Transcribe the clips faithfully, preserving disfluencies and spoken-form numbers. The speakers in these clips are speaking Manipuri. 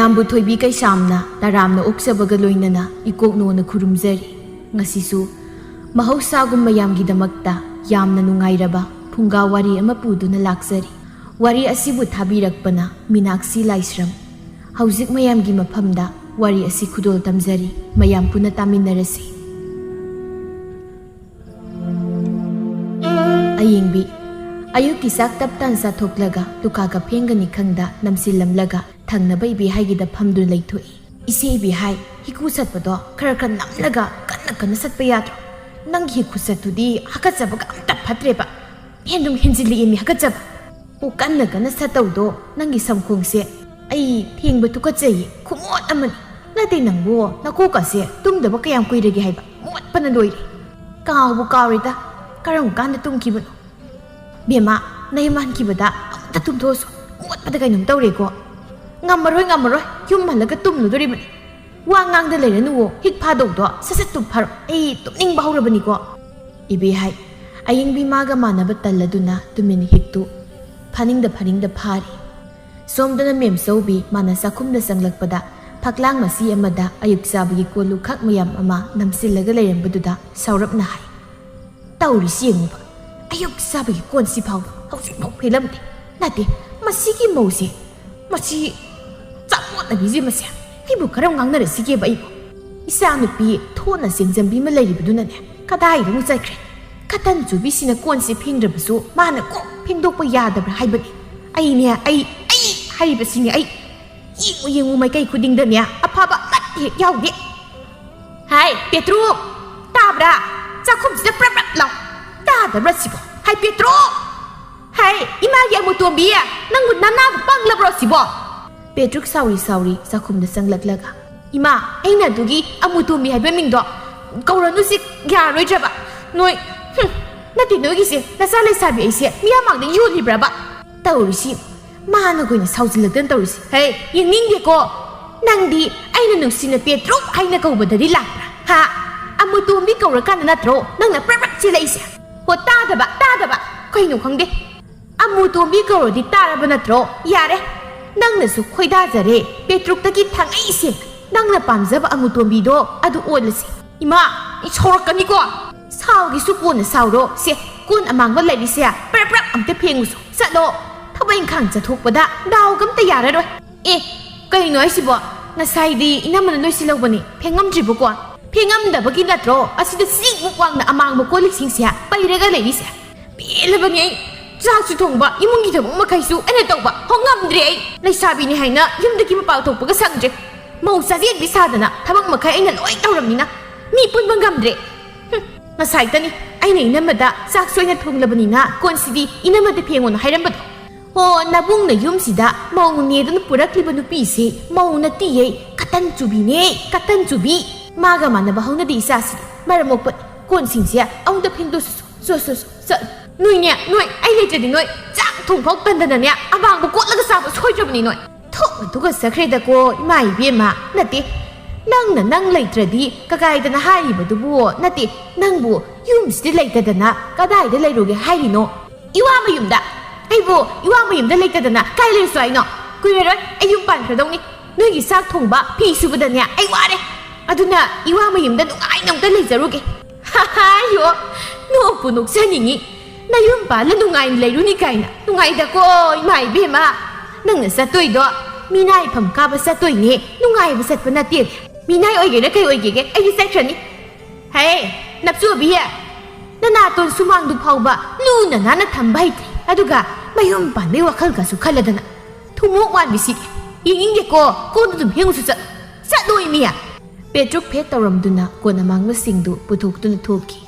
ꯃꯌꯥꯝꯕꯨ ꯊꯣꯏꯕꯤ ꯀꯩꯁꯥꯝꯅ ꯇꯔꯥꯝꯅ ꯑꯣꯛꯆꯕꯒ ꯂꯣꯏꯅꯅ ꯏꯀꯣꯛꯅꯣꯅ ꯈꯨꯔꯨꯝꯖꯔꯤ꯫ ꯉꯁꯤꯁꯨ ꯃꯍꯧꯁꯥꯒꯨꯝ ꯃꯌꯥꯝꯒꯤꯗꯃꯛꯇ ꯌꯥꯝꯅ ꯅꯨꯡꯉꯥꯏꯔꯕ ꯐꯨꯡꯒꯥ ꯋꯥꯔꯤ ꯑꯃ ꯄꯨꯗꯨꯅ ꯂꯥꯛꯆꯔꯤ꯫ ꯋꯥꯔꯤ ꯑꯁꯤꯕꯨ ꯊꯥꯕꯤꯔꯛꯄꯅ ꯃꯤꯅꯥꯛꯁꯤ ꯂꯥꯏꯁ꯭ꯔꯝ꯫ ꯍꯧꯖꯤꯛ ꯃꯌꯥꯝꯒꯤ ꯃꯐꯝꯗ ꯋꯥꯔꯤ ꯑꯁꯤ ꯈꯨꯗꯣꯜ ꯇꯝꯖꯔꯤ꯫ ꯃꯌꯥꯝ ꯄꯨꯟꯅ ꯇꯥꯃꯤꯟꯅꯔꯁꯤ꯫ ꯑꯌꯦꯡꯕꯤ꯫ ꯑꯌꯨꯛꯀꯤ ꯆꯥꯛ ꯇꯞ ꯇꯥꯟ ꯆꯥꯊꯣꯛꯂꯒ ꯂꯨꯈꯥꯒ ꯐꯦꯡꯒꯅꯤ ꯈꯪꯗ ꯅꯝꯁꯤꯜꯂꯝꯂꯒ ꯊꯪꯅꯕ ꯏꯕꯦꯍꯥꯏꯒꯤꯗ ꯐꯝꯗꯨꯅ ꯂꯩꯊꯣꯛꯏ꯫ "ꯏꯆꯦ ꯏꯕꯦꯍꯥꯏ, ꯍꯤꯀꯨ ꯁꯠꯄꯗꯣ ꯈꯔ ꯈꯔ ꯅꯝꯂꯒ ꯀꯟꯅ ꯀꯟꯅ ꯁꯠꯄ ꯌꯥꯗ꯭ꯔꯣ? ꯅꯪꯒꯤ ꯍꯤꯀꯨ ꯁꯠꯇꯨꯗꯤ ꯍꯥꯀꯠꯆꯕꯒ ꯑꯝꯇ ꯐꯠꯇ꯭ꯔꯦꯕ꯫ ꯍꯦꯟꯗꯨꯝ ꯍꯦꯟꯖꯤꯜꯂꯛꯑꯦꯃꯤ ꯍꯥꯀꯠꯆꯕ꯫ ꯑꯣ, ꯀꯟꯅ ꯀꯟꯅ ꯁꯠꯇꯧꯗꯣ ꯅꯪꯒꯤ ꯁꯝꯈꯣꯡꯁꯦ꯫ ꯑꯩ ꯊꯦꯡꯕ ꯇꯨꯀꯠꯆꯩꯌꯦ, ꯈꯨꯃꯣꯠ ꯑꯃꯅꯤ꯫ ꯅꯠꯇꯦ ꯅꯪꯕꯨ, ꯅꯀꯣꯛꯀꯁꯦ ꯇꯨꯝꯗꯕ ꯀꯌꯥꯝ ꯀꯨꯏꯔꯒꯦ ꯍꯥꯏꯕ? ꯃꯣꯠꯄꯅ ꯂꯣꯏꯔꯦ꯫ ꯀꯥꯎꯕꯨ ꯀꯥꯎꯔꯦꯗ, ꯀꯔꯝ ꯀꯥꯟꯗ ꯇꯨꯝꯈꯤꯕꯅꯣ?" "ꯕꯦꯝꯃ, ꯅꯌꯨꯝ ꯍꯟꯈꯤꯕꯗ ꯑꯃꯨꯛꯇ ꯇꯨꯝꯊꯣꯛꯑꯁꯨ, ꯃꯣꯠꯄꯗ ꯀꯩꯅꯣꯝ ꯇꯧꯔꯦꯀꯣ꯫ ꯉꯝꯃꯔꯣꯏ, ꯉꯝꯃꯔꯣꯏ, ꯌꯨꯝ ꯍꯜꯂꯒ ꯇꯨꯝꯂꯨꯗꯣꯔꯤꯕꯅꯤ꯫ ꯋꯥ ꯉꯥꯡꯗ ꯂꯩꯔꯅꯨꯋꯣ, ꯍꯤꯛ ꯐꯥꯗꯧꯗꯣ ꯁꯠ ꯁꯠ ꯇꯨꯝ ꯐꯥꯔꯣ, ꯑꯩ ꯇꯨꯝꯅꯤꯡꯕ ꯍꯧꯔꯕꯅꯤꯀꯣ꯫" ꯏꯕꯦꯍꯥꯏ꯫ ꯑꯌꯤꯡꯕꯤ ꯃꯥꯒ ꯃꯥꯟꯅꯕ ꯇꯜꯂꯗꯨꯅ ꯇꯨꯃꯤꯟ ꯍꯤꯛꯇꯨ ꯐꯥꯅꯤꯡꯗ ꯐꯥꯅꯤꯡꯗ ꯐꯥꯔꯤ꯫ ꯁꯣꯝꯗꯅ ꯃꯦꯝꯆꯧꯕꯤ ꯃꯥꯅ ꯆꯥꯛꯈꯨꯝꯗ ꯆꯪꯂꯛꯄꯗ ꯐꯛꯂꯥꯡ ꯃꯆꯤ ꯑꯃꯗ ꯑꯌꯨꯛ ꯆꯥꯕꯒꯤ ꯀꯣꯜꯂꯨꯈꯥꯛ ꯃꯌꯥꯝ ꯑꯃ ꯅꯝꯁꯤꯜꯂꯒ ꯂꯩꯔꯝꯕꯗꯨꯗ ꯁꯥꯎꯔꯞꯅ ꯍꯥꯏ, "ꯇꯧꯔꯤꯁꯤ ꯌꯦꯡꯉꯨꯕ, ꯑꯌꯨꯛ ꯆꯥꯕꯒꯤ ꯀꯣꯟꯁꯤ ꯐꯥꯎꯕ ꯍꯧꯖꯤꯛꯐꯥꯎ ꯐꯦꯜꯂꯝꯗꯦ꯫ ꯅꯠꯇꯦ, ꯃꯁꯤꯒꯤ ꯃꯧꯁꯦ, ꯃꯁꯤ ꯆꯥꯛꯃꯣꯠꯅꯕꯤꯁꯦ ꯃꯁꯦ꯫ ꯑꯩꯕꯨ ꯀꯔꯝ ꯉꯥꯡꯅꯔꯁꯤꯒꯦꯕ ꯑꯩꯕꯨ? ꯏꯆꯥꯅꯨꯄꯤ ꯊꯣꯠꯅ ꯆꯦꯡꯖꯟꯕꯤ ꯑꯃ ꯂꯩꯔꯤꯕꯗꯨꯅꯅꯦ, ꯀꯗꯥꯏꯗ ꯑꯃꯨꯛ ꯆꯠꯈ꯭ꯔꯦ? ꯀꯇꯟ ꯆꯨꯕꯤꯁꯤꯅ ꯀꯣꯟꯁꯦ ꯐꯦꯡꯗ꯭ꯔꯕꯁꯨ ꯃꯥꯅ ꯀꯣꯛ ꯐꯦꯡꯗꯣꯛꯄ ꯌꯥꯗꯕ꯭ꯔꯥ ꯍꯥꯏꯕꯅꯤ꯫ ꯑꯩꯅꯦ, ꯑꯩ, ꯑꯩ ꯍꯥꯏꯔꯤꯕꯁꯤꯅꯦ ꯑꯩ꯫ ꯌꯦꯡꯉꯨ ꯌꯦꯡꯉꯨ ꯃꯥꯏꯀꯩ ꯈꯨꯗꯤꯡꯗꯅꯦ ꯑꯐꯕ ꯑꯃꯠꯇ ꯍꯦꯛ ꯌꯥꯎꯗꯦ꯫ ꯍꯥꯏ ꯄꯦꯇ꯭ꯔꯨ, ꯇꯥꯕ꯭ꯔꯥ? ꯆꯥꯛꯈꯨꯝꯁꯤꯗ ꯄ꯭ꯔꯞ ꯄ꯭ꯔꯞ ꯂꯥꯎ꯫ ꯇꯥꯗꯕ꯭ꯔꯥ ꯁꯤꯕꯣ? ꯍꯥꯏ ꯄꯦꯇ꯭ꯔꯨ! ꯍꯥꯏ ꯏꯃꯥꯒꯤ ꯑꯃꯨꯇꯣꯝꯕꯤ, ꯅꯪꯕꯨ ꯅꯅꯥꯗꯨ ꯄꯪꯂꯕ꯭ꯔꯣ ꯁꯤꯕꯣ?" ꯄꯦꯇ꯭ꯔꯨꯛ ꯁꯥꯎꯔꯤ ꯁꯥꯎꯔꯤ ꯆꯥꯛꯈꯨꯝꯗ ꯆꯪꯂꯛꯂꯒ, "ꯏꯃꯥ, ꯑꯩꯅ ꯑꯗꯨꯒꯤ ꯑꯃꯨꯇꯣꯝꯕꯤ ꯍꯥꯏꯕ ꯃꯤꯡꯗꯣ ꯀꯧꯔꯅꯨꯁꯤ ꯌꯥꯔꯔꯣꯏꯗ꯭ꯔꯕ? ꯅꯣꯏ, ꯍꯨꯝ, ꯅꯠꯇꯦ ꯅꯣꯏꯒꯤꯁꯦ, ꯅꯆꯥ ꯂꯩꯁꯥꯕꯤ ꯑꯩꯁꯦ ꯃꯤꯌꯥꯝ ꯃꯥꯡꯗ ꯌꯣꯜꯂꯤꯕ꯭ꯔꯕ?" ꯇꯧꯔꯤꯁꯤ, ꯃꯥꯅ ꯑꯣꯏꯅ ꯁꯥꯎꯖꯤꯜꯂꯛꯇꯅ ꯇꯧꯔꯤꯁꯤ꯫ ꯍꯦ, ꯌꯦꯡꯅꯤꯡꯗꯦꯀꯣ꯫ ꯅꯪꯗꯤ ꯑꯩꯅ ꯅꯨꯡꯁꯤꯅ ꯄꯦꯇ꯭ꯔꯨꯛ ꯍꯥꯏꯅ ꯀꯧꯕꯗꯗꯤ ꯂꯥꯛꯄ꯭ꯔꯥ? ꯍꯥ? ꯑꯃꯨꯇꯣꯝꯕꯤ ꯀꯧꯔꯀꯥꯟꯗ ꯅꯠꯇ꯭ꯔꯣ ꯅꯪꯅ ꯄ꯭ꯔꯞ ꯄ꯭ꯔꯞ ꯆꯦꯜꯂꯛꯏꯁꯦ? ꯍꯣ, ꯇꯥꯗꯕ, ꯇꯥꯗꯕ꯫ ꯀꯩꯅꯣ ꯈꯪꯗꯦ꯫ ꯑꯃꯨꯇꯣꯝꯕꯤ ꯀꯧꯔꯗꯤ ꯇꯥꯔꯕ ꯅꯠꯇ꯭ꯔꯣ? ꯌꯥꯔꯦ꯫ ꯅꯪꯅꯁꯨ ꯈꯣꯏꯗꯥꯖꯔꯦ, ꯄꯦꯇ꯭ꯔꯨꯛꯇꯒꯤ ꯊꯥꯡꯉꯩ ꯁꯦꯡꯅ ꯅꯪꯅ ꯄꯥꯝꯖꯕ ꯑꯃꯨꯇꯣꯝꯕꯤꯗꯣ ꯑꯗꯨ ꯑꯣꯜꯂꯁꯤ꯫ ꯏꯃꯥ, ꯑꯩ ꯁꯥꯎꯔꯛꯀꯅꯤꯀꯣ꯫ ꯁꯥꯎꯒꯦꯁꯨ ꯀꯣꯟꯅ ꯁꯥꯎꯔꯣ꯫ ꯁꯦ, ꯀꯣꯟ ꯑꯃꯥꯡꯕ ꯂꯩꯔꯤꯁꯦ ꯄ꯭ꯔꯞ ꯄ꯭ꯔꯞ ꯑꯝꯇ ꯐꯦꯡꯉꯨꯁꯨ꯫ ꯆꯠꯂꯣ, ꯊꯕꯛ ꯏꯪꯈꯥꯡ ꯆꯠꯊꯣꯛꯄꯗ ꯗꯥꯎꯒ ꯑꯝꯇ ꯌꯥꯔꯔꯣꯏ꯫ ꯑꯦ, ꯀꯩꯅꯣ ꯍꯥꯏꯁꯤꯕꯣ? ꯉꯁꯥꯏꯗꯤ ꯏꯅꯝꯃꯅ ꯂꯣꯏꯁꯤꯜꯍꯧꯕꯅꯤ, ꯐꯦꯡꯉꯝꯗ꯭ꯔꯤꯕꯀꯣ? ꯐꯦꯡꯉꯝꯗꯕꯒꯤ ꯅꯠꯇ꯭ꯔꯣ ꯑꯁꯤꯗ ꯁꯤꯃꯨꯛ ꯋꯥꯡꯅ ꯑꯃꯥꯡꯕ ꯀꯣꯜ ꯂꯤꯛꯁꯤꯡꯁꯦ ꯄꯩꯔꯒ ꯂꯩꯔꯤꯁꯦ? ꯄꯦꯜꯂꯕꯅꯤ ꯑꯩ꯫ ꯆꯥꯛꯁꯨ ꯊꯣꯡꯕ, ꯏꯃꯨꯡꯒꯤ ꯊꯕꯛ ꯃꯈꯩꯁꯨ ꯑꯩꯅ ꯇꯧꯕ꯫ ꯍꯣ, ꯉꯝꯗ꯭ꯔꯦ ꯑꯩ꯫ ꯂꯩꯁꯥꯕꯤꯅꯤ ꯍꯥꯏꯅ ꯌꯨꯝꯗꯒꯤ ꯃꯄꯥꯟ ꯊꯣꯛꯄꯒ ꯁꯪꯗ꯭ꯔꯦ꯫ ꯃꯧ ꯆꯥꯖꯦꯟꯕꯤ ꯁꯥꯗꯅ ꯊꯕꯛ ꯃꯈꯩ ꯑꯩꯅ ꯂꯣꯏ ꯇꯧꯔꯝꯅꯤꯅ ꯃꯤ ꯄꯨꯟꯕ ꯉꯝꯗ꯭ꯔꯦ꯫ ꯍꯨꯝ, ꯉꯁꯥꯏꯇꯅꯤ ꯑꯩꯅ ꯏꯅꯝꯃꯗ ꯆꯥꯛꯁꯨ ꯑꯩꯅ ꯊꯣꯡꯂꯕꯅꯤꯅ ꯀꯣꯟꯁꯤꯗꯤ ꯏꯅꯝꯃꯗ ꯐꯦꯡꯉꯣꯅ ꯍꯥꯏꯔꯝꯕꯗꯣ꯫ ꯍꯣ, ꯅꯕꯨꯡꯅ ꯌꯨꯝꯁꯤꯗ ꯃꯧꯅꯦꯗꯅ ꯄꯨꯔꯛꯂꯤꯕ ꯅꯨꯄꯤꯁꯤ ꯃꯧ ꯅꯠꯇꯤꯌꯦ, ꯀꯇꯟ ꯆꯨꯕꯤꯅꯦ, ꯀꯇꯟ ꯆꯨꯕꯤ꯫ ꯃꯥꯒ ꯃꯥꯟꯅꯕ ꯍꯧꯅꯗꯦ ꯏꯆꯥꯁꯤꯗꯤ꯫ ꯃꯔꯝ ꯃꯣꯛꯄ ꯀꯣꯟꯁꯤꯡꯁꯦ ꯑꯃꯨꯛꯇ ꯐꯦꯡꯗꯣꯛꯁꯨ꯫ ꯁꯣ, ꯁꯣ, ꯁꯣ, ꯆꯠ-, ꯅꯣꯏꯅꯦ, ꯅꯣꯏ ꯑꯩ ꯂꯩꯇ꯭ꯔꯗꯤ ꯅꯣꯏ ꯆꯥꯛ ꯊꯣꯡ ꯐꯥꯎ ꯇꯟꯗꯅꯅꯦ ꯑꯃꯥꯡꯕ ꯀꯣꯠꯂꯒ ꯆꯥꯕ ꯁꯣꯏꯗ꯭ꯔꯕꯅꯤ ꯅꯣꯏ꯫ ꯊꯣꯛꯅ ꯇꯨꯀꯠꯆꯈ꯭ꯔꯦꯗꯀꯣ, ꯏꯃꯥ ꯏꯕꯦꯝꯃ꯫ ꯅꯠꯇꯦ, ꯅꯪꯅ ꯅꯪ ꯂꯩꯇ꯭ꯔꯗꯤ ꯀꯀꯥꯏꯗꯅ ꯍꯥꯏꯔꯤꯕꯗꯨꯕꯨ? ꯅꯠꯇꯦ, ꯅꯪꯕꯨ ꯌꯨꯝꯁꯤꯗ ꯂꯩꯇꯗꯅ ꯀꯗꯥꯏꯗ ꯂꯩꯔꯨꯒꯦ ꯍꯥꯏꯔꯤꯅꯣ? ꯏꯋꯥ ꯃꯌꯨꯝꯗ꯫ ꯑꯩꯕꯨ ꯏꯋꯥ ꯃꯌꯨꯝꯗ ꯂꯩꯇꯗꯅ ꯀꯥꯏ ꯂꯩꯔꯨꯁꯨ ꯍꯥꯏꯅꯣ? ꯀꯨꯏꯔꯔꯣꯏ ꯑꯩ ꯌꯨꯝ ꯄꯥꯟꯈ꯭ꯔꯗꯧꯅꯤ꯫ ꯅꯣꯏꯒꯤ ꯆꯥꯛ ꯊꯣꯡꯕ, ꯐꯤ ꯁꯨꯕꯗꯅꯦ ꯑꯩ ꯋꯥꯔꯦ꯫ ꯑꯗꯨꯅ ꯏꯋꯥ ꯃꯌꯨꯝꯗ ꯅꯨꯡꯉꯥꯏꯅ ꯑꯃꯨꯛꯇ ꯂꯩꯖꯔꯨꯒꯦ꯫ ꯍꯥꯏꯌꯣ, ꯅꯣꯛꯄꯨ ꯅꯣꯛꯆꯅꯤꯡꯉꯤ꯫ ꯅꯌꯨꯝ ꯄꯥꯜꯂ ꯅꯨꯡꯉꯥꯏꯅ ꯂꯩꯔꯨꯅꯤ ꯀꯥꯏꯅ꯫ ꯅꯨꯡꯉꯥꯏꯗꯀꯣ, ꯏꯃꯥ ꯏꯕꯦꯝꯃ꯫ ꯅꯪꯅ ꯆꯠꯇꯣꯏꯗꯣ ꯃꯤꯅꯥꯏꯐꯝ ꯀꯥꯕ ꯆꯠꯇꯣꯏꯅꯦ, ꯅꯨꯡꯉꯥꯏꯕ ꯆꯠꯄ ꯅꯠꯇꯦ꯫ ꯃꯤꯅꯥꯏ ꯑꯣꯏꯒꯦꯔꯥ ꯀꯩ ꯑꯣꯏꯒꯦꯒꯦ, ꯑꯩꯗꯤ ꯆꯠꯈ꯭ꯔꯅꯤ꯫ ꯍꯦ, ꯅꯞꯆꯨꯕꯤ, ꯅꯅꯥꯇꯣꯟ ꯁꯨꯃꯥꯡꯗꯨ ꯐꯥꯎꯕ ꯂꯨꯅ ꯅꯥꯟꯅ ꯊꯝꯕ ꯍꯩꯇ꯭ꯔꯦ, ꯑꯗꯨꯒ ꯃꯌꯨꯝ ꯄꯥꯟꯕꯩ ꯋꯥꯈꯜꯒꯁꯨ ꯈꯜꯂꯗꯅ꯫ ꯊꯨꯝꯃꯣꯛ ꯃꯥꯟꯕꯤꯁꯤꯗꯤ꯫ ꯌꯦꯡꯅꯤꯡꯗꯦꯀꯣ, ꯀꯣꯟꯗ ꯑꯗꯨꯝ ꯐꯦꯡꯉꯨꯁꯨ ꯆꯠꯂꯣ꯫ ꯆꯠꯂꯣ, ꯏꯃꯤ꯫ ꯄꯦꯇ꯭ꯔꯨꯛ ꯐꯦꯠ ꯇꯧꯔꯝꯗꯨꯅ ꯀꯣꯟ ꯑꯃꯥꯡꯕꯁꯤꯡꯗꯨ ꯄꯨꯊꯣꯛꯇꯨꯅ ꯊꯣꯛꯈꯤ꯫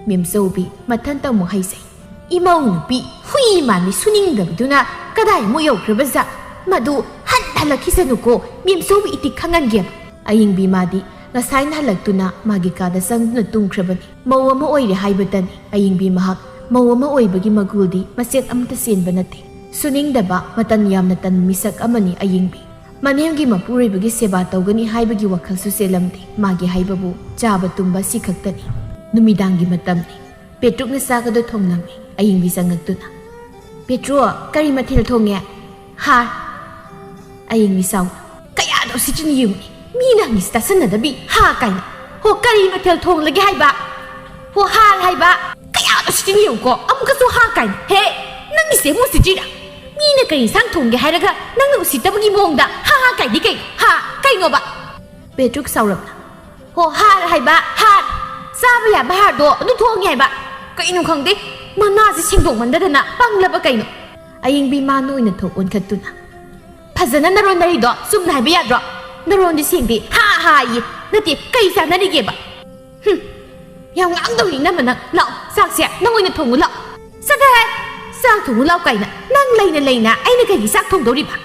ꯃꯦꯝꯆꯧꯕꯤ ꯃꯊꯟꯇ ꯑꯃꯨꯛ ꯍꯥꯏꯖꯩ꯫ ꯏꯃꯧ ꯅꯨꯄꯤ ꯍꯨꯏ ꯃꯥꯟꯕꯤ ꯁꯨꯅꯤꯡꯗꯕꯗꯨꯅ ꯀꯗꯥꯏꯃꯨꯛ ꯌꯧꯈ꯭ꯔꯕꯖꯥꯠ? ꯃꯗꯨ ꯍꯟ ꯍꯜꯂꯛꯈꯤꯁꯅꯨꯀꯣ, ꯃꯦꯝꯆꯧꯕꯤ ꯏꯇꯤꯛ ꯈꯪꯍꯟꯒꯦꯕ꯫ ꯑꯌꯤꯡꯕꯤ ꯃꯥꯗꯤ ꯉꯁꯥꯏꯅ ꯍꯜꯂꯛꯇꯨꯅ ꯃꯥꯒꯤ ꯀꯥꯗ ꯆꯪꯗꯨꯅ ꯇꯨꯝꯈ꯭ꯔꯕꯅꯤ꯫ ꯃꯧ ꯑꯃ ꯑꯣꯏꯔꯦ ꯍꯥꯏꯕꯇꯅꯤ꯫ ꯑꯌꯤꯡꯕꯤ ꯃꯍꯥꯛ ꯃꯧ ꯑꯃ ꯑꯣꯏꯕꯒꯤ ꯃꯒꯨꯜꯗꯤ ꯃꯆꯦꯠ ꯑꯃꯠꯇ ꯆꯦꯟꯕ ꯅꯠꯇꯦ꯫ ꯁꯨꯅꯤꯡꯗꯕ, ꯃꯇꯟ ꯌꯥꯝꯅ ꯇꯟꯕ ꯃꯤꯁꯛ ꯑꯃꯅꯤ ꯑꯌꯤꯡꯕꯤ꯫ ꯃꯅꯦꯝꯒꯤ ꯃꯄꯨꯔꯣꯏꯕꯒꯤ ꯁꯦꯕꯥ ꯇꯧꯒꯅꯤ ꯍꯥꯏꯕꯒꯤ ꯋꯥꯈꯜꯁꯨ ꯆꯦꯜꯂꯝꯗꯦ꯫ ꯃꯥꯒꯤ ꯍꯥꯏꯕꯕꯨ ꯆꯥꯕ ꯇꯨꯝꯕ ꯁꯤ ꯈꯛꯇꯅꯤ꯫ ꯅꯨꯃꯤꯗꯥꯡꯒꯤ ꯃꯇꯝꯅꯤ꯫ ꯄꯦꯇ꯭ꯔꯨꯛꯅ ꯆꯥꯛ ꯑꯗꯨ ꯊꯣꯡꯂꯝꯃꯤ꯫ ꯑꯌꯤꯡꯕꯤ ꯆꯪꯉꯛꯇꯨꯅ, "ꯄꯦꯇ꯭ꯔꯨꯛ, ꯀꯔꯤ ꯃꯊꯦꯜ ꯊꯣꯡꯉꯦ?" "ꯍꯥ?" ꯑꯌꯤꯡ ꯃꯤꯆꯥꯎ, ꯀꯌꯥꯗ ꯎꯁꯤꯠꯇ꯭ꯔꯤꯅꯣ ꯌꯦꯡꯉꯨꯅꯦ꯫ ꯃꯤꯅ ꯍꯪꯉꯤꯁꯤ ꯇꯥꯁꯟꯅꯗꯕꯤ, ꯍꯥ ꯀꯥꯏꯅ꯫ ꯍꯣ, ꯀꯔꯤ ꯃꯊꯦꯜ ꯊꯣꯡꯂꯒꯦ ꯍꯥꯏꯕ? ꯍꯣ, ꯍꯥ ꯍꯥꯏꯕ꯫ ꯀꯌꯥꯗ ꯎꯁꯤꯠꯇ꯭ꯔꯤꯅꯣ ꯌꯦꯡꯉꯨꯀꯣ, ꯑꯃꯨꯛꯀꯁꯨ ꯍꯥ ꯀꯥꯏꯅ꯫ ꯍꯦ, ꯅꯪꯒꯤꯁꯦ ꯑꯃꯨꯛ ꯎꯁꯤꯠꯇ꯭ꯔꯤꯔꯥ? ꯃꯤꯅ ꯀꯔꯤ ꯏꯟꯁꯥꯡ ꯊꯣꯡꯒꯦ ꯍꯥꯏꯔꯒ ꯅꯪꯅ ꯎꯁꯤꯠꯇꯕꯒꯤ ꯃꯑꯣꯡꯗ ꯍꯥ ꯍꯥ ꯀꯥꯏꯗꯤ ꯀꯩꯅꯣ? ꯍꯥ, ꯀꯩꯅꯣꯕ? ꯄꯦꯇ꯭ꯔꯨꯛ ꯁꯥꯎꯔꯞꯅ꯫ ꯍꯣ, ꯍꯥꯔ ꯍꯥꯏꯕ, ꯍꯥꯔ꯫ ꯆꯥꯕ ꯌꯥꯕ ꯍꯥꯔꯗꯣ ꯑꯗꯨ ꯊꯣꯡꯉꯦ ꯍꯥꯏꯕ꯫ ꯀꯩꯅꯣ ꯈꯪꯗꯦ, ꯃꯅꯥꯁꯦ ꯁꯦꯡꯗꯣꯛꯃꯟꯗꯗꯅ ꯄꯪꯂꯕ ꯀꯩꯅꯣ? ꯑꯌꯤꯡꯕꯤ ꯃꯥꯅ ꯑꯣꯏꯅ ꯊꯣꯛ ꯑꯣꯟꯈꯠꯇꯨꯅ, "ꯐꯖꯅ ꯅꯔꯣꯟ ꯅꯔꯤꯗꯣ ꯆꯨꯝꯅ ꯍꯥꯏꯕ ꯌꯥꯗ꯭ꯔꯣ? ꯅꯔꯣꯟꯗꯤ ꯁꯦꯡꯗꯦ, ꯍꯥ ꯍꯥ ꯍꯥꯏꯌꯦ꯫ ꯅꯠꯇꯦ, ꯀꯩ ꯆꯥꯟꯅꯔꯤꯒꯦꯕ?" "ꯍꯨꯝ, ꯌꯥꯝ ꯉꯥꯡꯗꯧꯔꯤ ꯏꯅꯝꯃ ꯅꯪ꯫ ꯂꯥꯛꯑꯣ, ꯆꯥꯛꯁꯦ ꯅꯪ ꯑꯣꯏꯅ ꯊꯣꯡꯉꯨ ꯂꯥꯛꯑꯣ꯫ ꯆꯠꯈ꯭ꯔꯦ ꯍꯥꯏ꯫ ꯆꯥꯛ ꯊꯣꯡꯉꯨ ꯂꯥꯛꯑꯣ ꯀꯥꯏꯅ ꯅꯪ ꯂꯩꯅ ꯂꯩꯅ ꯑꯩꯅ ꯀꯩꯒꯤ ꯆꯥꯛ ꯊꯣꯡꯗꯧꯔꯤꯕ?"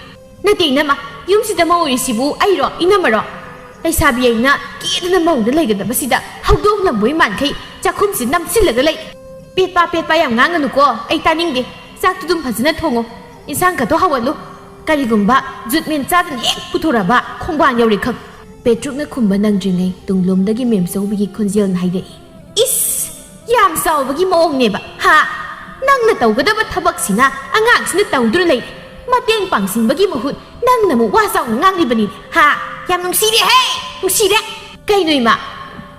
"ꯅꯠꯇꯦ ꯏꯅꯝꯃ, ꯌꯨꯝꯁꯤꯗ ꯃꯧ ꯑꯣꯏꯔꯤꯁꯤꯕꯨ ꯑꯩꯔꯣ ꯏꯅꯝꯃꯔꯣ? ꯂꯩꯁꯥꯕꯤ ꯑꯩꯅ ꯀꯦꯗꯅ ꯃꯧꯗ ꯂꯩꯒꯗꯕꯁꯤꯗ ꯍꯧꯗꯣꯡ ꯂꯝꯕꯣꯏ ꯃꯥꯟꯈꯩ ꯆꯥꯛꯈꯨꯝꯁꯤ ꯅꯝꯁꯤꯜꯂꯒ ꯂꯩ꯫ ꯄꯦꯠꯄ ꯄꯦꯠꯄ ꯌꯥꯝ ꯉꯥꯡꯒꯅꯨꯀꯣ, ꯑꯩ ꯇꯥꯅꯤꯡꯗꯦ꯫ ꯆꯥꯛꯇꯨ ꯑꯗꯨꯝ ꯐꯖꯅ ꯊꯣꯡꯉꯣ, ꯏꯟꯁꯥꯡ ꯈꯛꯇꯣ ꯍꯥꯎꯍꯜꯂꯨ꯫ ꯀꯔꯤꯒꯨꯝꯕ ꯖꯨꯠꯃꯦꯟ ꯆꯥꯗꯅ ꯍꯦꯛ ꯄꯨꯊꯣꯔꯛꯑꯕ ꯈꯣꯡꯕꯥꯟ ꯌꯧꯔꯦ ꯈꯪ꯫" ꯄꯦꯇ꯭ꯔꯨꯛꯅ ꯈꯨꯝꯕ ꯅꯪꯗ꯭ꯔꯤꯉꯩ ꯇꯨꯡꯂꯣꯝꯗꯒꯤ ꯃꯦꯝꯆꯧꯕꯤꯒꯤ ꯈꯣꯟꯖꯦꯜꯅ ꯍꯥꯏꯔꯛꯏ, "ꯏꯁ! ꯌꯥꯝ ꯆꯥꯎꯕꯒꯤ ꯃꯑꯣꯡꯅꯦꯕ, ꯍꯥ? ꯅꯪꯅ ꯇꯧꯒꯗꯕ ꯊꯕꯛꯁꯤꯅ ꯑꯉꯥꯡꯁꯤꯅ ꯇꯧꯗꯨꯅ ꯂꯩꯔꯦ꯫ ꯃꯇꯦꯡ ꯄꯥꯡꯁꯤꯟꯕꯒꯤ ꯃꯍꯨꯠ ꯅꯪꯅ ꯑꯃꯨꯛ ꯋꯥ ꯆꯥꯎꯅ ꯉꯥꯡꯂꯤꯕꯅꯤꯅꯦ, ꯍꯥ? ꯌꯥꯝ ꯅꯨꯡꯁꯤꯔꯦꯍꯦ! ꯅꯨꯡꯁꯤꯔꯦ!" "ꯀꯩꯅꯣ ꯏꯃꯥ?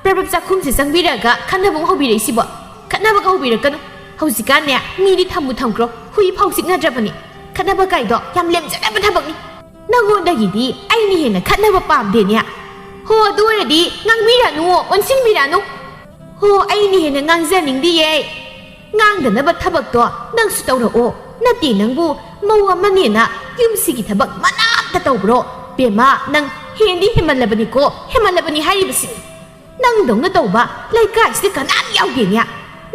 ꯄ꯭ꯔꯕꯞ ꯆꯥꯛꯈꯨꯝꯁꯦ ꯆꯪꯕꯤꯔꯒ ꯈꯠꯅꯕ ꯑꯃꯨꯛ ꯍꯧꯕꯤꯔꯛꯏꯁꯤꯕꯣ? ꯈꯠꯅꯕꯒ ꯍꯧꯕꯤꯔꯛꯀꯅꯨ꯫ ꯍꯧꯖꯤꯛꯀꯥꯟꯅꯦ ꯃꯤꯗꯤ ꯊꯝꯕꯨ ꯊꯝꯈ꯭ꯔꯣ, ꯍꯨꯏ ꯐꯥꯎ ꯆꯤꯛꯅꯗ꯭ꯔꯕꯅꯤ꯫ ꯈꯠꯅꯕ ꯀꯥꯏꯗꯣ ꯌꯥꯝ ꯂꯦꯝꯖꯗꯕ ꯊꯕꯛꯅꯤ꯫ ꯅꯪꯉꯣꯟꯗꯒꯤꯗꯤ ꯑꯩꯅ ꯍꯦꯟꯅ ꯈꯠꯅꯕ ꯄꯥꯝꯗꯦꯅꯦ꯫ ꯍꯣ, ꯑꯗꯨ ꯑꯣꯏꯔꯗꯤ ꯉꯥꯡꯕꯤꯔꯅꯨ, ꯑꯣꯟꯁꯤꯟꯕꯤꯔꯅꯨ꯫ ꯍꯣ, ꯑꯩꯅ ꯍꯦꯟꯅ ꯉꯥꯡꯖꯅꯤꯡꯗꯤꯌꯦ꯫ ꯉꯥꯡꯗꯅꯕ ꯊꯕꯛꯇꯣ ꯅꯪꯁꯨ ꯇꯧꯔꯛꯑꯣ꯫ ꯅꯠꯇꯦ ꯅꯪꯕꯨ ꯃꯧ ꯑꯃꯅꯦꯅ ꯌꯨꯝꯁꯤꯒꯤ ꯊꯕꯛ ꯃꯅꯥ ꯑꯝꯇ ꯇꯧꯕ꯭ꯔꯣ? ꯕꯦꯝꯃ, ꯅꯪ ꯍꯦꯟꯗꯤ ꯍꯦꯟꯃꯜꯂꯕꯅꯤꯀꯣ, ꯍꯦꯟꯃꯜꯂꯕꯅꯤ ꯍꯥꯏꯔꯤꯕꯁꯤ꯫ ꯅꯪꯗꯧꯅ ꯇꯧꯕ ꯂꯩꯀꯥꯏꯁꯤꯗ ꯀꯅꯥꯝ ꯌꯥꯎꯗꯦꯅꯦ꯫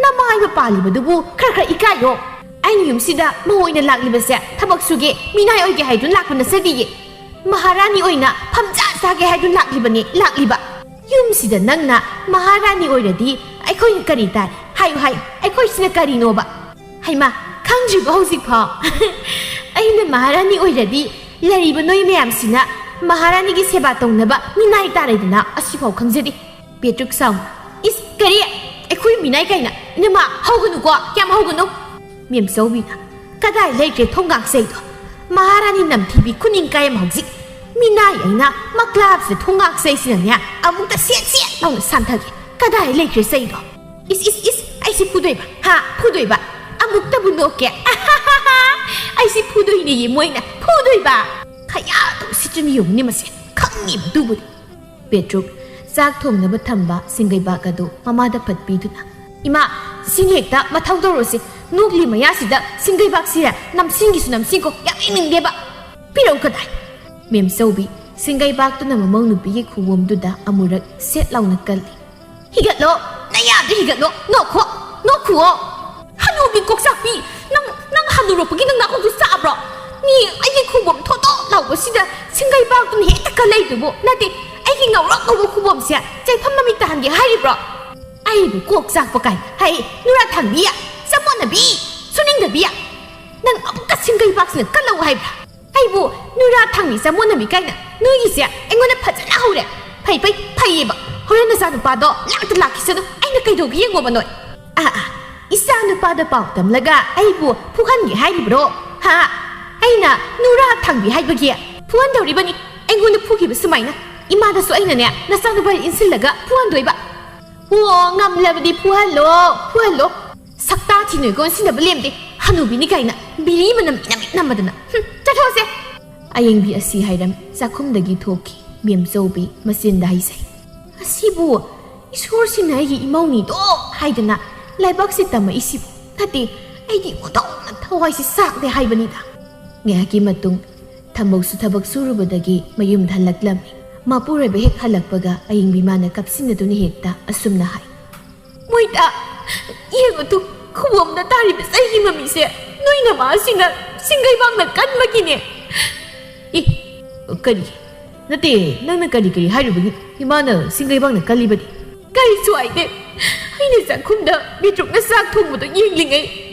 ꯅꯃꯥꯏ ꯃꯄꯥꯜꯂꯤꯕꯗꯨꯕꯨ ꯈꯔ ꯈꯔ ꯏꯀꯥꯏꯌꯣ꯫ ꯑꯩꯅ ꯌꯨꯝꯁꯤꯗ ꯃꯧ ꯑꯣꯏꯅ ꯂꯥꯛꯂꯤꯕꯁꯦ ꯊꯕꯛ ꯁꯨꯒꯦ, ꯃꯤꯅꯥꯏ ꯑꯣꯏꯒꯦ ꯍꯥꯏꯗꯨꯅ ꯂꯥꯛꯄ ꯅꯠꯆꯗꯤꯌꯦ꯫ ꯃꯍꯥꯔꯥꯅꯤ ꯑꯣꯏꯅ ꯐꯝꯖꯥ ꯆꯥꯒꯦ ꯍꯥꯏꯗꯨꯅ ꯂꯥꯛꯂꯤꯕꯅꯦ, ꯂꯥꯛꯂꯤꯕ꯫ ꯌꯨꯝꯁꯤꯗ ꯅꯪꯅ ꯃꯍꯥꯔꯥꯅꯤ ꯑꯣꯏꯔꯗꯤ ꯑꯩꯈꯣꯏꯅ ꯀꯔꯤ ꯇꯥꯏ? ꯍꯥꯏꯌꯨ, ꯍꯥꯏꯌꯨ, ꯑꯩꯈꯣꯏꯁꯤꯅ ꯀꯔꯤꯅꯣꯕ? ꯍꯩꯃꯥ, ꯈꯪꯗ꯭ꯔꯤꯕꯣ ꯍꯧꯖꯤꯛꯐꯥꯎ? ꯑꯩꯅ ꯃꯍꯥꯔꯥꯅꯤ ꯑꯣꯏꯔꯗꯤ ꯂꯩꯔꯤꯕ ꯅꯣꯏ ꯃꯌꯥꯝꯁꯤꯅ ꯃꯍꯥꯔꯥꯅꯤꯒꯤ ꯁꯦꯕꯥ ꯇꯧꯅꯕ ꯃꯤꯅꯥꯏ ꯇꯥꯔꯦꯗꯅ, ꯑꯁꯤꯐꯥꯎ ꯈꯪꯖꯗꯦ꯫ ꯄꯦꯇ꯭ꯔꯨꯛ ꯁꯥꯎꯅ, "ꯏꯁ, ꯀꯔꯤ? ꯑꯩꯈꯣꯏ ꯃꯤꯅꯥꯏ ꯀꯥꯏꯅ? ꯏꯅꯝꯃ, ꯍꯧꯒꯅꯨꯀꯣ, ꯌꯥꯝ ꯍꯧꯒꯅꯨ!" ꯃꯦꯝꯆꯧꯕꯤꯅ, "ꯀꯗꯥꯏ ꯂꯩꯈ꯭ꯔꯦ ꯊꯣꯡꯒꯥꯛꯆꯩꯗꯣ? ꯃꯍꯥꯔꯥꯅꯤ ꯅꯝꯊꯤꯕꯤ ꯈꯨꯅꯤꯡ ꯀꯥꯏ ꯑꯃ ꯍꯧꯖꯤꯛ ꯃꯤꯅꯥꯏ ꯑꯩꯅ ꯃꯀ꯭ꯂꯥꯞꯁꯤꯗ ꯊꯣꯡꯉꯥꯛꯆꯩꯁꯤꯅꯅꯦ ꯑꯃꯨꯛꯇ ꯁꯦꯠ ꯁꯦꯠ ꯂꯥꯎꯅ ꯁꯥꯟꯊꯒꯦ꯫ ꯀꯗꯥꯏ ꯂꯩꯈ꯭ꯔꯦ ꯆꯩꯗꯣ? ꯏꯁ ꯏꯁ ꯏꯁ, ꯑꯩꯁꯤ ꯐꯨꯗꯣꯏꯕ? ꯍꯥ, ꯐꯨꯗꯣꯏꯕ? ꯑꯃꯨꯛꯇꯕꯨ ꯅꯣꯛꯀꯦ꯫ ꯑꯩꯁꯤ ꯐꯨꯗꯣꯏꯅꯦꯌꯦ ꯃꯣꯏꯅ, ꯐꯨꯗꯣꯏꯕ? ꯈꯌꯥ ꯑꯗꯨꯝ ꯁꯤꯠꯆꯟ ꯌꯦꯡꯉꯨꯅꯦ ꯃꯁꯦ, ꯈꯪꯉꯤꯕ ꯑꯗꯨꯕꯨꯗꯤ꯫ ꯄꯦꯇ꯭ꯔꯨꯛ ꯆꯥꯛ ꯊꯣꯡꯅꯕ ꯊꯝꯕ ꯁꯤꯡꯒꯩꯕꯥꯛ ꯑꯗꯨ ꯃꯃꯥꯗ ꯐꯠ ꯄꯤꯗꯨꯅ, "ꯏꯃꯥ, ꯁꯤꯅ ꯍꯦꯛꯇ ꯃꯊꯧ ꯇꯧꯔꯣꯁꯤ꯫ ꯅꯣꯛꯂꯤ ꯃꯌꯥꯁꯤꯗ ꯁꯤꯡꯒꯩꯕꯥꯛꯁꯤꯔꯦ ꯅꯝꯁꯤꯟꯒꯤꯁꯨ ꯅꯝꯁꯤꯟꯀꯣ, ꯌꯥꯝ ꯌꯦꯡꯅꯤꯡꯗꯦꯕ꯫ ꯄꯤꯔꯛꯎ ꯀꯗꯥꯏ?" ꯃꯦꯝꯆꯧꯕꯤ ꯁꯤꯡꯒꯩꯕꯥꯛꯇꯨꯅ ꯃꯃꯧ ꯅꯨꯄꯤꯒꯤ ꯈꯨꯕꯣꯝꯗꯨꯗ ꯑꯃꯨꯔꯛ ꯁꯦꯠ ꯂꯥꯎꯅ ꯀꯜꯂꯤ꯫ "ꯍꯤꯒꯠꯂꯣ, ꯅꯌꯥꯗꯨ ꯍꯤꯒꯠꯂꯣ, ꯅꯣꯛꯈꯣ, ꯅꯣꯛꯈꯨꯑꯣ꯫ ꯍꯅꯨꯕꯤ ꯀꯣꯛꯆꯥꯛꯄꯤ, ꯅꯪ, ꯅꯪ ꯍꯅꯨꯔꯛꯄꯒꯤ ꯅꯪ ꯅꯥꯀꯣꯛꯇꯨ ꯆꯥꯛꯑꯕ꯭ꯔꯣ? ꯃꯤ ꯑꯩꯒꯤ ꯈꯨꯕꯣꯝ ꯊꯣꯇꯣ ꯂꯥꯎꯕꯁꯤꯗ ꯁꯤꯡꯒꯩꯕꯥꯛꯇꯨꯅ ꯍꯦꯛꯇ ꯀꯜꯂꯛꯏꯗꯨꯕꯨ, ꯅꯠꯇꯦ, ꯑꯩꯒꯤ ꯉꯧꯔꯣꯛ ꯉꯧꯕ ꯈꯨꯕꯣꯝꯁꯦ ꯆꯩꯐꯝ ꯃꯃꯤꯠ ꯇꯥꯍꯟꯒꯦ ꯍꯥꯏꯔꯤꯕ꯭ꯔꯣ? ꯑꯩꯕꯨ ꯀꯣꯛ ꯆꯥꯛꯄ ꯀꯥꯏꯅ, ꯍꯩ, ꯅꯨꯔꯥ ꯊꯥꯡꯕꯤ, ꯆꯃꯣꯠꯅꯕꯤ, ꯁꯨꯅꯤꯡꯗꯕꯤ, ꯅꯪ ꯑꯃꯨꯛꯀ ꯁꯤꯡꯒꯩꯕꯥꯛꯁꯤꯅ ꯀꯜꯂꯛꯎ ꯍꯥꯏꯕ꯭ꯔꯥ?" ꯑꯩꯕꯨ ꯅꯨꯔꯥ ꯊꯥꯡꯕꯤ ꯆꯃꯣꯠꯅꯕꯤ ꯀꯥꯏꯅ, ꯅꯣꯏꯒꯤꯁꯦ ꯑꯩꯉꯣꯟꯗ ꯐꯖꯅ ꯍꯧꯔꯦ꯫ ꯐꯩ, ꯐꯩ, ꯐꯩꯌꯦꯕ꯫ ꯍꯣꯔꯦꯟ ꯅꯆꯥꯅꯨꯄꯥꯗꯣ ꯂꯥꯛꯇ ꯂꯥꯛꯈꯤꯁꯅꯨ, ꯑꯩꯅ ꯀꯩꯗꯧꯒꯦ ꯌꯦꯡꯉꯣꯕ ꯅꯣꯏ꯫ ꯑꯥ, ꯑꯥ, ꯏꯆꯥ ꯅꯨꯄꯥꯗ ꯄꯥꯎ ꯇꯝꯂꯒ ꯑꯩꯕꯨ ꯐꯨꯍꯟꯒꯦ ꯍꯥꯏꯔꯤꯕ꯭ꯔꯣ? ꯍꯥ? ꯑꯩꯅ ꯅꯨꯔꯥ ꯊꯥꯡꯕꯤ ꯍꯥꯏꯕꯒꯤ ꯐꯨꯍꯟꯗꯧꯔꯤꯕꯅꯤ? ꯑꯩꯉꯣꯟꯗ ꯐꯨꯈꯤꯕ ꯁꯨꯃꯥꯏꯅ ꯏꯃꯥꯗꯁꯨ ꯑꯩꯅꯅꯦ ꯅꯆꯥꯅꯨꯄꯥ ꯏꯟꯁꯤꯜꯂꯒ ꯐꯨꯍꯟꯗꯣꯏꯕ꯫ ꯑꯣ, ꯉꯝꯂꯕꯗꯤ ꯐꯨꯍꯜꯂꯣ, ꯐꯨꯍꯜꯂꯣ꯫ ꯁꯛꯇꯥ ꯊꯤ ꯅꯣꯏꯒ ꯑꯣꯟꯁꯤꯟꯅꯕ ꯂꯦꯝꯗꯦ꯫ ꯍꯅꯨꯕꯤꯅꯤ ꯀꯥꯏꯅ ꯕꯤꯔꯤ ꯃꯅꯝ ꯏꯅꯝ ꯅꯝꯃꯗꯅ꯫ ꯍꯨꯝ, ꯆꯠꯊꯣꯛꯑꯁꯦ꯫ ꯑꯌꯦꯡꯕꯤ ꯑꯁꯤ ꯍꯥꯏꯔꯝ ꯆꯥꯛꯈꯨꯝꯗꯒꯤ ꯊꯣꯛꯈꯤ꯫ ꯃꯦꯝꯆꯧꯕꯤ ꯃꯆꯤꯟꯗ ꯍꯥꯏꯖꯩ꯫ ꯑꯁꯤꯕꯨ ꯏꯁꯣꯔꯁꯤꯡꯅ ꯑꯩꯒꯤ ꯏꯃꯧꯅꯤꯗꯣ ꯍꯥꯏꯗꯅ ꯂꯥꯏꯕꯛꯁꯤ ꯇꯝꯃꯛꯏꯁꯤꯕꯨ꯫ ꯅꯠꯇꯦ, ꯑꯩꯗꯤ ꯑꯣꯟꯊꯣꯛꯅ ꯊꯋꯥꯏꯁꯤ ꯆꯥꯛꯂꯦ ꯍꯥꯏꯕꯅꯤꯗ꯫ ꯉꯥꯏꯍꯥꯛꯀꯤ ꯃꯇꯨꯡ ꯊꯝꯕꯧꯁꯨ ꯊꯕꯛ ꯁꯨꯔꯨꯕꯗꯒꯤ ꯃꯌꯨꯝꯗ ꯍꯜꯂꯛꯂꯝꯃꯤ꯫ ꯃꯄꯨꯔꯣꯏꯕ ꯍꯦꯛ ꯍꯜꯂꯛꯄꯒ ꯑꯌꯤꯡꯕꯤ ꯃꯥꯅ ꯀꯞꯁꯤꯟꯅꯗꯨꯅ ꯍꯦꯛꯇ ꯑꯁꯨꯝꯅ ꯍꯥꯏ꯫ ꯃꯣꯏꯇ, ꯌꯦꯡꯉꯨ ꯇꯨ, ꯈꯨꯕꯣꯝꯗ ꯇꯥꯔꯤꯕ ꯆꯩꯒꯤ ꯃꯃꯤꯁꯦ ꯅꯣꯏ ꯅꯃꯥꯁꯤꯅ ꯁꯤꯡꯒꯩꯕꯥꯛꯅ ꯀꯟꯕꯒꯤꯅꯦ꯫ ꯑꯦ, ꯀꯔꯤ? ꯅꯠꯇꯦ, ꯅꯪꯅ ꯀꯔꯤ ꯀꯔꯤ ꯍꯥꯏꯔꯨꯕꯒꯤ ꯏꯃꯥꯅ ꯁꯤꯡꯒꯩꯕꯥꯛꯅ ꯀꯜꯂꯤꯕꯗꯤ? ꯀꯔꯤꯁꯨ ꯍꯥꯏꯗꯦ꯫ ꯑꯩꯅ ꯆꯥꯛꯈꯨꯝꯗ ꯕꯤꯇ꯭ꯔꯨꯛꯅ ꯆꯥꯛ ꯊꯣꯡꯕꯗꯣ ꯌꯦꯡꯂꯤꯉꯩ,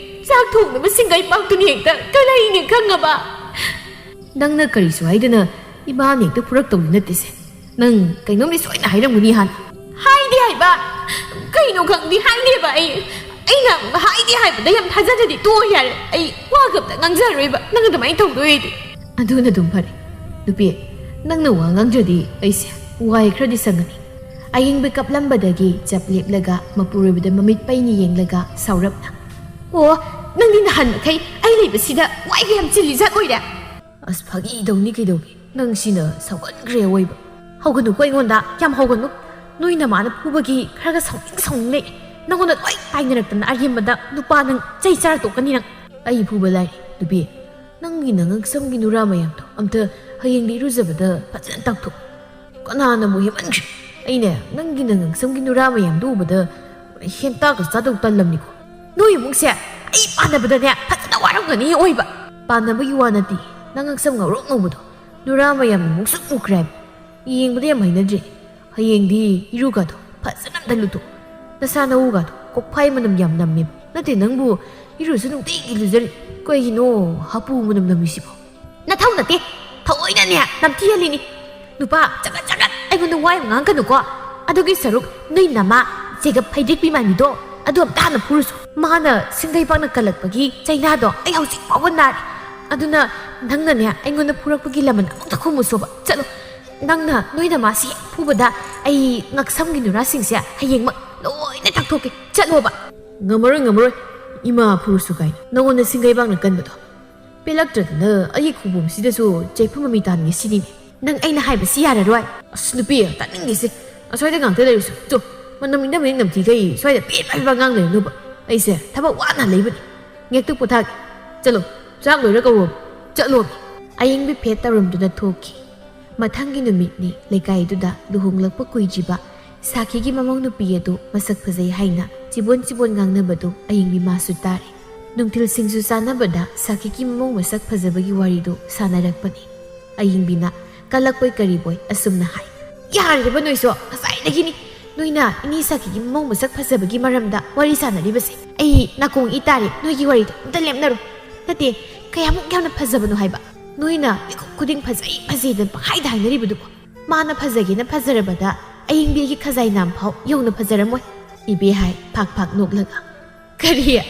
ꯆꯥꯛ ꯊꯣꯡꯅꯕ ꯁꯤꯡꯒꯩꯕꯥꯛꯇꯨꯅ ꯍꯦꯛꯇ ꯀꯜꯂꯛꯏꯅꯦ, ꯈꯪꯉꯕ? ꯅꯪꯅ ꯀꯔꯤꯁꯨ ꯍꯥꯏꯗꯅ ꯏꯃꯥꯅ ꯍꯦꯛꯇ ꯐꯨꯔꯛꯇꯧꯗꯤ ꯅꯠꯇꯦꯁꯦ꯫ ꯅꯪ ꯀꯩꯅꯣꯝꯗꯤ ꯁꯣꯏꯅ ꯍꯥꯏꯔꯝꯒꯅꯤ ꯍꯥꯟꯅ꯫ ꯍꯥꯏꯗꯦ ꯍꯥꯏꯕ꯫ ꯀꯩꯅꯣ ꯈꯪꯗꯦ, ꯍꯥꯏꯗꯦꯕ ꯑꯩ꯫ ꯑꯩꯅ ꯍꯥꯏꯗꯤ ꯍꯥꯏꯕꯗ ꯌꯥꯝ ꯊꯥꯖꯗ꯭ꯔꯗꯤ ꯇꯣꯛꯑꯣ ꯌꯥꯔꯦ꯫ ꯑꯩ ꯋꯥꯒ ꯑꯝꯇ ꯉꯥꯡꯖꯔꯔꯣꯏꯕ, ꯅꯪ ꯑꯗꯨꯃꯥꯏꯅ ꯇꯧꯗꯣꯏꯗꯤ꯫ ꯑꯗꯨꯅ ꯑꯗꯨꯝ ꯐꯔꯦ꯫ ꯅꯨꯄꯤ, ꯅꯪꯅ ꯋꯥ ꯉꯥꯡꯗ꯭ꯔꯗꯤ ꯑꯩꯁꯦ ꯋꯥꯏ ꯈꯔꯗꯤ ꯁꯪꯒꯅꯤ꯫ ꯑꯌꯤꯡꯕꯤ ꯀꯞꯂꯝꯕꯗꯒꯤ ꯆꯞ ꯂꯦꯞꯂꯒ ꯃꯄꯨꯔꯣꯏꯕꯗ ꯃꯃꯤꯠ ꯄꯩꯅ ꯌꯦꯡꯂꯒ ꯁꯥꯎꯔꯞꯅ, "ꯑꯣ, ꯅꯪꯗꯤ ꯅꯍꯥꯟ ꯃꯈꯩ ꯑꯩ ꯂꯩꯕꯁꯤꯗ ꯋꯥꯏꯒ ꯌꯥꯝ ꯆꯤꯜꯂꯤ ꯖꯥꯠ ꯑꯣꯏꯔꯦ?" "ꯑꯁ, ꯐꯥꯒꯤ ꯇꯧꯅꯤ ꯀꯩꯗꯧꯒꯦ? ꯅꯪ ꯁꯤꯅ ꯁꯥꯎꯒꯟꯈ꯭ꯔꯦ ꯑꯋꯣꯏꯕ꯫ ꯍꯧꯒꯅꯨꯀꯣ ꯑꯩꯉꯣꯟꯗ, ꯌꯥꯝ ꯍꯧꯒꯅꯨ꯫ ꯅꯣꯏ ꯅꯃꯥꯅ ꯐꯨꯕꯒꯤ ꯈꯔꯒ ꯁꯥꯎꯅꯤꯡ ꯁꯥꯎꯅꯤꯡ ꯂꯩ꯫ ꯅꯪꯉꯣꯟꯗ ꯂꯣꯏ ꯇꯥꯏꯅꯔꯛꯇꯅ ꯑꯔꯦꯝꯕꯗ ꯅꯨꯄꯥ ꯅꯪ ꯆꯩ ꯆꯥꯔ ꯇꯣꯛꯀꯅꯤ ꯅꯪ꯫" "ꯑꯩ ꯐꯨꯕ ꯂꯥꯏꯔꯤ, ꯅꯨꯄꯤ꯫ ꯅꯪꯒꯤ ꯅꯉꯛꯁꯝꯒꯤ ꯅꯨꯔꯥ ꯃꯌꯥꯝꯗꯣ ꯑꯝꯇ ꯍꯌꯦꯡꯗꯤ ꯏꯔꯨꯖꯕꯗ ꯐꯖꯅ ꯇꯛꯊꯣꯛ꯫ ꯀꯅꯥꯅꯕꯨ ꯍꯦꯟꯃꯟꯈ꯭ꯔꯦ? ꯑꯩꯅꯦ, ꯅꯪꯒꯤ ꯅꯉꯛꯁꯝꯒꯤ ꯅꯨꯔꯥ ꯃꯌꯥꯝꯗꯣ ꯎꯕꯗ ꯍꯦꯟꯇꯥꯛꯀ ꯆꯥꯗꯧ ꯇꯜꯂꯝꯅꯤꯀꯣ꯫ ꯅꯣꯏ ꯏꯃꯨꯡꯁꯦ ꯑꯩ ꯄꯥꯟꯅꯕꯗꯅꯦ ꯐꯖꯅ ꯋꯥꯔꯝꯒꯅꯤ ꯑꯣꯏꯕ꯫ ꯄꯥꯟꯅꯕꯒꯤ ꯋꯥ ꯅꯠꯇꯦ, ꯅꯉꯛꯁꯝ ꯉꯧꯔꯣꯛ ꯉꯧꯕꯗꯣ ꯅꯨꯔꯥ ꯃꯌꯥꯝꯅ ꯃꯨꯛꯁꯨꯛ ꯃꯨꯈ꯭ꯔꯦ ꯍꯥꯏꯕ꯫ ꯌꯦꯡꯕꯗ ꯌꯥꯝ ꯍꯩꯅꯗ꯭ꯔꯦ꯫ ꯍꯌꯦꯡꯗꯤ ꯏꯔꯨꯒꯗꯣ ꯐꯖꯅ ꯑꯝꯇ ꯂꯨꯊꯣꯛ꯫ ꯅꯁꯥ ꯅꯎꯒꯗꯣ ꯀꯣꯛꯐꯥꯏ ꯃꯅꯝ ꯌꯥꯝ ꯅꯝꯃꯦꯕ꯫ ꯅꯠꯇꯦ, ꯅꯪꯕꯨ ꯏꯔꯨꯁꯨ ꯅꯨꯡꯇꯤꯒꯤ ꯂꯨꯖꯔꯤ, ꯀꯩꯒꯤꯅꯣ ꯍꯥꯄꯨ ꯃꯅꯝ ꯅꯝꯃꯤꯁꯤꯕꯣ?" "ꯅꯊꯧ ꯅꯠꯇꯦ, ꯊꯑꯣꯏꯅꯅꯦ ꯅꯝꯊꯤꯍꯜꯂꯤꯅꯤ꯫ ꯅꯨꯄꯥ ꯆꯒꯠ ꯆꯒꯠ ꯑꯩꯉꯣꯟꯗ ꯋꯥ ꯌꯥꯝ ꯉꯥꯡꯒꯅꯨꯀꯣ꯫ ꯑꯗꯨꯒꯤ ꯁꯔꯨꯛ ꯅꯣꯏ ꯅꯃꯥ ꯆꯦꯒꯞ ꯐꯩꯗꯦꯛꯄꯤ ꯃꯥꯟꯕꯤꯗꯣ ꯑꯗꯨ ꯑꯝꯇ ꯍꯥꯟꯅ ꯐꯨꯔꯨꯁꯨ꯫ ꯃꯥꯅ ꯁꯤꯡꯗꯩ ꯄꯥꯛꯅ ꯀꯜꯂꯛꯄꯒꯤ ꯆꯩꯅꯥꯗꯣ ꯑꯩ ꯍꯧꯖꯤꯛ ꯐꯥꯎꯕ ꯅꯥꯔꯤ꯫ ꯑꯗꯨꯅ ꯅꯪꯅꯅꯦ ꯑꯩꯉꯣꯟꯗ ꯐꯨꯔꯛꯄꯒꯤ ꯂꯃꯟ ꯑꯃꯨꯛꯇ ꯈꯨꯝꯃꯨꯁꯣꯕ꯫ ꯆꯠꯂꯣ꯫ ꯅꯪꯅ ꯅꯣꯏ ꯅꯃꯥꯁꯤ ꯍꯦꯛ ꯐꯨꯕꯗ ꯑꯩ ꯉꯛꯁꯝꯒꯤ ꯅꯨꯔꯥꯁꯤꯡꯁꯦ ꯍꯌꯦꯡꯃꯛ ꯂꯣꯏꯅ ꯇꯥꯛꯊꯣꯛꯀꯦ꯫ ꯆꯠꯂꯣꯕ꯫" "ꯉꯝꯃꯔꯣꯏ, ꯉꯝꯃꯔꯣꯏ꯫ ꯏꯃꯥ ꯐꯨꯔꯁꯨ ꯀꯥꯏꯅ꯫ ꯅꯉꯣꯟꯗ ꯁꯤꯡꯒꯩꯕꯥꯛꯅ ꯀꯟꯕꯗꯣ ꯄꯦꯜꯂꯛꯇ꯭ꯔꯗꯅ ꯑꯩꯒꯤ ꯈꯣꯡꯕꯣꯝꯁꯤꯗꯁꯨ ꯆꯩꯐꯨ ꯃꯃꯤ ꯇꯥꯍꯟꯒꯦ ꯁꯤꯅꯤꯅꯦ꯫" "ꯅꯪ ꯑꯩꯅ ꯍꯥꯏꯕꯁꯤ ꯌꯥꯔꯔꯣꯏ꯫" "ꯑꯁ, ꯅꯨꯄꯤ, ꯇꯥꯅꯤꯡꯗꯦꯁꯦ꯫ ꯑꯁ꯭ꯋꯥꯏꯗ ꯉꯥꯛꯇ ꯂꯩꯔꯨꯁꯨ꯫ ꯆꯣ, ꯃꯅꯝ ꯏꯅꯝ ꯍꯦꯛ ꯅꯝꯊꯤꯈꯩ ꯁ꯭ꯋꯥꯏꯗ ꯄꯦꯠ ꯄꯦꯠ ꯉꯥꯡ ꯂꯩꯔꯅꯨꯕ꯫ ꯑꯩꯁꯦ ꯊꯕꯛ ꯋꯥꯅ ꯂꯩꯕꯅꯤ꯫ ꯉꯦꯛꯇ ꯄꯣꯊꯥꯒꯦ꯫ ꯆꯠꯂꯣ, ꯆꯥꯛ ꯂꯣꯏꯔ ꯀꯧꯔꯣ꯫ ꯆꯠꯂꯣ꯫" ꯑꯌꯤꯡꯕꯤ ꯐꯦꯠ ꯇꯧꯔꯝꯗꯨꯅ ꯊꯣꯛꯈꯤ꯫ ꯃꯊꯪꯒꯤ ꯅꯨꯃꯤꯠꯅꯤ ꯂꯩꯀꯥꯏꯗꯨꯗ ꯂꯨꯍꯣꯡꯂꯛꯄ ꯀꯨꯏꯗ꯭ꯔꯤꯕ ꯁꯥꯈꯤꯒꯤ ꯃꯃꯧ ꯅꯨꯄꯤ ꯑꯗꯨ ꯃꯁꯛ ꯐꯖꯩ ꯍꯥꯏꯅ ꯆꯤꯕꯣꯟ ꯆꯤꯕꯣꯟ ꯉꯥꯡꯅꯕꯗꯨ ꯑꯌꯤꯡꯕꯤ ꯃꯥꯁꯨ ꯇꯥꯔꯦ꯫ ꯅꯨꯡꯊꯤꯜ ꯁꯤꯡꯖꯨ ꯆꯥꯅꯕꯗ ꯁꯥꯈꯤꯒꯤ ꯃꯃꯧ ꯃꯁꯛ ꯐꯖꯕꯒꯤ ꯋꯥꯔꯤꯗꯨ ꯁꯥꯟꯅꯔꯛꯄꯅꯤ꯫ ꯑꯌꯤꯡꯕꯤꯅ ꯀꯜꯂꯛꯄꯣꯏ ꯀꯔꯤꯕꯣꯏ ꯑꯁꯨꯝꯅ ꯍꯥꯏ꯫ "ꯌꯥꯔꯦꯕ ꯅꯣꯏꯁꯨ, ꯉꯁꯥꯏꯗꯒꯤꯅꯤ ꯅꯣꯏꯅ ꯏꯅꯦ ꯁꯥꯈꯤꯒꯤ ꯃꯃꯧ ꯃꯁꯛ ꯐꯖꯕꯒꯤ ꯃꯔꯝꯗ ꯋꯥꯔꯤ ꯁꯥꯟꯅꯔꯤꯕꯁꯦ꯫ ꯑꯩ ꯅꯥꯀꯣꯡ ꯏ ꯇꯥꯔꯦ, ꯅꯣꯏꯒꯤ ꯋꯥꯔꯤꯗꯣ ꯑꯝꯇ ꯂꯦꯞꯅꯔꯣ꯫ ꯅꯠꯇꯦ, ꯀꯌꯥꯃꯨꯛ ꯌꯥꯝꯅ ꯐꯖꯕꯅꯣ ꯍꯥꯏꯕ? ꯅꯣꯏꯅ ꯃꯤꯀꯨꯞ ꯈꯨꯗꯤꯡ ꯐꯖꯩ ꯐꯖꯩꯗꯅ ꯄꯪꯍꯥꯏꯗ ꯍꯥꯏꯅꯔꯤꯕꯗꯨꯕꯨ? ꯃꯥꯅ ꯐꯖꯒꯦꯅ ꯐꯖꯔꯕꯗ ꯑꯌꯤꯡꯕꯤꯒꯤ ꯈꯖꯥꯏ ꯅꯥꯝ ꯐꯥꯎ ꯌꯧꯅ ꯐꯖꯔꯝꯃꯣꯏ꯫" ꯏꯕꯦ ꯍꯥꯏ ꯐꯥꯛ ꯐꯥꯛ ꯅꯣꯛꯂꯒ꯫ "ꯀꯔꯤ?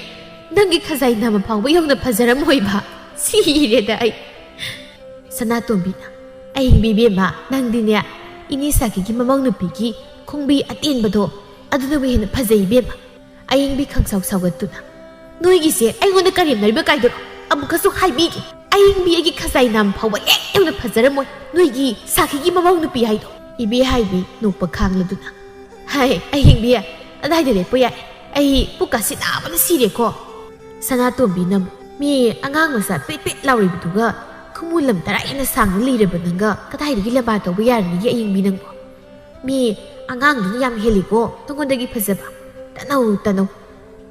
ꯅꯪꯒꯤ ꯈꯖꯥꯏ ꯅꯥꯝꯃ ꯐꯥꯎꯕ ꯌꯧꯅ ꯐꯖꯔꯝꯃꯣꯏꯕ? ꯁꯤꯔꯦꯗ ꯑꯩ!" ꯁꯅꯥꯇꯣꯝꯕꯤꯅ, "ꯑꯍꯤꯡꯕꯤ ꯏꯕꯦꯝꯃ, ꯅꯪꯗꯤꯅꯦ ꯏꯅꯦ ꯁꯥꯈꯤꯒꯤ ꯃꯃꯧ ꯅꯨꯄꯤꯒꯤ ꯈꯣꯡꯕꯤ ꯑꯇꯦꯟꯕꯗꯣ, ꯑꯗꯨꯅꯕꯨ ꯍꯦꯟꯅ ꯐꯖꯩ ꯏꯕꯦꯝꯃ꯫" ꯑꯍꯤꯡꯕꯤ ꯈꯪꯁꯥꯎ ꯁꯥꯎꯒꯠꯇꯨꯅ, "ꯅꯣꯏꯒꯤꯁꯦ ꯑꯩꯉꯣꯟꯗ ꯀꯔꯦꯝꯅꯔꯤꯕ ꯀꯥꯏꯗꯨꯔꯣ? ꯑꯃꯨꯛꯀꯁꯨ ꯍꯥꯏꯕꯤꯒꯦ, ꯑꯍꯤꯡꯕꯤ ꯑꯩꯒꯤ ꯈꯖꯥꯏ ꯅꯥꯝꯃ ꯐꯥꯎꯕ ꯍꯦꯛ ꯌꯧꯅ ꯐꯖꯔꯝꯃꯣꯏ ꯅꯣꯏꯒꯤ ꯁꯥꯈꯤꯒꯤ ꯃꯃꯧ ꯅꯨꯄꯤ ꯍꯥꯏꯗꯣ!" ꯏꯕꯦꯍꯥꯏꯕꯤ ꯅꯣꯛꯄ ꯈꯥꯡꯂꯗꯨꯅ, "ꯍꯥꯏ, ꯑꯍꯤꯡꯕꯤ, ꯑꯗꯥꯏꯗ ꯂꯦꯞꯄ ꯌꯥꯏ꯫ ꯑꯩ ꯄꯨꯛ ꯀꯥꯁꯤ ꯅꯥꯕꯅ ꯁꯤꯔꯦꯀꯣ꯫" ꯁꯅꯥꯇꯣꯝꯕꯤꯅ ꯑꯃꯨꯛ, "ꯃꯤ ꯑꯉꯥꯡ ꯃꯆꯥ ꯄꯦꯠ ꯄꯦꯠ ꯂꯥꯎꯔꯤꯕꯗꯨꯒ ꯈꯨꯃꯨ ꯂꯝ ꯇꯔꯥ ꯍꯦꯟꯅ ꯁꯥꯡꯅ ꯂꯩꯔꯕ ꯅꯪꯒ ꯀꯗꯥꯏꯗꯒꯤ ꯂꯝꯕꯥ ꯇꯧꯕ ꯌꯥꯔꯅꯤꯒꯦ ꯑꯍꯤꯡꯕꯤ ꯅꯪꯕꯣ? ꯃꯤ ꯑꯉꯥꯡꯗꯨꯅ ꯌꯥꯝ ꯍꯦꯜꯂꯤꯀꯣ ꯅꯉꯣꯟꯗꯒꯤ ꯐꯖꯕ꯫ ꯇꯅꯧ, ꯇꯅꯧ꯫"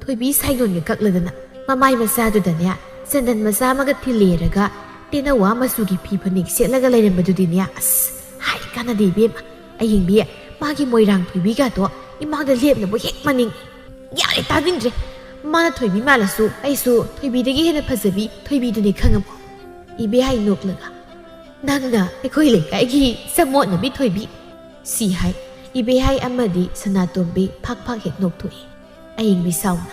ꯊꯣꯏꯕꯤ ꯁꯥꯏꯗꯣꯟꯒ ꯀꯛꯂꯗꯅ ꯃꯃꯥꯏ ꯃꯆꯥꯗꯨꯗꯅꯦ ꯆꯟꯗꯟ ꯃꯆꯥ ꯑꯃꯒ ꯊꯤꯜꯂꯦꯔꯒ ꯇꯦꯅꯋꯥ ꯃꯆꯨꯒꯤ ꯐꯤ ꯐꯅꯦꯛ ꯁꯦꯠꯂꯒ ꯂꯩꯔꯝꯕꯗꯨꯗꯤꯅꯦ, ꯑꯁ, ꯍꯥꯏ ꯀꯥꯟꯅꯗꯦ ꯏꯕꯦꯝꯃ꯫ ꯑꯍꯤꯡꯕꯤ, ꯃꯥꯒꯤ ꯃꯣꯏꯔꯥꯡ ꯊꯣꯏꯕꯤꯒꯗꯣ ꯏꯃꯥꯡꯗ ꯂꯦꯞꯅꯕ ꯍꯦꯛ ꯃꯅꯤꯡ꯫ ꯌꯥꯔꯦ, ꯇꯥꯅꯤꯡꯗ꯭ꯔꯦ꯫ ꯃꯥꯅ ꯊꯣꯏꯕꯤ ꯃꯥꯜꯂꯁꯨ ꯑꯩꯁꯨ ꯊꯣꯏꯕꯤꯗꯒꯤ ꯍꯦꯟꯅ ꯐꯖꯕꯤ ꯊꯣꯏꯕꯤꯗꯨꯅꯦ, ꯈꯪꯉꯕꯣ? ꯏꯕꯦꯍꯥꯏ ꯅꯣꯛꯂꯒ, "ꯅꯪꯅ ꯑꯩꯈꯣꯏ ꯂꯩꯀꯥꯏꯒꯤ ꯆꯃꯣꯠꯅꯕꯤ ꯊꯣꯏꯕꯤ?" ꯁꯤ ꯍꯥꯏ꯫ ꯏꯕꯦꯍꯥꯏ ꯑꯃꯗꯤ ꯁꯅꯥꯇꯣꯝꯕꯤ ꯐꯥꯛ ꯐꯥꯛ ꯍꯦꯛ ꯅꯣꯛꯊꯣꯛꯏ꯫ ꯑꯍꯤꯡꯕꯤ ꯁꯥꯎꯅ,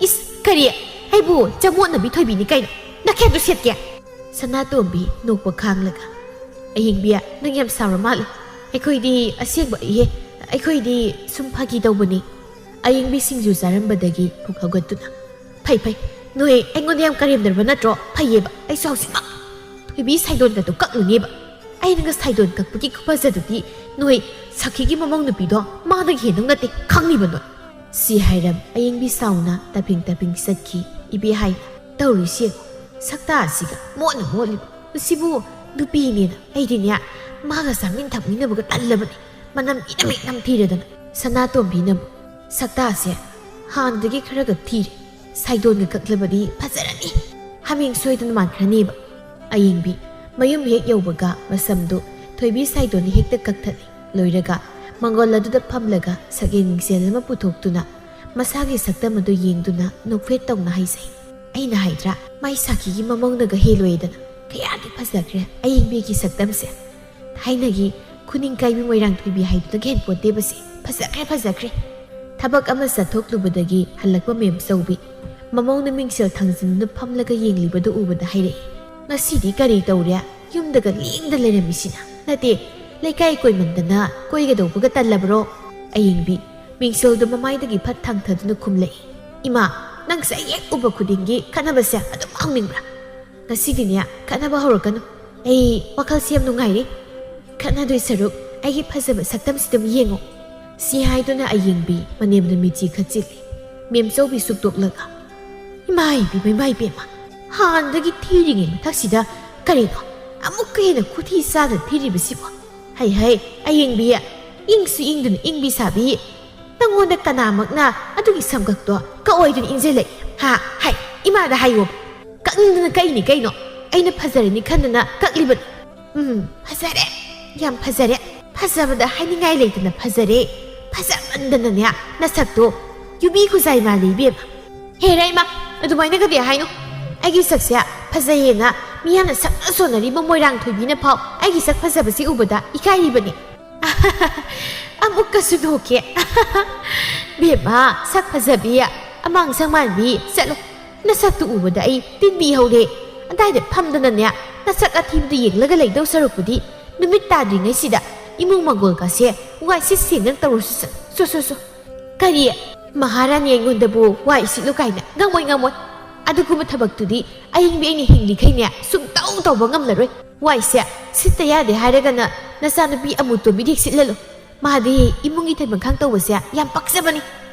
"ꯏꯁ, ꯀꯔꯤ? ꯑꯩꯕꯨ ꯆꯃꯣꯠꯅꯕꯤ ꯊꯣꯏꯕꯤꯅꯤ ꯀꯩꯅꯣ? ꯅꯈꯦꯠꯇꯨ ꯁꯦꯠꯀꯦ?" ꯁꯅꯥꯇꯣꯝꯕꯤ ꯅꯣꯛꯄ ꯈꯥꯡꯂꯒ, "ꯑꯍꯤꯡꯕꯤ, ꯅꯪ ꯌꯥꯝ ꯁꯥꯎꯔ ꯃꯥꯜꯂꯦ꯫ ꯑꯩꯈꯣꯏꯗꯤ ꯑꯁꯦꯡꯕ, ꯏꯍꯦ, ꯑꯩꯈꯣꯏꯗꯤ ꯁꯨꯝ ꯐꯥꯒꯤ ꯇꯧꯕꯅꯤ꯫" ꯑꯌꯤꯡꯕꯤ ꯁꯤꯡꯖꯨ ꯆꯥꯔꯝꯕꯗꯒꯤ ꯄꯨꯛ ꯍꯧꯒꯠꯇꯨꯅ, "ꯐꯩ, ꯐꯩ꯫ ꯅꯣꯏ ꯑꯩꯉꯣꯟꯗ ꯌꯥꯝ ꯀꯔꯦꯝꯅꯔꯕ ꯅꯠꯇ꯭ꯔꯣ? ꯐꯩꯌꯦꯕ꯫ ꯑꯩꯁꯨ ꯍꯧꯖꯤꯛꯃꯛ ꯊꯣꯏꯕꯤ ꯁꯥꯏꯗꯣꯟꯒꯗꯣ ꯀꯛꯂꯨꯅꯦꯕ꯫ ꯑꯩꯅꯒ ꯁꯥꯏꯗꯣꯟ ꯀꯛꯄꯒꯤ ꯈꯨꯐꯖꯗꯨꯗꯤ ꯅꯣꯏ ꯁꯈꯤꯒꯤ ꯃꯃꯧ ꯅꯨꯄꯤꯗꯣ ꯃꯥꯗꯒꯤ ꯍꯦꯟꯗꯧ ꯅꯠꯇꯦ, ꯈꯪꯉꯤꯕ ꯅꯣꯏ?" ꯁꯤ ꯍꯥꯏꯔꯝ ꯑꯌꯤꯡꯕꯤ ꯁꯥꯎꯅ ꯇꯞꯐꯤꯡ ꯇꯞꯐꯤꯡ ꯆꯠꯈꯤ꯫ ꯏꯕꯦꯍꯥꯏꯅ, "ꯇꯧꯔꯤꯁꯤ ꯌꯦꯡꯉꯨ, ꯁꯛꯇꯥ ꯑꯁꯤꯒ ꯃꯣꯠꯅ ꯃꯣꯠꯂꯤꯕ꯫ ꯃꯁꯤꯕꯨ ꯅꯨꯄꯤꯅꯦꯅ ꯑꯩꯗꯤꯅꯦ ꯃꯥꯒ ꯆꯥꯃꯤꯟ ꯊꯛꯃꯤꯟꯅꯕꯒ ꯇꯜꯂꯕꯅꯤ꯫ ꯃꯅꯝ ꯏꯅꯝ ꯍꯦꯛ ꯅꯝꯊꯤꯔꯗꯅ꯫" ꯁꯅꯥꯇꯣꯝꯕꯤꯅ ꯑꯃꯨꯛ, "ꯁꯛꯇꯥꯁꯦ ꯍꯥꯟꯅꯗꯒꯤ ꯈꯔꯒ ꯊꯤꯔꯦ꯫ ꯁꯥꯏꯗꯣꯟꯒ ꯀꯛꯂꯕꯗꯤ ꯐꯖꯔꯅꯤ꯫ ꯍꯥꯃꯦꯡ ꯁꯣꯏꯗꯅ ꯃꯥꯟꯈ꯭ꯔꯅꯦꯕ꯫" ꯑꯌꯤꯡꯕꯤ ꯃꯌꯨꯝ ꯍꯦꯛ ꯌꯧꯕꯒ ꯃꯁꯝꯗꯨ ꯊꯣꯏꯕꯤ ꯁꯥꯏꯗꯣꯟꯅ ꯍꯦꯛꯇ ꯀꯛꯊꯠꯂꯤ꯫ ꯂꯣꯏꯔꯒ ꯃꯪꯒꯣꯜ ꯑꯗꯨꯗ ꯐꯝꯂꯒ ꯁꯛꯌꯦꯡ ꯃꯤꯡꯁꯦꯜ ꯑꯃ ꯄꯨꯊꯣꯛꯇꯨꯅ ꯃꯁꯥꯒꯤ ꯁꯛꯇꯝ ꯑꯗꯨ ꯌꯦꯡꯗꯨꯅ ꯅꯣꯛꯐꯦꯠ ꯇꯧꯅ ꯍꯥꯏꯖꯩ꯫ "ꯑꯩꯅ ꯍꯥꯏꯗ꯭ꯔꯥ, ꯃꯥꯏ ꯁꯥꯈꯤꯒꯤ ꯃꯃꯧꯅꯒ ꯍꯦꯜꯂꯣꯏꯗꯅ꯫ ꯀꯌꯥꯗꯤ ꯐꯖꯈ꯭ꯔꯦ ꯑꯌꯤꯡꯕꯤꯒꯤ ꯁꯛꯇꯝꯁꯦ꯫ ꯊꯥꯏꯅꯒꯤ ꯈꯨꯅꯤꯡ ꯀꯥꯏꯕꯤ ꯃꯣꯏꯔꯥꯡ ꯊꯣꯏꯕꯤ ꯍꯥꯏꯗꯨꯗꯒꯤ ꯍꯦꯟꯄꯣꯠꯇꯦꯕꯁꯦ꯫ ꯐꯖꯈ꯭ꯔꯦ, ꯐꯖꯈ꯭ꯔꯦ꯫" ꯊꯕꯛ ꯑꯃ ꯆꯠꯊꯣꯛꯂꯨꯕꯗꯒꯤ ꯍꯜꯂꯛꯄ ꯃꯦꯝꯆꯧꯕꯤ ꯃꯃꯧꯅ ꯃꯤꯡꯁꯦꯜ ꯊꯥꯡꯖꯤꯟꯗꯨꯅ ꯐꯝꯂꯒ ꯌꯦꯡꯂꯤꯕꯗꯨ ꯎꯕꯗ ꯍꯥꯏꯔꯛꯏ, "ꯉꯁꯤꯗꯤ ꯀꯔꯤ ꯇꯧꯔꯦ? ꯌꯨꯝꯗꯒ ꯂꯦꯡꯗ ꯂꯩꯔꯝꯃꯤꯁꯤꯅ? ꯅꯠꯇꯦ, ꯂꯩꯀꯥꯏ ꯀꯣꯏꯃꯟꯗꯅ ꯀꯣꯏꯒꯗꯧꯕꯒ ꯇꯜꯂꯕ꯭ꯔꯣ?" ꯑꯌꯦꯡꯕꯤ ꯃꯤꯡꯁꯦꯜꯗꯨ ꯃꯃꯥꯏꯗꯒꯤ ꯐꯠ ꯊꯥꯡꯊꯗꯨꯅ ꯈꯨꯝꯂꯛꯏ, "ꯏꯃꯥ, ꯅꯪꯁꯦ ꯑꯩ ꯍꯦꯛ ꯎꯕ ꯈꯨꯗꯤꯡꯒꯤ ꯈꯠꯅꯕꯁꯦ ꯑꯗꯨꯝ ꯍꯧꯅꯤꯡꯕ꯭ꯔꯥ? ꯉꯁꯤꯗꯤꯅꯦ, ꯈꯠꯅꯕ ꯍꯧꯔꯛꯀꯅꯨ꯫ ꯑꯩ ꯋꯥꯈꯜꯁꯦ ꯌꯥꯝ ꯅꯨꯡꯉꯥꯏꯔꯤ꯫ ꯈꯠꯅꯗꯣꯏ ꯁꯔꯨꯛ ꯑꯩꯒꯤ ꯐꯖꯕ ꯁꯛꯇꯝꯁꯤ ꯑꯗꯨꯝ ꯌꯦꯡꯉꯣ꯫" ꯁꯤ ꯍꯥꯏꯗꯨꯅ ꯑꯌꯦꯡꯕꯤ ꯃꯅꯦꯝꯗ ꯃꯤꯆꯤ ꯈꯠꯆꯤꯜꯂꯤ꯫ ꯃꯦꯝꯆꯧꯕꯤ ꯁꯨꯛꯇꯣꯛꯂꯒ, "ꯏꯃꯥ ꯏꯕꯦꯝꯃ, ꯏꯃꯥ ꯏꯕꯦꯝꯃ, ꯍꯥꯟꯅꯗꯒꯤ ꯊꯤꯔꯤꯉꯩ ꯃꯊꯛꯁꯤꯗ ꯀꯔꯤꯅꯣ ꯑꯃꯨꯛꯀ ꯍꯦꯟꯅ ꯈꯨꯊꯤ ꯆꯥꯗ ꯊꯤꯔꯤꯕꯁꯤꯕꯣ? ꯍꯩ ꯍꯩ, ꯑꯌꯦꯡꯕꯤ, ꯏꯪꯁꯨ ꯏꯪꯗꯨꯅ ꯏꯪꯕꯤ ꯁꯥꯕꯤ, ꯅꯪꯉꯣꯟꯗ ꯀꯅꯥꯃꯛꯅ ꯑꯗꯨꯒꯤ ꯁꯝꯀꯛꯇꯣ ꯀꯛꯑꯣꯏꯗꯨꯅ ꯏꯟꯖꯜꯂꯛꯏ? ꯍꯥ? ꯍꯥꯏ, ꯏꯃꯥꯗ ꯍꯥꯏꯌꯣ꯫ ꯀꯛꯅꯤꯡꯗꯅ ꯀꯛꯏꯅꯤ ꯀꯩꯅꯣ? ꯑꯩꯅ ꯐꯖꯔꯅꯤ ꯈꯟꯗꯅ ꯀꯛꯂꯤꯕꯅꯤ꯫" "ꯎꯝ, ꯐꯖꯔꯦ꯫ ꯌꯥꯝ ꯐꯖꯔꯦ꯫ ꯐꯖꯕꯗ ꯍꯥꯏꯅꯤꯡꯉꯥꯏ ꯂꯩꯇꯅ ꯐꯖꯔꯦ꯫ ꯐꯖꯃꯟꯗꯅꯅꯦ, ꯅꯁꯛꯇꯣ ꯌꯨꯕꯤ ꯈꯨꯖꯥꯏ ꯃꯥꯜꯂꯦ ꯏꯕꯦꯝꯃ꯫" "ꯍꯦꯔꯥ ꯏꯃꯥ, ꯑꯗꯨꯃꯥꯏꯅꯒꯗꯤ ꯍꯥꯏꯅꯨ꯫ ꯑꯩꯒꯤ ꯁꯛꯁꯦ ꯐꯖꯩꯌꯦꯅ ꯃꯤꯌꯥꯝꯅ ꯁꯛꯅ ꯁꯣꯟꯅꯔꯤꯕ ꯃꯣꯏꯔꯥꯡ ꯊꯣꯏꯕꯤꯅ ꯐꯥꯎ ꯑꯩꯒꯤ ꯁꯛ ꯐꯖꯕꯁꯤ ꯎꯕꯗ ꯏꯀꯥꯏꯔꯤꯕꯅꯤ꯫" "ꯑꯃꯨꯛꯀꯁꯨ ꯅꯣꯛꯀꯦ꯫" "ꯕꯦꯝꯃ, ꯁꯛ ꯐꯖꯕꯤ, ꯑꯃꯥꯡ ꯁꯪ ꯃꯥꯟꯕꯤ, ꯆꯠꯂꯣ꯫ ꯅꯁꯛꯇꯨ ꯎꯕꯗ ꯑꯩ ꯇꯤꯟꯕꯤ ꯍꯧꯔꯦ꯫ ꯑꯗꯥꯏꯗ ꯐꯝꯗꯅꯅꯦ, ꯅꯁꯛ ꯑꯊꯤꯕꯗꯨ ꯌꯦꯡꯂꯒ ꯂꯩꯗꯧ ꯁꯔꯨꯛꯄꯨꯗꯤ ꯅꯨꯃꯤꯠ ꯇꯥꯗ꯭ꯔꯤꯉꯩꯁꯤꯗ ꯏꯃꯨꯡ ꯃꯪꯒꯣꯜꯒꯁꯦ ꯋꯥꯏꯁꯤꯠ ꯁꯦꯡꯅ ꯇꯧꯔꯨꯁꯨ ꯆꯠ-, ꯁꯣ, ꯁꯣ, ꯁꯣ꯫" "ꯀꯔꯤ? ꯃꯍꯥꯔꯥꯅꯤ ꯑꯩꯉꯣꯟꯗꯕꯨ ꯋꯥꯏ ꯁꯤꯠꯂꯨ ꯀꯥꯏꯅ? ꯉꯝꯃꯣꯏ, ꯉꯝꯃꯣꯏ꯫ ꯑꯗꯨꯒꯨꯝꯕ ꯊꯕꯛꯇꯨꯗꯤ ꯑꯌꯤꯡꯕꯤ ꯑꯩꯅ ꯍꯤꯡꯂꯤꯈꯩꯅꯦ ꯁꯨꯡꯇꯧ ꯇꯧꯕ ꯉꯝꯂꯔꯣꯏ꯫ ꯋꯥꯏꯁꯦ ꯁꯤꯠꯇ ꯌꯥꯗꯦ ꯍꯥꯏꯔꯒꯅ ꯅꯆꯥꯅꯨꯄꯤ ꯑꯃꯨꯇꯣꯝꯕꯤꯗ ꯍꯦꯛ ꯁꯤꯠꯍꯜꯂꯨ꯫ ꯃꯥꯗꯤ ꯏꯃꯨꯡꯒꯤ ꯊꯕꯛ ꯏꯪꯈꯥꯡ ꯇꯧꯕꯁꯦ ꯌꯥꯝ ꯄꯛꯆꯕꯅꯤ꯫"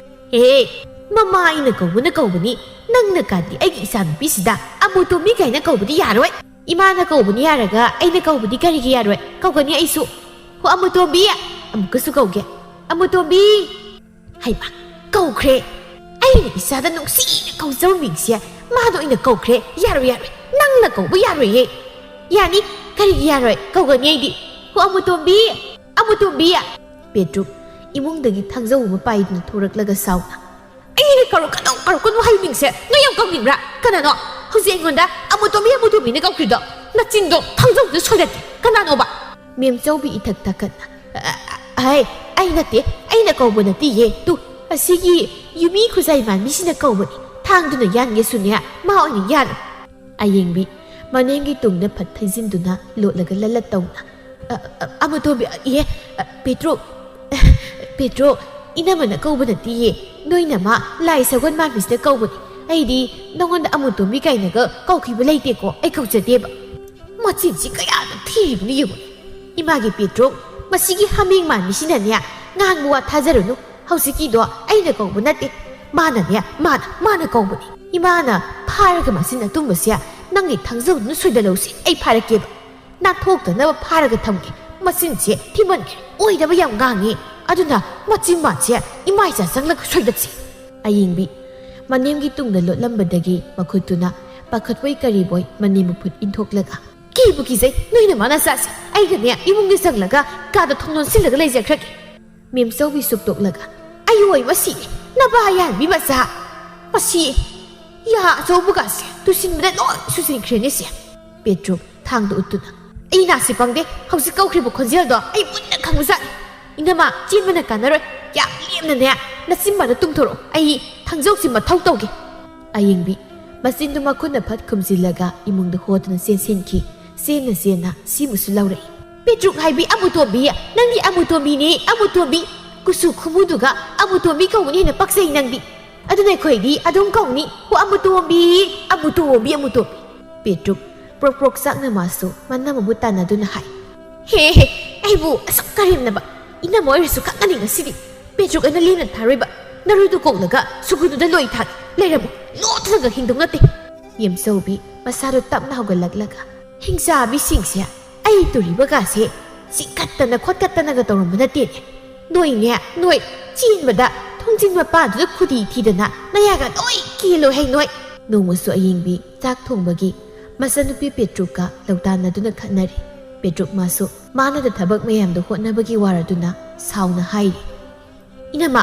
"ꯑꯦ, ꯃꯃꯥ ꯑꯩꯅ ꯀꯧꯕꯅ ꯀꯧꯕꯅꯤ꯫ ꯅꯪꯅ ꯀꯥꯟꯗꯤ ꯑꯩꯒꯤ ꯏꯆꯥꯅꯨꯄꯤꯁꯤꯗ ꯑꯃꯨꯇꯣꯝꯕꯤ ꯀꯥꯏꯅ ꯀꯧꯕꯗꯤ ꯌꯥꯔꯣꯏ꯫ ꯏꯃꯥꯅ ꯀꯧꯕꯅꯤ ꯌꯥꯔꯒ ꯑꯩꯅ ꯀꯧꯕꯗꯤ ꯀꯔꯤꯒꯤ ꯌꯥꯔꯣꯏ? ꯀꯧꯒꯅꯤ ꯑꯩꯁꯨ꯫ ꯍꯣ, ꯑꯃꯨꯇꯣꯝꯕꯤ!" ꯑꯃꯨꯛꯀꯁꯨ ꯀꯧꯒꯦ꯫ "ꯑꯃꯨꯇꯣꯝꯕꯤ!" ꯍꯩꯃꯥ, ꯀꯧꯈ꯭ꯔꯦ꯫ ꯑꯩꯅ ꯏꯆꯥꯗ ꯅꯨꯡꯁꯤꯅ ꯀꯧꯖꯕ ꯃꯤꯡꯁꯦ ꯃꯥꯗ ꯑꯣꯏꯅ ꯀꯧꯈ꯭ꯔꯦ꯫ ꯌꯥꯔꯣꯏ, ꯌꯥꯔꯣꯏ꯫ ꯅꯪꯅ ꯀꯧꯕ ꯌꯥꯔꯣꯏꯌꯦ꯫ ꯌꯥꯅꯤ, ꯀꯔꯤꯒꯤ ꯌꯥꯔꯣꯏ? ꯀꯧꯒꯅꯤ ꯑꯩꯗꯤ꯫ ꯍꯣ, ꯑꯃꯨꯇꯣꯝꯕꯤ! ꯑꯃꯨꯇꯣꯝꯕꯤ! ꯕꯦꯗꯔꯨꯝ ꯏꯃꯨꯡꯗꯒꯤ ꯊꯥꯡꯖꯧ ꯑꯃ ꯄꯥꯏꯗꯨꯅ ꯊꯣꯔꯛꯂꯒ ꯁꯥꯎꯅ, "ꯑꯩꯅ ꯀꯧꯔꯛꯀꯅꯨ, ꯀꯧꯔꯛꯀꯅꯨ ꯍꯥꯏꯕ ꯃꯤꯡꯁꯦ ꯅꯣꯏ ꯌꯥꯝ ꯀꯧꯅꯤꯡꯕ꯭ꯔꯥ? ꯀꯅꯥꯅꯣ? ꯍꯧꯖꯤꯛ ꯑꯩꯉꯣꯟꯗ ꯑꯃꯨꯇꯣꯝꯕꯤ, ꯑꯃꯨꯇꯣꯝꯕꯤꯅ ꯀꯧꯈ꯭ꯔꯤꯗꯣ? ꯅꯆꯤꯟꯗꯣ ꯊꯥꯡꯖꯧꯗ ꯁꯣꯏꯗꯠꯀꯦ꯫ ꯀꯅꯥꯅꯣꯕ?" ꯃꯦꯝꯆꯧꯕꯤ ꯏꯊꯛ ꯊꯛꯀꯠꯅ, "ꯑ, ꯑ, ꯍꯩ, ꯑꯩ ꯅꯠꯇꯦ, ꯑꯩꯅ ꯀꯧꯕ ꯅꯠꯇꯤꯌꯦ꯫ ꯇꯨ, "ꯑꯁꯤꯒꯤ ꯌꯨꯃꯤ ꯈꯨꯖꯥꯏ ꯃꯥꯟꯕꯤꯁꯤꯅ ꯀꯧꯕꯅꯤ꯫ ꯊꯥꯡꯗꯨꯅ ꯌꯥꯟꯒꯦꯁꯨꯅꯦ, ꯃꯥ ꯑꯣꯏꯅ ꯌꯥꯟꯂꯨ꯫" ꯑꯌꯦꯡꯕꯤ ꯃꯅꯦꯝꯒꯤ ꯇꯨꯡꯗ ꯐꯠ ꯊꯩꯖꯤꯟꯗꯨꯅ ꯂꯣꯠꯂꯒ ꯂꯂꯠ ꯇꯧꯅ, "ꯑ, ꯑ, ꯑꯃꯨꯇꯣꯝꯕꯤ, ꯑ, ꯏꯍꯦ, ꯑ, ꯄꯦꯇ꯭ꯔꯣꯛ, ꯄꯦꯇ꯭ꯔꯣꯛ, ꯏꯅꯝꯃꯅ ꯀꯧꯕ ꯅꯠꯇꯤꯌꯦ, ꯅꯣꯏꯅ ꯃꯥ ꯂꯥꯏ ꯁꯒꯣꯜ ꯃꯥꯟꯕꯤꯁꯤꯅ ꯀꯧꯕꯅꯤ꯫ ꯑꯩꯗꯤ ꯅꯉꯣꯟꯗ ꯑꯃꯨꯇꯣꯝꯕꯤ ꯀꯥꯏꯅꯒ ꯀꯧꯈꯤꯕ ꯂꯩꯇꯦꯀꯣ, ꯑꯩ ꯀꯧꯖꯗꯦꯕ꯫" ꯃꯆꯤꯟꯁꯤ ꯀꯌꯥꯗ ꯊꯤꯔꯤꯕꯅꯣ ꯌꯦꯡꯉꯨꯅꯦ꯫ ꯏꯃꯥꯒꯤ ꯄꯦꯇ꯭ꯔꯣꯛ, ꯃꯁꯤꯒꯤ ꯍꯥꯃꯦꯡ ꯃꯥꯟꯕꯤꯁꯤꯅꯅꯦ ꯉꯥꯡꯕ ꯋꯥ ꯊꯥꯖꯔꯨꯅꯨ꯫ ꯍꯧꯖꯤꯛꯀꯤꯗꯣ ꯑꯩꯅ ꯀꯧꯕ ꯅꯠꯇꯦ꯫ ꯃꯥꯅꯅꯦ, ꯃꯥꯅ, ꯃꯥꯅ ꯀꯧꯕꯅꯤ꯫ ꯏꯃꯥꯅ ꯐꯥꯔꯒ ꯃꯆꯤꯟ ꯑꯇꯨꯝꯕꯁꯦ ꯅꯪꯒꯤ ꯊꯥꯡꯖꯧꯗꯨꯅ ꯁꯣꯏꯗꯠꯂꯧꯁꯤ, ꯑꯩ ꯐꯥꯔꯛꯀꯦꯕ꯫ ꯅꯥꯟꯊꯣꯛꯇꯅꯕ ꯐꯥꯔꯒ ꯊꯝꯒꯦ꯫ ꯃꯆꯤꯟꯁꯦ ꯊꯤꯃꯟꯈ꯭ꯔꯦ, ꯑꯣꯏꯗꯕ ꯌꯥꯝ ꯉꯥꯡꯉꯤ꯫ ꯑꯗꯨꯅ ꯃꯆꯤꯟ ꯃꯥꯟꯁꯦ ꯏꯃꯥ ꯏꯆꯥ ꯆꯪꯂꯒ ꯁꯣꯏꯗꯠꯁꯤ꯫ ꯑꯌꯦꯡꯕꯤ ꯃꯅꯦꯝꯒꯤ ꯇꯨꯡꯗ ꯂꯣꯠꯂꯝꯕꯗꯒꯤ ꯃꯈꯨꯠꯇꯨꯅ ꯄꯥꯈꯠꯄꯣꯏ ꯀꯔꯤꯕꯣꯏ ꯃꯅꯦꯝ ꯃꯐꯨꯠ ꯏꯟꯊꯣꯛꯂꯒ, "ꯀꯤꯕꯨ ꯀꯤꯖꯩ, ꯅꯣꯏꯅ ꯃꯥꯅ ꯆꯥꯁꯦ꯫ ꯑꯩꯒꯅꯦ ꯏꯃꯨꯡꯗ ꯆꯪꯂꯒ ꯀꯥꯗ ꯊꯣꯡ ꯂꯣꯟꯁꯤꯜꯂꯒ ꯂꯩꯖꯈ꯭ꯔꯒꯦ꯫" ꯃꯦꯝꯆꯧꯕꯤ ꯁꯨꯛꯇꯣꯛꯂꯒ, "ꯑꯌꯣꯏ, ꯃꯁꯤ ꯅꯕꯥ ꯌꯥꯟꯕꯤ ꯃꯆꯥ! ꯃꯁꯤ ꯌꯥ ꯑꯆꯧꯕꯒꯁꯦ ꯇꯨꯁꯤꯟꯕꯗ ꯂꯣꯏ ꯁꯨꯖꯤꯟꯈ꯭ꯔꯦꯅꯦ ꯁꯦ꯫" ꯄꯦꯇ꯭ꯔꯨꯛ ꯊꯥꯡꯗ ꯎꯠꯇꯨꯅ, "ꯑꯩ ꯅꯥꯁꯤ ꯄꯪꯗꯦ, ꯍꯧꯖꯤꯛ ꯀꯧꯈ꯭ꯔꯤꯕ ꯈꯣꯟꯖꯦꯜꯗꯣ ꯑꯩ ꯃꯨꯟꯅ ꯈꯪꯕꯖꯥꯠꯅꯤ꯫ ꯏꯅꯝꯃ, ꯆꯦꯟꯕꯅ ꯀꯥꯟꯅꯔꯣꯏ, ꯌꯥꯝ ꯂꯦꯝꯅꯅꯦ ꯅꯆꯤꯟꯕꯗ ꯇꯨꯝꯊꯣꯔꯛꯑꯣ, ꯑꯩ ꯊꯥꯡꯖꯧꯁꯤ ꯃꯊꯧ ꯇꯧꯒꯦ꯫" ꯑꯌꯦꯡꯕꯤ ꯃꯆꯤꯟꯗꯨ ꯃꯈꯨꯠꯅ ꯐꯠ ꯈꯨꯝꯖꯤꯜꯂꯒ ꯏꯃꯨꯡꯗ ꯍꯣꯗꯨꯅ ꯆꯦꯟꯁꯤꯟꯈꯤ꯫ ꯆꯦꯟꯅ ꯆꯦꯟꯅ ꯁꯤꯃꯁꯨ ꯂꯧꯔꯛꯏ꯫ "ꯄꯦꯇ꯭ꯔꯨꯛ ꯍꯥꯏꯕꯤ ꯑꯃꯨꯇꯣꯝꯕꯤ, ꯅꯪꯗꯤ ꯑꯃꯨꯇꯣꯝꯕꯤꯅꯤ, ꯑꯃꯨꯇꯣꯝꯕꯤ꯫ ꯀꯨꯆꯨ ꯈꯨꯃꯨꯗꯨꯒ ꯑꯃꯨꯇꯣꯝꯕꯤ ꯀꯧꯕꯅ ꯍꯦꯟꯅ ꯄꯛꯆꯩ ꯅꯪꯗꯤ꯫ ꯑꯗꯨꯅ ꯑꯩꯈꯣꯏꯗꯤ ꯑꯗꯨꯝ ꯀꯧꯅꯤ, ꯍꯣ ꯑꯃꯨꯇꯣꯝꯕꯤ, ꯑꯃꯨꯇꯣꯝꯕꯤ, ꯑꯃꯨꯇꯣꯝꯕꯤ꯫" ꯄꯦꯇ꯭ꯔꯨꯛ ꯄ꯭ꯔꯣꯛ ꯄ꯭ꯔꯣꯛ ꯆꯥꯛꯅ ꯃꯥꯁꯨ ꯃꯅꯝ ꯑꯃꯨꯛ ꯇꯥꯟꯅꯗꯨꯅ ꯍꯥꯏ, "ꯍꯦ ꯍꯦ, ꯑꯩꯕꯨ ꯑꯁꯨꯛ ꯀꯔꯦꯝꯅꯕ ꯏꯅꯝꯃ ꯑꯣꯏꯔꯁꯨ ꯈꯪꯒꯅꯤ ꯉꯁꯤꯗꯤ꯫ ꯄꯦꯇ꯭ꯔꯨꯛ ꯑꯩꯅ ꯂꯦꯝꯅ ꯊꯥꯔꯣꯏꯕ꯫ ꯅꯔꯨꯗꯨ ꯀꯣꯛꯂꯒ ꯁꯨꯒꯨꯅꯨꯗ ꯂꯣꯏ ꯊꯥꯒꯦ꯫ ꯂꯩꯔꯝꯃꯨ, ꯂꯣꯠꯇꯅꯒ ꯍꯤꯡꯗꯧ ꯅꯠꯇꯦ꯫" ꯌꯦꯝꯆꯧꯕꯤ ꯃꯁꯥꯗꯨ ꯇꯞꯅ ꯍꯧꯒꯠꯂꯛꯂꯒ, "ꯍꯤꯡꯆꯥꯕꯤꯁꯤꯡꯁꯦ ꯑꯩ ꯇꯨꯔꯤꯕꯒꯥꯁꯦ ꯆꯤꯡꯈꯠꯇꯅ ꯈꯣꯠꯀꯠꯇꯅꯒ ꯇꯧꯔꯝꯕ ꯅꯠꯇꯦꯅꯦ꯫ ꯅꯣꯏꯅꯦ, ꯅꯣꯏ ꯆꯦꯟꯕꯗ ꯊꯣꯡꯖꯤꯟ ꯃꯄꯥꯗꯨꯗ ꯈꯨꯗꯤ ꯊꯤꯗꯅ ꯅꯌꯥꯒ ꯂꯣꯏ ꯀꯦꯜꯂꯣ ꯍꯩ ꯅꯣꯏ꯫" ꯅꯣꯡꯃꯁꯨ ꯑꯌꯦꯡꯕꯤ ꯆꯥꯛ ꯊꯣꯡꯕꯒꯤ ꯃꯆꯟꯅꯨꯄꯤ ꯄꯦꯇ꯭ꯔꯨꯛꯀ ꯂꯧꯇꯥꯟꯅꯗꯨꯅ ꯈꯠꯅꯔꯤ꯫ ꯄꯦꯇ꯭ꯔꯨꯛ ꯃꯥꯁꯨ ꯃꯥꯅꯗ ꯊꯕꯛ ꯃꯌꯥꯝꯗꯣ ꯍꯣꯠꯅꯕꯒꯤ ꯋꯥꯔꯗꯨꯅ ꯁꯥꯎꯅ ꯍꯥꯏꯔꯤ, "ꯏꯅꯝꯃ,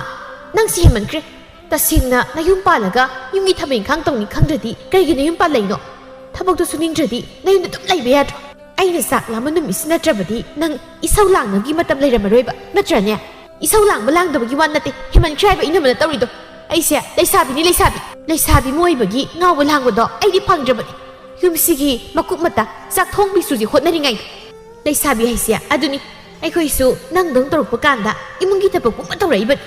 ꯅꯪꯁꯤ ꯍꯦꯟꯃꯟꯈ꯭ꯔꯦ꯫ ꯇꯁꯦꯡꯅ ꯅꯌꯨꯝ ꯄꯥꯜꯂꯒ ꯌꯨꯝꯒꯤ ꯊꯕꯛ ꯏꯪꯈꯥꯡ ꯇꯧꯅꯤ ꯈꯪꯗ꯭ꯔꯗꯤ ꯀꯔꯤꯒꯤ ꯅꯌꯨꯝ ꯄꯥꯜꯂꯛꯏꯅꯣ? ꯊꯕꯛꯇꯨ ꯁꯨꯅꯤꯡꯗ꯭ꯔꯗꯤ ꯅꯌꯨꯝꯗ ꯑꯗꯨꯝ ꯂꯩꯕ ꯌꯥꯗ꯭ꯔꯣ? ꯑꯩꯅ ꯆꯥꯛ ꯂꯥꯝꯕ ꯅꯨꯃꯤꯠꯁꯤ ꯅꯠꯇ꯭ꯔꯕꯗꯤ ꯅꯪ ꯏꯁꯧ ꯂꯥꯡꯅꯕꯒꯤ ꯃꯇꯝ ꯂꯩꯔꯝꯃꯔꯣꯏꯕ, ꯅꯠꯇ꯭ꯔꯅꯦ?" ꯏꯁꯧ ꯂꯥꯡꯕ ꯂꯥꯡꯗꯕꯒꯤ ꯋꯥ ꯅꯠꯇꯦ, ꯍꯦꯃꯟꯈ꯭ꯔꯦ ꯍꯥꯏꯕ ꯏꯅꯝꯃꯅ ꯇꯧꯔꯤꯗꯣ꯫ ꯑꯩꯁꯦ ꯂꯩꯁꯥꯕꯤꯅꯤ, ꯂꯩꯁꯥꯕꯤ꯫ ꯂꯩꯁꯥꯕꯤ ꯑꯃ ꯑꯣꯏꯕꯒꯤ ꯉꯥꯎꯕ ꯂꯥꯡꯕꯗꯣ ꯑꯩꯗꯤ ꯐꯪꯗ꯭ꯔꯕꯅꯤ꯫ ꯌꯨꯝꯁꯤꯒꯤ ꯃꯀꯨꯞ ꯃꯇꯥ, ꯆꯥꯛ ꯊꯣꯡꯕꯤ ꯁꯨꯁꯤ ꯍꯣꯠꯅꯔꯤꯉꯩꯗ꯫ ꯂꯩꯁꯥꯕꯤ ꯍꯥꯏꯁꯦ ꯑꯗꯨꯅꯤ꯫ ꯑꯩꯈꯣꯏꯁꯨ ꯅꯪꯗꯧ ꯇꯧꯔꯛꯄ ꯀꯥꯟꯗ ꯏꯃꯨꯡꯒꯤ ꯊꯕꯛ ꯄꯨꯝꯕ ꯇꯧꯔꯛꯏꯕꯅꯤ꯫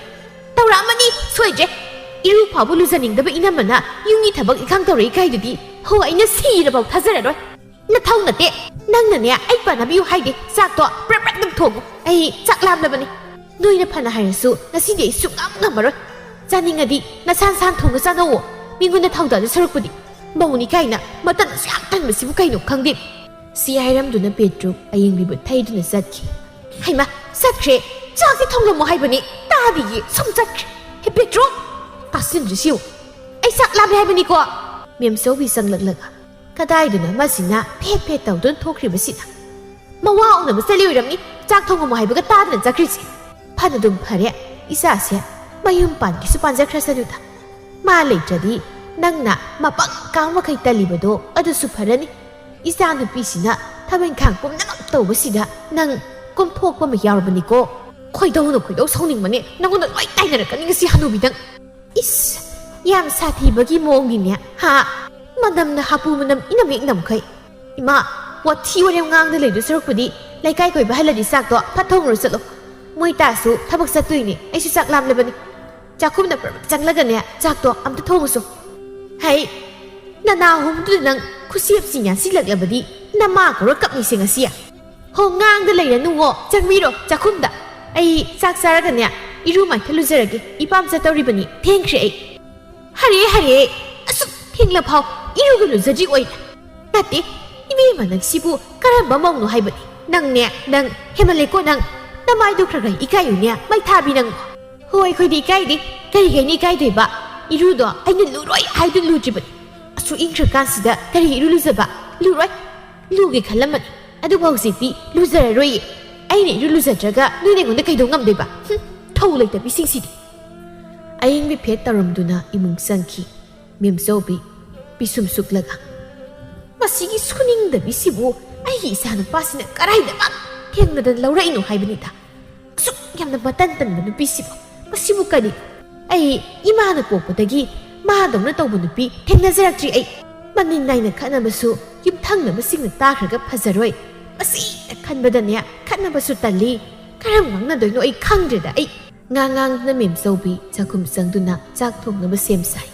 ꯇꯧꯔꯛꯑꯝꯃꯅꯤ, ꯁꯣꯏꯗ꯭ꯔꯦ꯫ ꯏꯔꯨ ꯐꯥꯎꯕ ꯂꯨꯖꯅꯤꯡꯗꯕ ꯏꯅꯝꯃꯅ ꯌꯨꯝꯒꯤ ꯊꯕꯛ ꯏꯪꯈꯥꯡ ꯇꯧꯔꯛꯏ ꯀꯥꯏꯗꯨꯗꯤ, ꯍꯣ, ꯑꯩꯅ ꯁꯤꯔꯐꯥꯎ ꯊꯥꯖꯔꯔꯣꯏ꯫ ꯅꯊꯧ ꯅꯠꯇꯦ꯫ ꯅꯪꯅꯅꯦ, ꯑꯩ ꯄꯥꯟꯅꯕꯤꯌꯨ ꯍꯥꯏꯗꯦ꯫ ꯆꯥꯛꯇꯣ ꯄ꯭ꯔꯞ ꯄ꯭ꯔꯞ ꯑꯗꯨꯝ ꯊꯣꯡꯉꯨ꯫ ꯑꯩ ꯆꯥꯛ ꯂꯥꯝꯂꯕꯅꯤ꯫ ꯅꯣꯏꯅ ꯐꯅ ꯍꯥꯏꯔꯁꯨ ꯉꯁꯤꯗꯤ ꯑꯩ ꯁꯨꯡꯉꯝ ꯉꯝꯃꯔꯣꯏ꯫ ꯆꯥꯅꯤꯡꯉꯗꯤ ꯅꯁꯥ ꯅꯁꯥꯅ ꯊꯣꯡꯉ ꯆꯥꯅꯧꯋꯣ꯫ ꯃꯤꯉꯣꯟꯗ ꯊꯧꯗꯥꯗ ꯁꯔꯨꯛꯄꯨꯗꯤ꯫ ꯃꯧꯅꯤ ꯀꯥꯏꯅ ꯃꯇꯟ ꯑꯁꯨꯛ ꯌꯥꯝ ꯇꯟꯕꯁꯤꯕꯨ ꯀꯩꯅꯣ ꯈꯪꯗꯦ꯫ ꯁꯤ ꯍꯥꯏꯔꯝꯗꯨꯅ ꯄꯦꯇ꯭ꯔꯨ ꯑꯌꯤꯡꯕꯤꯕꯨ ꯊꯩꯗꯨꯅ ꯆꯠꯈꯤ꯫ ꯍꯩꯃꯥ, ꯆꯠꯈ꯭ꯔꯦ꯫ ꯆꯥꯛꯇꯤ ꯊꯣꯡꯂꯝꯃꯣ ꯍꯥꯏꯕꯅꯤ꯫ ꯇꯥꯗꯤꯌꯦ, ꯁꯨꯝ ꯆꯠꯈ꯭ꯔꯦ꯫ ꯍꯦ ꯄꯦꯇ꯭ꯔꯨ, ꯇꯥꯁꯤꯟꯗ꯭ꯔꯤꯁꯤ ꯌꯦꯡꯉꯨ꯫ ꯑꯩ ꯆꯥꯛ ꯂꯥꯝꯃꯦ ꯍꯥꯏꯕꯅꯤꯀꯣ꯫ ꯃꯦꯝꯆꯧꯕꯤ ꯆꯪꯂꯛꯂꯒ ꯀꯗꯥꯏꯗꯅꯣ ꯃꯁꯤꯅ ꯐꯦꯠ ꯐꯦꯠ ꯇꯧꯗꯨꯅ ꯊꯣꯛꯈ꯭ꯔꯤꯕꯁꯤꯅ? ꯃꯋꯥ ꯎꯅꯕ ꯆꯠꯂꯤ ꯑꯣꯏꯔꯝꯅꯤ, ꯆꯥꯛ ꯊꯣꯡꯉꯝꯃꯣ ꯍꯥꯏꯕꯒ ꯇꯥꯗꯅ ꯆꯠꯈ꯭ꯔꯤꯁꯦ꯫ ꯐꯅꯗꯨꯝ ꯐꯔꯦ, ꯏꯆꯥꯁꯦ ꯃꯌꯨꯝ ꯄꯥꯟꯒꯦꯁꯨ ꯄꯥꯟꯖꯈ꯭ꯔꯁꯅꯨꯗ꯫ ꯃꯥ ꯂꯩꯇ꯭ꯔꯗꯤ ꯅꯪꯅ ꯃꯄꯪ ꯀꯥꯡ ꯃꯈꯩ ꯇꯜꯂꯤꯕꯗꯣ ꯑꯗꯨꯁꯨ ꯐꯔꯅꯤ꯫ ꯏꯆꯥ ꯅꯨꯄꯤꯁꯤꯅ ꯊꯕꯛ ꯏꯪꯈꯥꯡ ꯄꯨꯝꯅꯃꯛ ꯇꯧꯕꯁꯤꯗ ꯅꯪ ꯀꯣꯝꯊꯣꯛꯄ ꯑꯃ ꯌꯥꯎꯔꯕꯅꯤꯀꯣ꯫ ꯈꯣꯏꯗꯧꯅ ꯈꯣꯏꯗꯧ ꯁꯥꯎꯅꯤꯡꯕꯅꯦ, ꯅꯪꯉꯣꯟꯗ ꯂꯣꯏ ꯇꯥꯏꯅꯔꯛꯀꯅꯤ ꯉꯁꯤ ꯍꯅꯨꯕꯤꯗꯪ꯫ ꯏꯁ, ꯌꯥꯝ ꯁꯥꯊꯤꯕꯒꯤ ꯃꯑꯣꯡꯅꯤꯅꯦ, ꯍꯥ? ꯃꯅꯝꯅ ꯍꯥꯄꯨ ꯃꯅꯝ ꯏꯅꯝ ꯍꯦꯛ ꯅꯝꯈꯩ꯫ ꯏꯃꯥ, ꯋꯥꯊꯤ ꯋꯥꯔꯦꯝ ꯉꯥꯡꯗ ꯂꯩꯗꯣꯏ ꯁꯔꯨꯛꯄꯨꯗꯤ ꯂꯩꯀꯥꯏ ꯀꯣꯏꯕ ꯍꯜꯂꯗꯤ ꯆꯥꯛꯇꯣ ꯐꯠ ꯊꯣꯡꯉꯨꯔꯣ ꯆꯠꯂꯣ꯫ ꯃꯣꯏ ꯇꯥꯁꯨ ꯊꯕꯛ ꯆꯠꯇꯣꯏꯅꯦ, ꯑꯩꯁꯨ ꯆꯥꯛ ꯂꯥꯝꯂꯕꯅꯤ꯫ ꯆꯥꯛꯈꯨꯝꯗ ꯄ꯭ꯔꯞ ꯆꯪꯂꯒꯅꯦ ꯆꯥꯛꯇꯣ ꯑꯝꯇ ꯊꯣꯡꯉꯨꯁꯣ꯫ ꯍꯩ, ꯅꯅꯥ ꯑꯍꯨꯝꯗꯨꯗ ꯅꯪ ꯈꯨꯁꯤ ꯑꯁꯤ ꯌꯥꯟꯁꯤꯜꯂꯛꯂꯕꯗꯤ ꯅꯃꯥ ꯀꯧꯔ ꯀꯞꯅꯤꯁꯦ ꯉꯁꯤ꯫ ꯍꯣ, ꯉꯥꯡꯗ ꯂꯩꯔꯅꯨꯋꯣ, ꯆꯪꯕꯤꯔꯣ ꯆꯥꯛꯈꯨꯝꯗ꯫ ꯑꯩ ꯆꯥꯛ ꯆꯥꯔꯒꯅꯦ ꯏꯔꯨ ꯃꯥꯏꯊ ꯂꯨꯖꯔꯒꯦ, ꯏꯄꯥꯝ ꯆꯠꯇꯧꯔꯤꯕꯅꯤ, ꯊꯦꯡꯈ꯭ꯔꯦ ꯑꯩ꯫ ꯍꯔꯦ, ꯍꯔꯦ, ꯑꯁꯨꯛ ꯊꯦꯡꯂꯐꯥꯎ ꯏꯔꯨꯒ ꯂꯨꯖꯗ꯭ꯔꯤ ꯑꯣꯏꯅ꯫ ꯅꯠꯇꯦ, ꯏꯕꯦꯝꯃ ꯅꯪꯁꯤꯕꯨ ꯀꯔꯝꯕ ꯃꯧꯅꯣ ꯍꯥꯏꯕꯅꯤ? ꯅꯪꯅꯦ, ꯅꯪ ꯍꯦꯃꯜꯂꯦꯀꯣ ꯅꯪ꯫ ꯅꯃꯥꯏꯗꯨ ꯈꯔ ꯈꯔ ꯏꯀꯥꯏꯌꯨꯅꯦ, ꯃꯩ ꯊꯥꯕꯤ ꯅꯪ꯫ ꯍꯣꯏ, ꯑꯩꯈꯣꯏꯗꯤ ꯏꯀꯥꯏꯗꯦ꯫ ꯀꯔꯤꯒꯤ ꯑꯩꯅ ꯏꯀꯥꯏꯗꯣꯏꯕ? ꯏꯔꯨꯗꯣ ꯑꯩꯅ ꯂꯨꯔꯣꯏ ꯍꯥꯏꯗꯨꯅ ꯂꯨꯗ꯭ꯔꯤꯕꯅꯤ꯫ ꯑꯁꯨꯛ ꯏꯪꯈ꯭ꯔꯀꯥꯟꯁꯤꯗ ꯀꯔꯤ ꯏꯔꯨ ꯂꯨꯖꯕ? ꯂꯨꯔꯣꯏ꯫ ꯂꯨꯒꯦ ꯈꯜꯂꯝꯕꯅꯤ꯫ ꯑꯗꯨꯕꯨ ꯍꯧꯖꯤꯛꯇꯤ ꯂꯨꯖꯔꯔꯣꯏꯌꯦ꯫ ꯑꯩꯅ ꯏꯔꯨ ꯂꯨꯖꯗ꯭ꯔꯒ ꯅꯣꯏꯅ ꯑꯩꯉꯣꯟꯗ ꯀꯩꯗꯧ ꯉꯝꯗꯣꯏꯕ? ꯍꯨꯝ, ꯊꯧ ꯂꯩꯇꯕꯤꯁꯤꯡꯁꯤꯗꯤ꯫ ꯑꯌꯤꯡꯕꯤ ꯐꯦꯠ ꯇꯧꯔꯝꯗꯨꯅ ꯏꯃꯨꯡ ꯆꯪꯈꯤ꯫ ꯃꯦꯝꯆꯧꯕꯤ ꯄꯤꯁꯨꯝ ꯁꯨꯛꯂꯒ, "ꯃꯁꯤꯒꯤ ꯁꯨꯅꯤꯡꯗꯕꯤꯁꯤꯕꯨ ꯑꯩꯒꯤ ꯏꯆꯥꯅꯨꯄꯥꯁꯤꯅ ꯀꯔꯥꯏꯗ ꯃꯥ ꯊꯦꯡꯅꯗꯅ ꯂꯧꯔꯛꯏꯅꯣ ꯍꯥꯏꯕꯅꯤꯗ꯫ ꯑꯁꯨꯛ ꯌꯥꯝꯅ ꯃꯇꯟ ꯇꯟꯕ ꯅꯨꯄꯤꯁꯤꯕꯨ꯫ ꯃꯁꯤꯕꯨ ꯀꯔꯤ? ꯑꯩ ꯏꯃꯥꯅ ꯄꯣꯛꯄꯗꯒꯤ ꯃꯥꯗꯧꯅ ꯇꯧꯕ ꯅꯨꯄꯤ ꯊꯦꯡꯅꯖꯔꯛꯇ꯭ꯔꯤ꯫ ꯑꯩ ꯃꯅꯤꯡ ꯅꯥꯏꯅ ꯈꯠꯅꯕꯁꯨ ꯌꯨꯝꯊꯪꯅꯕꯁꯤꯡꯅ ꯇꯥꯈ꯭ꯔꯒ ꯐꯖꯔꯣꯏ꯫ ꯃꯁꯤꯗ ꯈꯟꯕꯗꯅꯦ ꯈꯠꯅꯕꯁꯨ ꯇꯜꯂꯤ꯫ ꯀꯔꯝ ꯉꯥꯡꯅꯗꯣꯏꯅꯣ ꯑꯩ ꯈꯪꯗ꯭ꯔꯦꯗ꯫ ꯑꯩ ꯉꯥꯡ ꯉꯥꯡꯗꯨꯅ ꯃꯦꯝꯆꯧꯕꯤ ꯆꯥꯛꯈꯨꯝ ꯆꯪꯗꯨꯅ ꯆꯥꯛ ꯊꯣꯡꯅꯕ ꯁꯦꯝ ꯁꯥꯏ꯫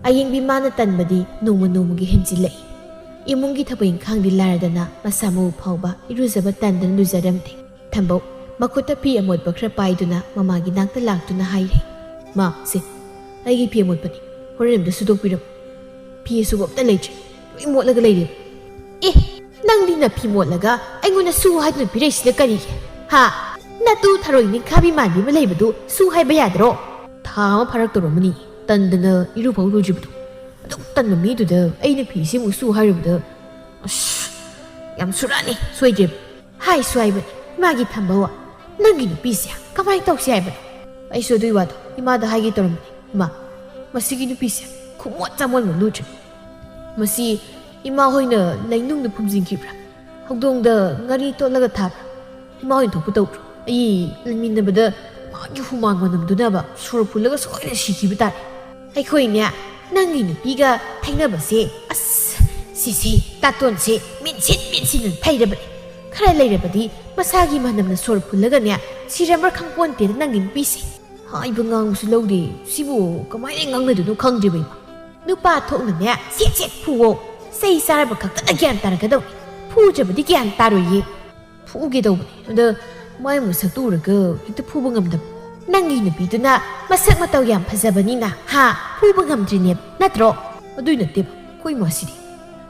ꯑꯌꯦꯡꯕꯤ ꯃꯥꯅ ꯇꯟꯕꯗꯤ ꯅꯣꯡꯃ ꯅꯣꯡꯃꯒꯤ ꯍꯦꯟꯖꯤꯜꯂꯛꯏ꯫ ꯏꯃꯨꯡꯒꯤ ꯊꯕꯛ ꯏꯪꯈꯥꯡꯗꯤ ꯂꯥꯏꯔꯗꯅ ꯃꯁꯥ ꯃꯎ ꯐꯥꯎꯕ ꯏꯔꯨꯖꯕ ꯇꯟꯗꯅ ꯂꯨꯖꯔꯝꯗꯦ꯫ ꯊꯝꯕꯧ ꯃꯈꯨꯠꯇ ꯐꯤ ꯑꯃꯣꯠꯄ ꯈꯔ ꯄꯥꯏꯗꯨꯅ ꯃꯃꯥꯒꯤ ꯅꯥꯛꯇ ꯂꯥꯛꯇꯨꯅ ꯍꯥꯏꯔꯦ, "ꯃꯥ, ꯁꯦ, ꯑꯩꯒꯤ ꯐꯤ ꯑꯃꯣꯠꯄꯅꯤ, ꯍꯣꯔꯦꯟ ꯑꯝꯇ ꯁꯨꯗꯣꯛꯄꯤꯔꯝꯃꯨ꯫ ꯐꯤ ꯑꯁꯨꯕ ꯑꯝꯇ ꯂꯩꯇ꯭ꯔꯦ, ꯂꯣꯏ ꯃꯣꯠꯂꯒ ꯂꯩꯔꯦ꯫" "ꯑꯦ, ꯅꯪꯗꯤ ꯅꯐꯤ ꯃꯣꯠꯂꯒ ꯑꯩꯉꯣꯟꯗ ꯁꯨ ꯍꯥꯏꯗꯨꯅ ꯄꯤꯔꯛꯏꯁꯤꯅ ꯀꯔꯤꯒꯤ? ꯍꯥ? ꯅꯇꯨ ꯊꯔꯣꯏ ꯅꯤꯡꯈꯥꯕꯤ ꯃꯥꯟꯕꯤ ꯑꯃ ꯂꯩꯕꯗꯨ ꯁꯨ ꯍꯥꯏꯕ ꯌꯥꯗ꯭ꯔꯣ?" ꯊꯥ ꯑꯃ ꯐꯥꯔꯛꯇꯧꯔꯝꯃꯅꯤ, ꯇꯟꯗꯅ ꯏꯔꯨꯐꯥꯎ ꯂꯨꯗ꯭ꯔꯤꯕꯗꯨ꯫ ꯑꯗꯨꯛ ꯇꯟꯕ ꯃꯤꯗꯨꯗ ꯑꯩꯅ ꯐꯤꯁꯤꯃꯨꯛ ꯁꯨ ꯍꯥꯏꯔꯨꯕꯗ, ꯑꯁ, ꯌꯥꯝ ꯁꯨꯔꯛꯑꯅꯤ, ꯁꯣꯏꯗ꯭ꯔꯦꯕ꯫ ꯍꯥꯏꯁꯨ ꯍꯥꯏꯕꯅꯤ, ꯃꯥꯒꯤ ꯊꯝꯕꯧ, ꯅꯪꯒꯤ ꯅꯨꯄꯤꯁꯦ ꯀꯃꯥꯏꯅ ꯇꯧꯁꯤ ꯍꯥꯏꯕꯅꯣ? ꯑꯩꯁꯨ ꯑꯗꯨꯏ ꯋꯥꯗꯣ ꯏꯃꯥꯗ ꯍꯥꯏꯒꯦ ꯇꯧꯔꯝꯕꯅꯤ꯫ ꯏꯃꯥ, ꯃꯁꯤꯒꯤ ꯅꯨꯄꯤꯁꯦ ꯈꯨꯃꯣꯠ ꯆꯥꯃꯣꯠ ꯑꯃ ꯂꯨꯗ꯭ꯔꯦ꯫ ꯃꯁꯤ ꯏꯃꯥ ꯍꯣꯏꯅ ꯂꯩꯅꯨꯡꯗ ꯐꯨꯝꯖꯤꯟꯈꯤꯕ꯭ꯔꯥ? ꯍꯧꯗꯣꯡꯗ ꯉꯥꯔꯤ ꯇꯣꯠꯂꯒ ꯊꯥꯕ꯭ꯔꯥ? ꯏꯃꯥ ꯍꯣꯏꯅ ꯊꯣꯛꯄ ꯇꯧꯕ꯭ꯔꯣ? ꯑꯩ ꯂꯩꯃꯤꯟꯅꯕꯗ ꯃꯥꯒꯤ ꯍꯨꯃꯥꯡ ꯃꯅꯝꯗꯨꯅꯕ ꯁꯣꯔ ꯐꯨꯜꯂꯒ ꯁꯣꯏꯗꯅ ꯁꯤꯈꯤꯕ ꯇꯥꯔꯦ꯫ ꯑꯩꯈꯣꯏꯅꯦ, ꯅꯪꯒꯤ ꯅꯨꯄꯤꯒ ꯊꯩꯅꯕꯁꯦ, ꯑꯁ, ꯁꯤꯁꯤ ꯇꯥꯇꯣꯟꯁꯦ ꯃꯤꯟꯁꯤꯟ ꯃꯤꯟꯁꯤꯟꯅ ꯊꯩꯔꯕꯅꯦ꯫ ꯈꯔ ꯂꯩꯔꯕꯗꯤ ꯃꯁꯥꯒꯤ ꯃꯅꯝꯅ ꯁꯣꯔ ꯐꯨꯜꯂꯒꯅꯦ ꯁꯤꯔꯝꯕ꯭ꯔꯥ ꯈꯪꯄꯣꯟꯇꯦꯗ ꯅꯪꯒꯤ ꯅꯨꯄꯤꯁꯦ꯫ ꯍꯥꯏꯕ ꯉꯥꯡꯕꯁꯨ ꯂꯧꯗꯦ꯫ ꯁꯤꯕꯨ ꯀꯃꯥꯏꯅ ꯉꯥꯡꯅꯗꯣꯏꯅꯣ ꯈꯪꯗ꯭ꯔꯦꯕ ꯏꯃꯥ꯫ ꯅꯨꯄꯥ ꯊꯣꯛꯅꯅꯦ ꯁꯦꯠ ꯁꯦꯠ ꯐꯨꯋꯣ꯫ ꯆꯩ ꯆꯥꯔꯕ ꯈꯛꯇꯅ ꯒ꯭ꯌꯥꯟ ꯇꯥꯔꯛꯀꯗꯧꯅꯤ꯫ ꯐꯨꯗ꯭ꯔꯕꯗꯤ ꯒ꯭ꯌꯥꯟ ꯇꯥꯔꯣꯏꯌꯦ꯫ ꯐꯨꯒꯦ ꯇꯧꯕꯅꯦ, ꯑꯗ ꯃꯥꯏ ꯃꯁꯛꯇꯨ ꯎꯔꯒ ꯍꯦꯛꯇ ꯐꯨꯕ ꯉꯝꯗꯕ꯫ ꯅꯪꯒꯤ ꯅꯨꯄꯤꯗꯨꯅ ꯃꯁꯛ ꯃꯇꯧ ꯌꯥꯝ ꯐꯖꯕꯅꯤꯅ, ꯍꯥ, ꯐꯨꯕ ꯉꯝꯗ꯭ꯔꯤꯅꯦꯕ, ꯅꯠꯇ꯭ꯔꯣ? ꯑꯗꯨꯏ ꯅꯠꯇꯦꯕ, ꯑꯩꯈꯣꯏ ꯏꯃꯥꯁꯤꯗꯤ꯫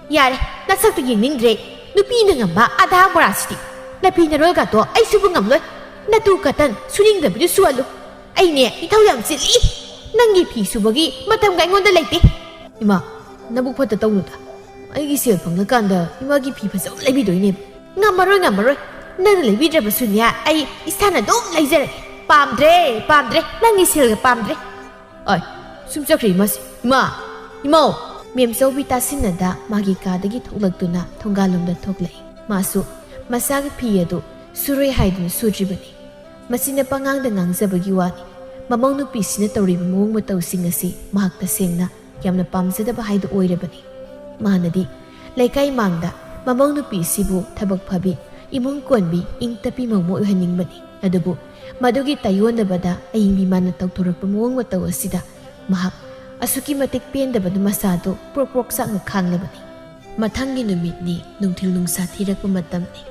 ꯌꯥꯔꯦ, ꯅꯁꯛꯇꯨ ꯌꯦꯡꯅꯤꯡꯗ꯭ꯔꯦ꯫ ꯅꯨꯄꯤꯅ ꯉꯝꯕ ꯑꯗꯥ ꯃꯣꯔꯥꯁꯤꯗꯤ꯫ ꯅꯐꯤ ꯅꯔꯣꯜꯒꯇꯣ ꯑꯩ ꯁꯨꯕ ꯉꯝꯂꯣꯏ꯫ ꯅꯇꯨ ꯀꯇꯟ ꯁꯨꯅꯤꯡꯗꯕꯗꯨ ꯁꯨꯍꯜꯂꯨ꯫ ꯑꯩꯅꯦ ꯏꯊꯧ ꯌꯥꯝ ꯆꯤꯜꯂꯤ꯫ ꯅꯪꯒꯤ ꯐꯤ ꯁꯨꯕꯒꯤ ꯃꯇꯝꯒ ꯑꯩꯉꯣꯟꯗ ꯂꯩꯇꯦ꯫ ꯏꯃꯥ, ꯅꯕꯨꯛ ꯐꯠꯇ ꯇꯧꯅꯨꯗ꯫ ꯑꯩꯒꯤ ꯁꯦꯜ ꯐꯪꯂꯀꯥꯟꯗ ꯏꯃꯥꯒꯤ ꯐꯤ ꯐꯖꯕ ꯑꯃ ꯂꯩꯕꯤꯗꯣꯏꯅꯦꯕ꯫ ꯉꯝꯃꯔꯣꯏ, ꯉꯝꯃꯔꯣꯏ꯫ ꯅꯪꯅ ꯂꯩꯕꯤꯗ꯭ꯔꯕꯁꯨꯅꯦ, ꯑꯩ ꯏꯁꯥꯅ ꯑꯗꯨꯝ ꯂꯩꯖꯔꯒꯦ꯫ ꯄꯥꯝꯗ꯭ꯔꯦ, ꯄꯥꯝꯗ꯭ꯔꯦ꯫ ꯅꯪꯒꯤ ꯁꯦꯜꯒ ꯄꯥꯝꯗ꯭ꯔꯦ꯫ ꯑꯣꯏ, ꯁꯨꯝ ꯆꯠꯈ꯭ꯔꯦ ꯏꯃꯥꯁꯦ꯫ ꯏꯃꯥ! ꯏꯃꯥꯎ! ꯃꯦꯝꯆꯧꯕꯤ ꯇꯥꯁꯤꯟꯅꯗ ꯃꯥꯒꯤ ꯀꯥꯗꯒꯤ ꯊꯣꯛꯂꯛꯇꯨꯅ ꯊꯣꯡꯒꯥꯜꯂꯣꯝꯗ ꯊꯣꯛꯂꯛꯏ꯫ ꯃꯥꯁꯨ ꯃꯁꯥꯒꯤ ꯐꯤ ꯑꯗꯨ ꯁꯨꯔꯣꯏ ꯍꯥꯏꯗꯨꯅ ꯁꯨꯗ꯭ꯔꯤꯕꯅꯤ꯫ ꯃꯁꯤꯅ ꯄꯉꯥꯡꯗ ꯉꯥꯡꯖꯕꯒꯤ ꯋꯥꯅꯤ꯫ ꯃꯃꯧ ꯅꯨꯄꯤꯁꯤꯅ ꯇꯧꯔꯤꯕ ꯃꯑꯣꯡ ꯃꯇꯧꯁꯤꯡ ꯑꯁꯤ ꯃꯍꯥꯛ ꯇꯁꯦꯡꯅ ꯌꯥꯝꯅ ꯄꯥꯝꯖꯗꯕ ꯍꯥꯏꯗꯨ ꯑꯣꯏꯔꯕꯅꯤ꯫ ꯃꯥꯅꯗꯤ ꯂꯩꯀꯥꯏ ꯃꯥꯡꯗ ꯃꯃꯧ ꯅꯨꯄꯤꯁꯤꯕꯨ ꯊꯕꯛ ꯐꯕꯤ, ꯏꯃꯨꯡ ꯀꯣꯟꯕꯤ, ꯏꯪ ꯇꯞꯄꯤ ꯃꯧ ꯑꯃ ꯑꯣꯏꯍꯟꯅꯤꯡꯕꯅꯤ꯫ ꯑꯗꯨꯕꯨ ꯃꯗꯨꯒꯤ ꯇꯥꯏꯌꯣꯟꯅꯕꯗ ꯑꯏꯪꯕꯤ ꯃꯥꯅ ꯇꯧꯊꯣꯔꯛꯄ ꯃꯑꯣꯡ ꯃꯇꯧ ꯑꯁꯤꯗ ꯃꯍꯥꯛ ꯑꯁꯨꯛꯀꯤ ꯃꯇꯤꯛ ꯄꯦꯟꯗꯕꯅ ꯃꯁꯥꯗꯨ ꯄ꯭ꯔꯣꯛ ꯄ꯭ꯔꯣꯛ ꯆꯥꯛꯅ ꯈꯥꯡꯂꯕꯅꯤ꯫ ꯃꯊꯪꯒꯤ ꯅꯨꯃꯤꯠꯅꯤ꯫ ꯅꯨꯡꯊꯤꯜ ꯅꯨꯡꯁꯥ ꯊꯤꯔꯛꯄ ꯃꯇꯝꯅꯤ꯫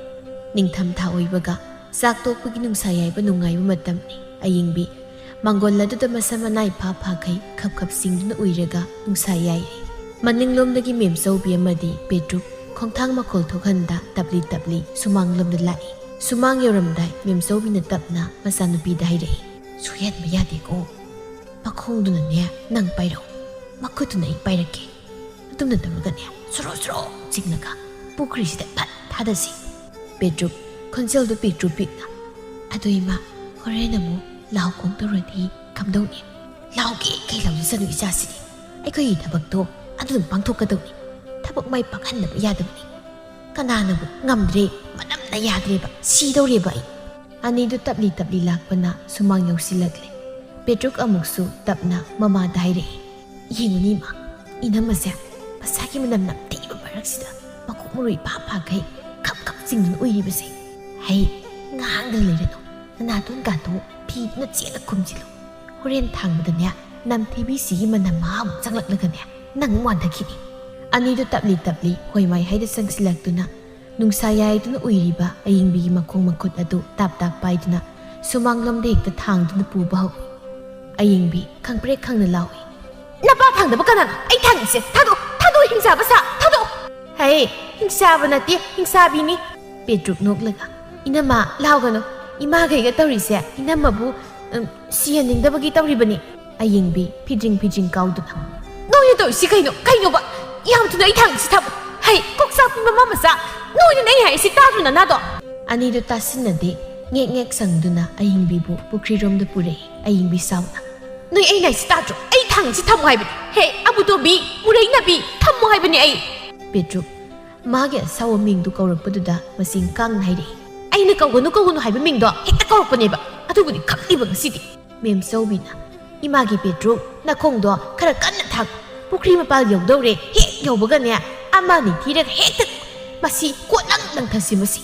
ꯅꯤꯡꯊꯝ ꯊꯥ ꯑꯣꯏꯕꯒ ꯆꯥꯛ ꯇꯣꯛꯄꯒꯤ ꯅꯨꯡꯁꯥ ꯌꯥꯏꯕ ꯅꯨꯡꯉꯥꯏꯕ ꯃꯇꯝꯅꯤ꯫ ꯑꯌꯤꯡꯕꯤ ꯃꯥꯡꯒꯣꯜ ꯑꯗꯨꯗ ꯃꯁꯝ ꯃꯅꯥꯏ ꯐꯥ ꯐꯥꯈꯩ ꯈꯞ ꯈꯞ ꯁꯤꯡꯗꯨꯅ ꯎꯏꯔꯒ ꯅꯨꯡꯁꯥ ꯌꯥꯏꯔꯤ꯫ ꯃꯅꯤꯡꯂꯣꯝꯗꯒꯤ ꯃꯦꯝꯆꯧꯕꯤ ꯑꯃꯗꯤ ꯄꯦꯇ꯭ꯔꯨꯛ ꯈꯣꯡꯊꯥꯡ ꯃꯈꯣꯜ ꯊꯣꯛꯍꯟꯗ ꯇꯞꯂꯤ ꯇꯞꯂꯤ ꯁꯨꯃꯥꯡꯂꯣꯝꯗ ꯂꯥꯛꯏ꯫ ꯁꯨꯃꯥꯡ ꯌꯧꯔꯝꯗꯥꯏ ꯃꯦꯝꯆꯧꯕꯤꯅ ꯇꯞꯅ ꯃꯆꯥꯅꯨꯄꯤꯗ ꯍꯥꯏꯔꯛꯏ, "ꯁꯣꯏꯍꯟꯕ ꯌꯥꯗꯦꯀꯣ꯫ ꯃꯈꯣꯡꯗꯨꯅꯅꯦ ꯅꯪ ꯄꯥꯏꯔꯛꯑꯣ, ꯃꯈꯨꯠꯇꯨꯅ ꯑꯩ ꯄꯥꯏꯔꯛꯀꯦ꯫ ꯑꯗꯨꯝꯅ ꯇꯧꯔꯒꯅꯦ ꯁꯣꯔꯣ ꯁꯣꯔꯣ ꯆꯤꯡꯂꯒ ꯄꯨꯈ꯭ꯔꯤꯁꯤꯗ ꯐꯠ ꯊꯥꯗꯁꯤ꯫" ꯄꯦꯇ꯭ꯔꯨꯛ ꯈꯣꯟꯖꯦꯜꯗꯨ ꯄꯤꯛꯇ꯭ꯔꯨ ꯄꯤꯛꯅ, "ꯑꯗꯣ ꯏꯃꯥ, ꯍꯣꯔꯦꯟ ꯑꯃꯨꯛ ꯂꯥꯎ ꯈꯣꯡ ꯇꯧꯔꯗꯤ ꯀꯝꯗꯧꯅꯤ?" "ꯂꯥꯎꯒꯦ ꯀꯩ ꯂꯥꯎꯖꯁꯅꯨ ꯏꯆꯥꯁꯤꯗꯤ꯫ ꯑꯩꯈꯣꯏꯒꯤ ꯊꯕꯛꯇꯣ ꯑꯗꯨꯝ ꯄꯥꯡꯊꯣꯛꯀꯗꯧꯅꯤ꯫ ꯊꯕꯛ ꯃꯥꯏ ꯄꯥꯛꯍꯟꯗꯕ ꯌꯥꯗꯕꯅꯤ꯫ ꯀꯅꯥꯅꯕꯨ ꯉꯝꯗ꯭ꯔꯦ, ꯃꯅꯝꯅ ꯌꯥꯗ꯭ꯔꯦꯕ, ꯁꯤꯗꯧꯔꯦꯕ ꯑꯩ꯫" ꯑꯅꯤꯗꯨ ꯇꯞꯂꯤ ꯇꯞꯂꯤ ꯂꯥꯛꯄꯅ ꯁꯨꯃꯥꯡ ꯌꯧꯁꯤꯜꯂꯛꯂꯦ꯫ ꯄꯦꯇ꯭ꯔꯨꯛ ꯑꯃꯨꯛꯁꯨ ꯇꯞꯅ ꯃꯃꯥꯗ ꯍꯥꯏꯔꯛꯏ, "ꯌꯦꯡꯉꯨꯅꯤ ꯏꯃꯥ, ꯏꯅꯝꯃꯁꯦ ꯃꯁꯥꯒꯤ ꯃꯅꯝ ꯅꯝꯊꯤꯕ ꯃꯔꯛꯁꯤꯗ ꯃꯀꯣꯛ ꯃꯔꯨ ꯏꯐꯥ ꯐꯥꯈꯩ ꯈꯞ ꯈꯞ ꯆꯤꯡꯗꯨꯅ ꯎꯏꯔꯤꯕꯁꯦ꯫ ꯍꯩ, ꯉꯥꯡꯗꯅ ꯂꯩꯔꯅꯨ, ꯅꯅꯥꯇꯣꯟ ꯀꯥꯗꯣ ꯐꯤꯗꯨꯅ ꯆꯦꯠꯅ ꯈꯨꯝꯖꯤꯜꯂꯨ꯫ ꯍꯣꯔꯦꯟ ꯊꯥꯡꯕꯗꯅꯦ ꯅꯝꯊꯤꯕꯤꯁꯤꯒꯤ ꯃꯅꯝ ꯃꯍꯥ ꯑꯃꯨꯛ ꯆꯪꯂꯛꯂꯒꯅꯦ ꯅꯪ ꯑꯃꯨꯛ ꯋꯥꯟꯊꯈꯤꯅꯤ꯫" ꯑꯅꯤꯗꯨ ꯇꯞꯂꯤ ꯇꯞꯂꯤ ꯍꯣꯏ ꯃꯥꯏ ꯍꯥꯏꯗ ꯆꯪꯁꯤꯜꯂꯛꯇꯨꯅ ꯅꯨꯡꯁꯥ ꯌꯥꯏꯗꯨꯅ ꯎꯏꯔꯤꯕ ꯑꯌꯤꯡꯕꯤꯒꯤ ꯃꯈꯣꯡ ꯃꯈꯨꯠ ꯑꯗꯨ ꯇꯥꯞ ꯇꯥꯞ ꯄꯥꯏꯗꯨꯅ ꯁꯨꯃꯥꯡꯂꯣꯝꯗ ꯍꯦꯛꯇ ꯊꯥꯡꯗꯨꯅ ꯄꯨꯕ ꯍꯧꯏ꯫ ꯑꯌꯤꯡꯕꯤ ꯈꯪꯄ꯭ꯔꯦꯛ ꯈꯪꯅ ꯂꯥꯎꯏ, "ꯅꯄꯥ ꯊꯥꯡꯗꯕ ꯀꯅꯥꯅꯣ? ꯑꯩ ꯊꯥꯡꯉꯤꯁꯦ ꯊꯥꯗꯣꯛ, ꯊꯥꯗꯣꯛ, ꯍꯤꯡꯆꯥꯕ ꯁꯥ, ꯊꯥꯗꯣꯛ!" "ꯍꯩ, ꯍꯤꯡꯆꯥꯕ ꯅꯠꯇꯦ, ꯍꯤꯡꯆꯥꯕꯤꯅꯤ꯫" ꯄꯦꯇ꯭ꯔꯨꯛ ꯅꯣꯛꯂꯒ, "ꯏꯅꯝꯃ, ꯂꯥꯎꯒꯅꯨ꯫ ꯏꯃꯥꯈꯩꯒ ꯇꯧꯔꯤꯁꯦ ꯏꯅꯝꯃꯕꯨ, ꯎꯝ, ꯁꯤꯍꯟꯅꯤꯡꯗꯕꯒꯤ ꯇꯧꯔꯤꯕꯅꯤ꯫" ꯑꯌꯤꯡꯕꯤ ꯐꯤꯗ꯭ꯔꯤꯡ ꯐꯤꯗ꯭ꯔꯤꯡ ꯀꯥꯎꯗꯨꯅ, "ꯅꯣꯏꯅ ꯇꯧꯔꯤꯁꯤ ꯀꯩꯅꯣ? ꯀꯩꯅꯣꯕ? ꯌꯥꯝ ꯊꯨꯅ ꯑꯩ ꯊꯥꯡꯁꯤ ꯊꯝꯃꯨ꯫ ꯍꯩ, ꯀꯣꯛ ꯆꯥꯛꯄꯤ ꯃꯃꯥ ꯃꯆꯥ, ꯅꯣꯏꯅ ꯑꯩ ꯍꯥꯏꯔꯤꯁꯤ ꯇꯥꯗ꯭ꯔꯣ ꯅꯅꯥꯗꯣ?" ꯑꯅꯤꯗꯨ ꯇꯥꯁꯤꯟꯅꯗꯦ꯫ ꯉꯦꯛ ꯉꯦꯛ ꯁꯪꯗꯨꯅ ꯑꯌꯤꯡꯕꯤꯕꯨ ꯄꯨꯈ꯭ꯔꯤꯔꯣꯝꯗ ꯄꯨꯔꯛꯏ꯫ ꯑꯌꯤꯡꯕꯤ ꯁꯥꯎꯅ, "ꯅꯣꯏ ꯑꯩꯅ ꯍꯥꯏꯁꯤ ꯇꯥꯗ꯭ꯔꯣ? ꯑꯩ ꯊꯥꯡꯁꯤ ꯊꯝꯃꯨ ꯍꯥꯏꯕꯅꯤ꯫ ꯍꯦ, ꯑꯃꯨꯇꯣꯝꯕꯤ, ꯃꯨꯔꯩꯅꯕꯤ, ꯊꯝꯃꯨ ꯍꯥꯏꯕꯅꯤ ꯑꯩ꯫" ꯄꯦꯇ꯭ꯔꯨꯛ ꯃꯥꯒꯤ ꯑꯁꯥꯎꯕ ꯃꯤꯡꯗꯨ ꯀꯧꯔꯛꯄꯗꯨꯗ ꯃꯆꯤꯡ ꯀꯥꯡꯅ ꯍꯥꯏꯔꯛꯏ, ꯑꯩꯅ ꯀꯧꯒꯅꯨ ꯀꯧꯒꯅꯨ ꯍꯥꯏꯕ ꯃꯤꯡꯗꯣ ꯍꯦꯛꯇ ꯀꯧꯔꯛꯄꯅꯦꯕ꯫ ꯑꯗꯨꯕꯨꯗꯤ ꯈꯪꯂꯤꯕ ꯉꯁꯤꯗꯤ꯫ ꯃꯦꯝ ꯆꯧꯕꯤꯅ, "ꯏꯃꯥꯒꯤ ꯕꯦꯗꯔꯨꯝ, ꯅꯈꯣꯡꯗꯣ ꯈꯔ ꯀꯟꯅ ꯊꯥꯡ꯫ ꯄꯨꯈ꯭ꯔꯤ ꯃꯄꯥꯜ ꯌꯧꯗꯧꯔꯦ, ꯍꯦꯛ ꯌꯧꯕꯒꯅꯦ ꯑꯃ ꯑꯅꯤ ꯊꯤꯔꯒ ꯍꯦꯛꯇ ꯃꯁꯤ ꯀꯣꯠꯂꯪ ꯂꯪꯊꯁꯤ ꯃꯁꯤ꯫"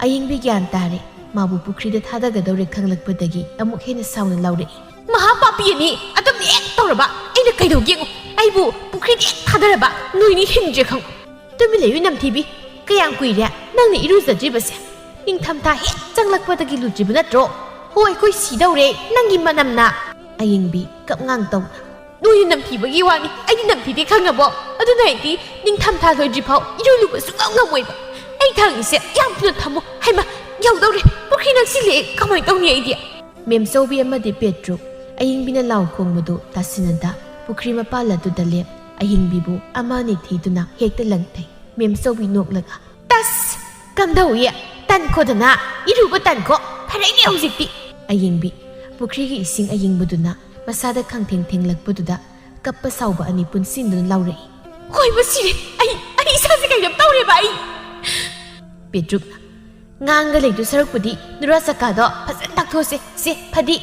ꯑꯌꯤꯡꯕꯤ ꯒ꯭ꯌꯥꯟ ꯇꯥꯔꯦ꯫ ꯃꯥꯕꯨ ꯄꯨꯈ꯭ꯔꯤꯗ ꯊꯥꯗꯒꯗꯧꯔꯦ ꯈꯪꯂꯛꯄꯗꯒꯤ ꯑꯃꯨꯛ ꯍꯦꯟꯅ ꯁꯥꯎꯅ ꯂꯥꯎꯔꯛꯏ꯫ "ꯃꯍꯥ ꯄꯥꯄꯤ ꯑꯅꯤ ꯑꯗꯨꯝꯅ ꯍꯦꯛ ꯇꯧꯔꯕ ꯑꯩꯅ ꯀꯩꯗꯧꯒꯦ ꯌꯦꯡꯉꯨ꯫ ꯑꯩꯕꯨ ꯄꯨꯈ꯭ꯔꯤꯗ ꯍꯦꯛ ꯊꯥꯗꯔꯕ ꯅꯣꯏꯅꯤ ꯍꯤꯡꯗ꯭ꯔꯦ ꯈꯪꯉꯨ꯫ ꯇꯨꯃꯤꯟ ꯂꯩꯌꯨ ꯅꯝꯊꯤꯕꯤ꯫ ꯀꯌꯥꯝ ꯀꯨꯏꯔꯦ ꯅꯪꯅ ꯏꯔꯨꯖꯗ꯭ꯔꯤꯕꯁꯦ? ꯅꯤꯡꯊꯝꯊꯥ ꯍꯦꯛ ꯆꯪꯂꯛꯄꯗꯒꯤ ꯂꯨꯗ꯭ꯔꯤꯕ ꯅꯠꯇ꯭ꯔꯣ? ꯍꯣ, ꯑꯩꯈꯣꯏ ꯁꯤꯗꯧꯔꯦ ꯅꯪꯒꯤ ꯃꯅꯝꯅ꯫" ꯑꯌꯤꯡꯕꯤ ꯀꯞꯉꯥꯡ ꯇꯧꯅ, "ꯅꯣꯏꯅ ꯅꯝꯊꯤꯕꯒꯤ ꯋꯥꯅꯤ, ꯑꯩꯗꯤ ꯅꯝꯊꯤꯗꯦ ꯈꯪꯉꯕꯣ? ꯑꯗꯨꯅ ꯑꯩꯗꯤ ꯅꯤꯡꯊꯝꯊꯥ ꯂꯣꯏꯗ꯭ꯔꯤꯐꯥꯎ ꯏꯔꯨ ꯂꯨꯕ ꯁꯨꯡꯉꯝ ꯉꯝꯃꯣꯏꯕ꯫ ꯑꯩ ꯊꯥꯡꯉꯤꯁꯦ ꯌꯥꯝ ꯊꯨꯅ ꯊꯝꯃꯨ꯫ ꯍꯩꯃꯥ, ꯌꯧꯗꯧꯔꯦ꯫ ꯄꯨꯈ꯭ꯔꯤ ꯅꯛꯁꯤꯜꯂꯛꯑꯦ꯫ ꯀꯃꯥꯏꯅ ꯇꯧꯅꯤ ꯑꯩꯗꯤ?" ꯃꯦꯝꯆꯧꯕꯤ ꯑꯃꯗꯤ ꯄꯦꯇ꯭ꯔꯨꯛ ꯑꯌꯤꯡꯕꯤꯅ ꯂꯥꯎ ꯈꯣꯡꯕꯗꯨ ꯇꯥꯁꯤꯟꯅꯗ ꯄꯨꯈ꯭ꯔꯤ ꯃꯄꯥꯜ ꯑꯗꯨꯗ ꯂꯦꯞ ꯑꯌꯤꯡꯕꯤꯕꯨ ꯑꯃ ꯑꯅꯤ ꯊꯤꯗꯨꯅ ꯍꯦꯛꯇ ꯂꯪꯊꯩ꯫ ꯃꯦꯝꯆꯧꯕꯤ ꯅꯣꯛꯂꯒ, "ꯇꯁ! ꯀꯝꯗꯧꯏ? ꯇꯟꯈꯣꯗꯅ, ꯏꯔꯨꯕ ꯇꯟꯈꯣ꯫ ꯐꯔꯦꯅꯦ ꯍꯧꯖꯤꯛꯇꯤ꯫" ꯑꯌꯤꯡꯕꯤ ꯄꯨꯈ꯭ꯔꯤꯒꯤ ꯏꯁꯤꯡ ꯑꯌꯤꯡꯕꯗꯨꯅ ꯃꯁꯥꯗ ꯈꯪꯊꯦꯡ ꯊꯦꯡꯂꯛꯄꯗꯨꯗ ꯀꯞꯄ ꯁꯥꯎꯕ ꯑꯅꯤ ꯄꯨꯟꯁꯤꯟꯗꯨꯅ ꯂꯥꯎꯔꯛꯏ꯫ "ꯍꯣꯏꯕ ꯁꯤꯔꯦ꯫ ꯑꯩ, ꯑꯩ ꯏꯁꯥꯁꯦ ꯀꯩꯅꯣꯝ ꯇꯧꯔꯦꯕ ꯑꯩ꯫" ꯄꯦꯇ꯭ꯔꯨꯛꯅ, "ꯉꯥꯡꯒ ꯂꯩꯗꯨ ꯁꯔꯨꯛꯄꯨꯗꯤ ꯅꯨꯔꯥ ꯆꯀꯥꯗꯣ ꯐꯖꯅ ꯇꯥꯛꯊꯣꯛꯑꯁꯦ꯫ ꯁꯦ, ꯐꯗꯤ꯫"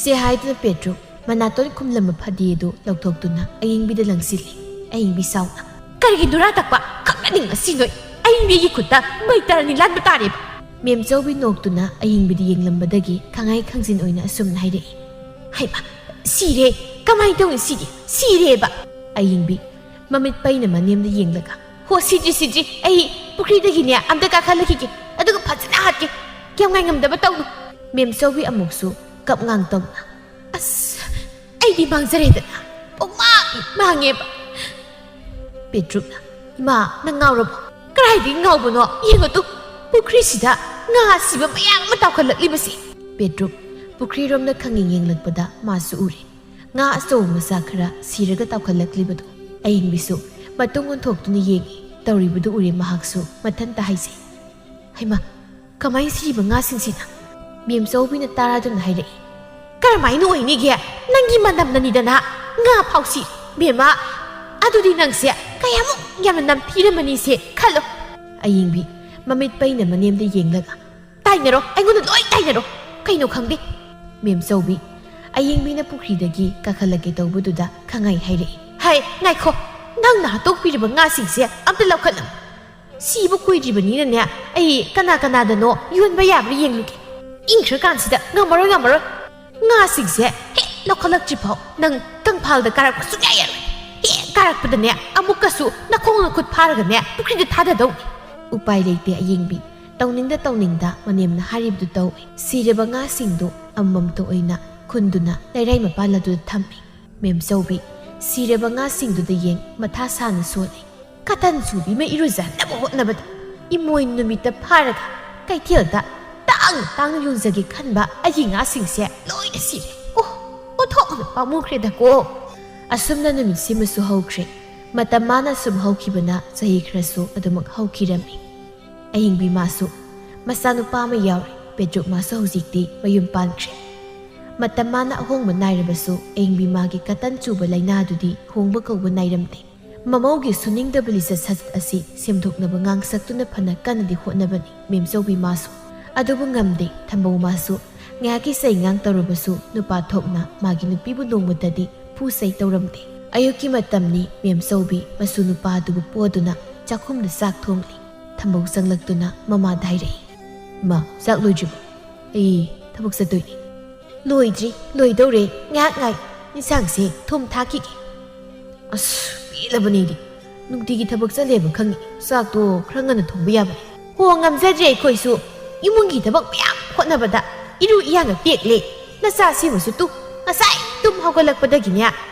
ꯁꯦ ꯍꯥꯏꯗꯨꯅ ꯄꯦꯇ꯭ꯔꯨꯛ ꯃꯅꯥꯇꯣꯟ ꯈꯨꯝꯂꯝꯕ ꯐꯗꯤ ꯑꯗꯨ ꯂꯧꯊꯣꯛꯇꯨꯅ ꯑꯌꯤꯡꯕꯤꯗ ꯂꯪꯁꯤꯜꯂꯤ꯫ ꯑꯌꯤꯡꯕꯤ ꯁꯥꯎꯅ, "ꯀꯔꯤꯒꯤ ꯅꯨꯔꯥ ꯇꯛꯄ? ꯈꯪꯒꯅꯤ ꯉꯁꯤ ꯅꯣꯏ꯫ ꯑꯌꯤꯡꯕꯤꯒꯤ ꯈꯨꯠꯇ ꯃꯩ ꯇꯔꯥꯅꯤ ꯂꯥꯟꯕ ꯇꯥꯔꯦꯕ꯫" ꯃꯦꯝꯆꯧꯕꯤ ꯅꯣꯛꯇꯨꯅ ꯑꯌꯤꯡꯕꯤꯗ ꯌꯦꯡꯂꯝꯕꯗꯒꯤ ꯈꯪꯉꯥꯏ ꯈꯪꯖꯤꯟ ꯑꯣꯏꯅ ꯑꯁꯨꯝꯅ ꯍꯥꯏꯔꯛꯏ꯫ "ꯍꯩꯃꯥ, ꯁꯤꯔꯦ꯫ ꯀꯃꯥꯏꯅ ꯇꯧꯅꯤ ꯁꯤꯗꯤ? ꯁꯤꯔꯦꯕ꯫" ꯑꯌꯤꯡꯕꯤ ꯃꯃꯤꯠ ꯄꯩꯅ ꯃꯅꯦꯝꯗ ꯌꯦꯡꯂꯒ, "ꯍꯣ, ꯁꯤꯗ꯭ꯔꯤ, ꯁꯤꯗ꯭ꯔꯤ꯫ ꯑꯩ ꯄꯨꯈ꯭ꯔꯤꯗꯒꯤꯅꯦ ꯑꯝꯇ ꯀꯥꯈꯠꯂꯛꯈꯤꯒꯦ꯫ ꯑꯗꯨꯒ ꯐꯖꯅ ꯍꯥꯠꯀꯦ꯫ ꯀꯌꯥꯝ ꯉꯥꯏꯉꯝꯗꯕ ꯇꯧꯅꯨ꯫" ꯃꯦꯝꯆꯧꯕꯤ ꯑꯃꯨꯛꯁꯨ ꯀꯞꯉꯥꯡ ꯇꯧꯅ, "ꯑꯁ, ꯑꯩꯗꯤ ꯃꯥꯡꯖꯔꯦꯗꯅ꯫ ꯄꯨꯡꯃꯥꯡ ꯃꯥꯡꯉꯦꯕ꯫" ꯄꯦꯇ꯭ꯔꯨꯛꯅ, "ꯏꯃꯥ, ꯅꯪ ꯉꯥꯎꯔꯕꯣ? ꯀꯗꯥꯏꯗꯒꯤ ꯉꯥꯎꯕꯅꯣ? ꯌꯦꯡꯉꯨ ꯇꯨ, ꯄꯨꯈ꯭ꯔꯤꯁꯤꯗ ꯉꯥ ꯑꯁꯤꯕ ꯃꯌꯥꯝ ꯑꯃ ꯇꯥꯎꯈꯠꯂꯛꯂꯤꯕꯁꯤ꯫" ꯄꯦꯇ꯭ꯔꯨꯛ ꯄꯨꯈ꯭ꯔꯤꯔꯣꯝꯗ ꯈꯪꯌꯦꯡ ꯌꯦꯡꯂꯛꯄꯗ ꯃꯥꯁꯨ ꯎꯔꯦ꯫ ꯉꯥ ꯑꯆꯧꯕ ꯃꯆꯥ ꯈꯔ ꯁꯤꯔꯒ ꯇꯥꯎꯈꯠꯂꯛꯂꯤꯕꯗꯨ꯫ ꯑꯌꯤꯡꯕꯤꯁꯨ ꯃꯇꯨꯡ ꯑꯣꯟꯊꯣꯛꯇꯨꯅ ꯌꯦꯡꯉꯤ꯫ ꯇꯧꯔꯤꯕꯗꯨ ꯎꯔꯦ ꯃꯍꯥꯛꯁꯨ ꯃꯊꯟꯇ ꯍꯥꯏꯖꯩ, "ꯍꯩꯃꯥ, ꯀꯃꯥꯏꯅ ꯁꯤꯔꯤꯕ ꯉꯥꯁꯤꯡꯁꯤꯅ?" ꯃꯦꯝꯆꯧꯕꯤꯅ ꯇꯥꯔꯗꯨꯅ ꯍꯥꯏꯔꯛꯏ, "ꯀꯔꯝꯍꯥꯏꯅ ꯑꯣꯏꯅꯤꯒꯦ? ꯅꯪꯒꯤ ꯃꯅꯝꯅꯅꯤꯗꯅ ꯉꯥ ꯐꯥꯎꯁꯤ꯫ ꯕꯦꯝꯃ, ꯑꯗꯨꯗꯤ ꯅꯪꯁꯦ ꯀꯌꯥꯃꯨꯛ ꯌꯥꯝꯅ ꯅꯝꯊꯤꯔꯝꯃꯅꯤꯁꯦ ꯈꯜꯂꯣ꯫" ꯑꯌꯤꯡꯕꯤ ꯃꯃꯤꯠ ꯄꯩꯅ ꯃꯅꯦꯝꯗ ꯌꯦꯡꯂꯒ, ꯇꯥꯏꯅꯔꯣ, ꯑꯩꯉꯣꯟꯗ ꯂꯣꯏ ꯇꯥꯏꯅꯔꯣ꯫ ꯀꯩꯅꯣ ꯈꯪꯗꯦ꯫ ꯃꯦꯝꯆꯧꯕꯤ, ꯑꯌꯦꯡꯕꯤꯅ ꯄꯨꯈ꯭ꯔꯤꯗꯒꯤ ꯀꯥꯈꯠꯂꯛꯀꯦ ꯇꯧꯕꯗꯨꯗ ꯈꯪꯉꯩ ꯍꯥꯏꯔꯛꯏ꯫ ꯍꯥꯏ, ꯉꯥꯏꯈꯣ, ꯅꯪꯅ ꯍꯥꯠꯇꯣꯛꯄꯤꯔꯤꯕ ꯉꯥꯁꯤꯡꯁꯦ ꯑꯝꯇ ꯂꯧꯈꯠꯂꯝꯃꯨ꯫ ꯁꯤꯕ ꯀꯨꯏꯗ꯭ꯔꯤꯕꯅꯤꯅꯅꯦ, ꯑꯩ ꯀꯅꯥ ꯀꯅꯥꯗꯅꯣ ꯌꯣꯟꯕ ꯌꯥꯕ꯭ꯔꯥ ꯌꯦꯡꯂꯨꯒꯦ꯫ ꯏꯪꯈ꯭ꯔꯀꯥꯟꯁꯤꯗ ꯉꯝꯃꯔꯣꯏ, ꯉꯝꯃꯔꯣꯏ꯫ ꯉꯥꯁꯤꯡꯁꯦ ꯍꯦꯛ ꯂꯧꯈꯠꯂꯛꯇ꯭ꯔꯤ ꯐꯥꯎ ꯅꯪ ꯀꯪꯐꯥꯜꯗ ꯀꯥꯔꯛꯄ ꯁꯨꯡꯌꯥ ꯌꯥꯔꯣꯏ꯫ ꯍꯦꯛ ꯀꯥꯔꯛꯄꯗꯅꯦ, ꯑꯃꯨꯛꯀꯁꯨ ꯅꯈꯣꯡ ꯅꯈꯨꯠ ꯐꯥꯔꯒꯅꯦ, ꯄꯨꯈ꯭ꯔꯤꯗ ꯊꯥꯗꯗꯧꯅꯤ꯫ ꯎꯄꯥꯏ ꯂꯩꯇꯦ ꯑꯌꯦꯡꯕꯤ꯫ ꯇꯧꯅꯤꯡꯗ ꯇꯧꯅꯤꯡꯗ ꯃꯅꯦꯝꯅ ꯍꯥꯏꯔꯤꯕꯗꯨ ꯇꯧꯏ꯫ ꯁꯤꯔꯕ ꯉꯥꯁꯤꯡꯗꯨ ꯑꯃꯃꯝꯇ ꯑꯣꯏꯅ ꯈꯨꯟꯗꯨꯅ ꯂꯩꯔꯥꯏ ꯃꯄꯥꯟ ꯑꯗꯨꯗ ꯊꯝꯃꯤ꯫ ꯃꯦꯝꯆꯧꯕꯤ, ꯁꯤꯔꯕ ꯉꯥꯁꯤꯡꯗꯨꯗ ꯌꯦꯡ ꯃꯊꯥ ꯁꯥꯅ ꯁꯣꯜꯂꯤ꯫ ꯀꯇꯟ ꯆꯨꯕꯤ ꯑꯃ ꯏꯔꯨꯖꯍꯟꯅꯕ ꯍꯣꯠꯅꯕꯗ ꯏꯃꯣꯏ ꯅꯨꯃꯤꯠꯇ ꯐꯥꯔꯒ ꯀꯩꯊꯦꯜꯗ ꯇꯥꯡꯅ ꯇꯥꯡꯅ ꯌꯣꯟꯖꯒꯦ ꯈꯟꯕ ꯑꯩꯒꯤ ꯉꯥꯁꯤꯡꯁꯦ ꯂꯣꯏꯅ ꯁꯤꯔꯦ꯫ ꯑꯣ, ꯑꯣꯟꯊꯣꯛꯅ ꯄꯥꯝꯃꯨꯈ꯭ꯔꯦꯗꯀꯣ꯫ ꯑꯁꯨꯝꯅ ꯅꯨꯃꯤꯠꯁꯤꯃꯁꯨ ꯍꯧꯈ꯭ꯔꯦ꯫ ꯃꯇꯝ ꯃꯥꯅ ꯁꯨꯝ ꯍꯧꯈꯤꯕꯅ ꯆꯍꯤ ꯈꯔꯁꯨ ꯑꯗꯨꯃꯛ ꯍꯧꯈꯤꯔꯝꯃꯤ꯫ ꯑꯌꯤꯡꯕꯤ ꯃꯥꯁꯨ ꯃꯆꯥꯅꯨꯄꯥ ꯑꯃ ꯌꯥꯎꯔꯦ꯫ ꯄꯦꯇ꯭ꯔꯨꯛ ꯃꯥꯁꯨ ꯍꯧꯖꯤꯛꯇꯤ ꯃꯌꯨꯝ ꯄꯥꯟꯈ꯭ꯔꯦ꯫ ꯃꯇꯝ ꯃꯥꯅ ꯑꯍꯣꯡꯕ ꯅꯥꯏꯔꯕꯁꯨ ꯑꯌꯤꯡꯕꯤ ꯃꯥꯒꯤ ꯀꯇꯟ ꯆꯨꯕ ꯂꯥꯏꯅꯥꯗꯨꯗꯤ ꯍꯣꯡꯕ ꯀꯧꯕ ꯅꯥꯏꯔꯝꯗꯦ꯫ ꯃꯃꯧꯒꯤ ꯁꯨꯅꯤꯡꯗꯕ ꯂꯤꯆꯠ ꯁꯥꯖꯠ ꯑꯁꯤ ꯁꯦꯝꯗꯣꯛꯅꯕ ꯉꯥꯡꯁꯛꯇꯨꯅ ꯐꯅ ꯀꯟꯅꯗꯤ ꯍꯣꯠꯅꯕꯅꯤ ꯃꯦꯝꯆꯧꯕꯤ ꯃꯥꯁꯨ꯫ ꯑꯗꯨꯕꯨ ꯉꯝꯗꯦ꯫ ꯊꯝꯕꯧ ꯃꯥꯁꯨ ꯉꯥꯏꯍꯥꯛꯀꯤ ꯆꯩꯉꯥꯡ ꯇꯧꯔꯕꯁꯨ ꯅꯨꯄꯥ ꯊꯣꯛꯅ ꯃꯥꯒꯤ ꯅꯨꯄꯤꯕꯨ ꯅꯣꯡꯃꯇꯗꯤ ꯐꯨ ꯆꯩ ꯇꯧꯔꯝꯗꯦ꯫ ꯑꯌꯨꯛꯀꯤ ꯃꯇꯝꯅꯤ꯫ ꯃꯦꯝꯆꯧꯕꯤ ꯃꯁꯨ ꯅꯨꯄꯥ ꯑꯗꯨꯕꯨ ꯄꯣꯗꯨꯅ ꯆꯥꯛꯈꯨꯝꯗ ꯆꯥꯛ ꯊꯣꯡꯂꯤ꯫ ꯊꯝꯕꯧ ꯆꯪꯂꯛꯇꯨꯅ ꯃꯃꯥꯗ ꯍꯥꯏꯔꯛꯏ, "ꯏꯃꯥ, ꯆꯥꯛ ꯂꯣꯏꯗ꯭ꯔꯤꯕꯣ? ꯑꯩ ꯊꯕꯛ ꯆꯠꯇꯣꯏꯅꯤ꯫" "ꯂꯣꯏꯗ꯭ꯔꯤ, ꯂꯣꯏꯗꯧꯔꯦ꯫ ꯉꯥꯏꯍꯥꯛ ꯉꯥꯏ, ꯏꯟꯁꯥꯡꯁꯦ ꯊꯨꯝ ꯊꯥꯛꯈꯤꯒꯦ꯫" "ꯑꯁ, ꯄꯦꯜꯂꯕꯅꯤꯗꯤ꯫ ꯅꯨꯡꯇꯤꯒꯤ ꯊꯕꯛ ꯆꯠꯂꯦꯕ ꯈꯪꯉꯤ꯫ ꯆꯥꯛꯇꯣ ꯈꯔ ꯉꯟꯅ ꯊꯣꯡꯕ ꯌꯥꯕꯅꯤ꯫" "ꯍꯣ, ꯉꯝꯖꯗ꯭ꯔꯦ ꯑꯩꯈꯣꯏꯁꯨ꯫ ꯏꯃꯨꯡꯒꯤ ꯊꯕꯛ ꯃꯌꯥꯝ ꯍꯣꯠꯅꯕꯗ ꯏꯔꯨ ꯏꯌꯥꯡꯒ ꯇꯦꯛꯂꯦ꯫ ꯅꯆꯥꯁꯤꯡꯕꯁꯨ ꯇꯨ, ꯉꯁꯥꯏ ꯇꯨꯝ ꯍꯧꯒꯠꯂꯛꯄꯗꯒꯤꯅꯦ,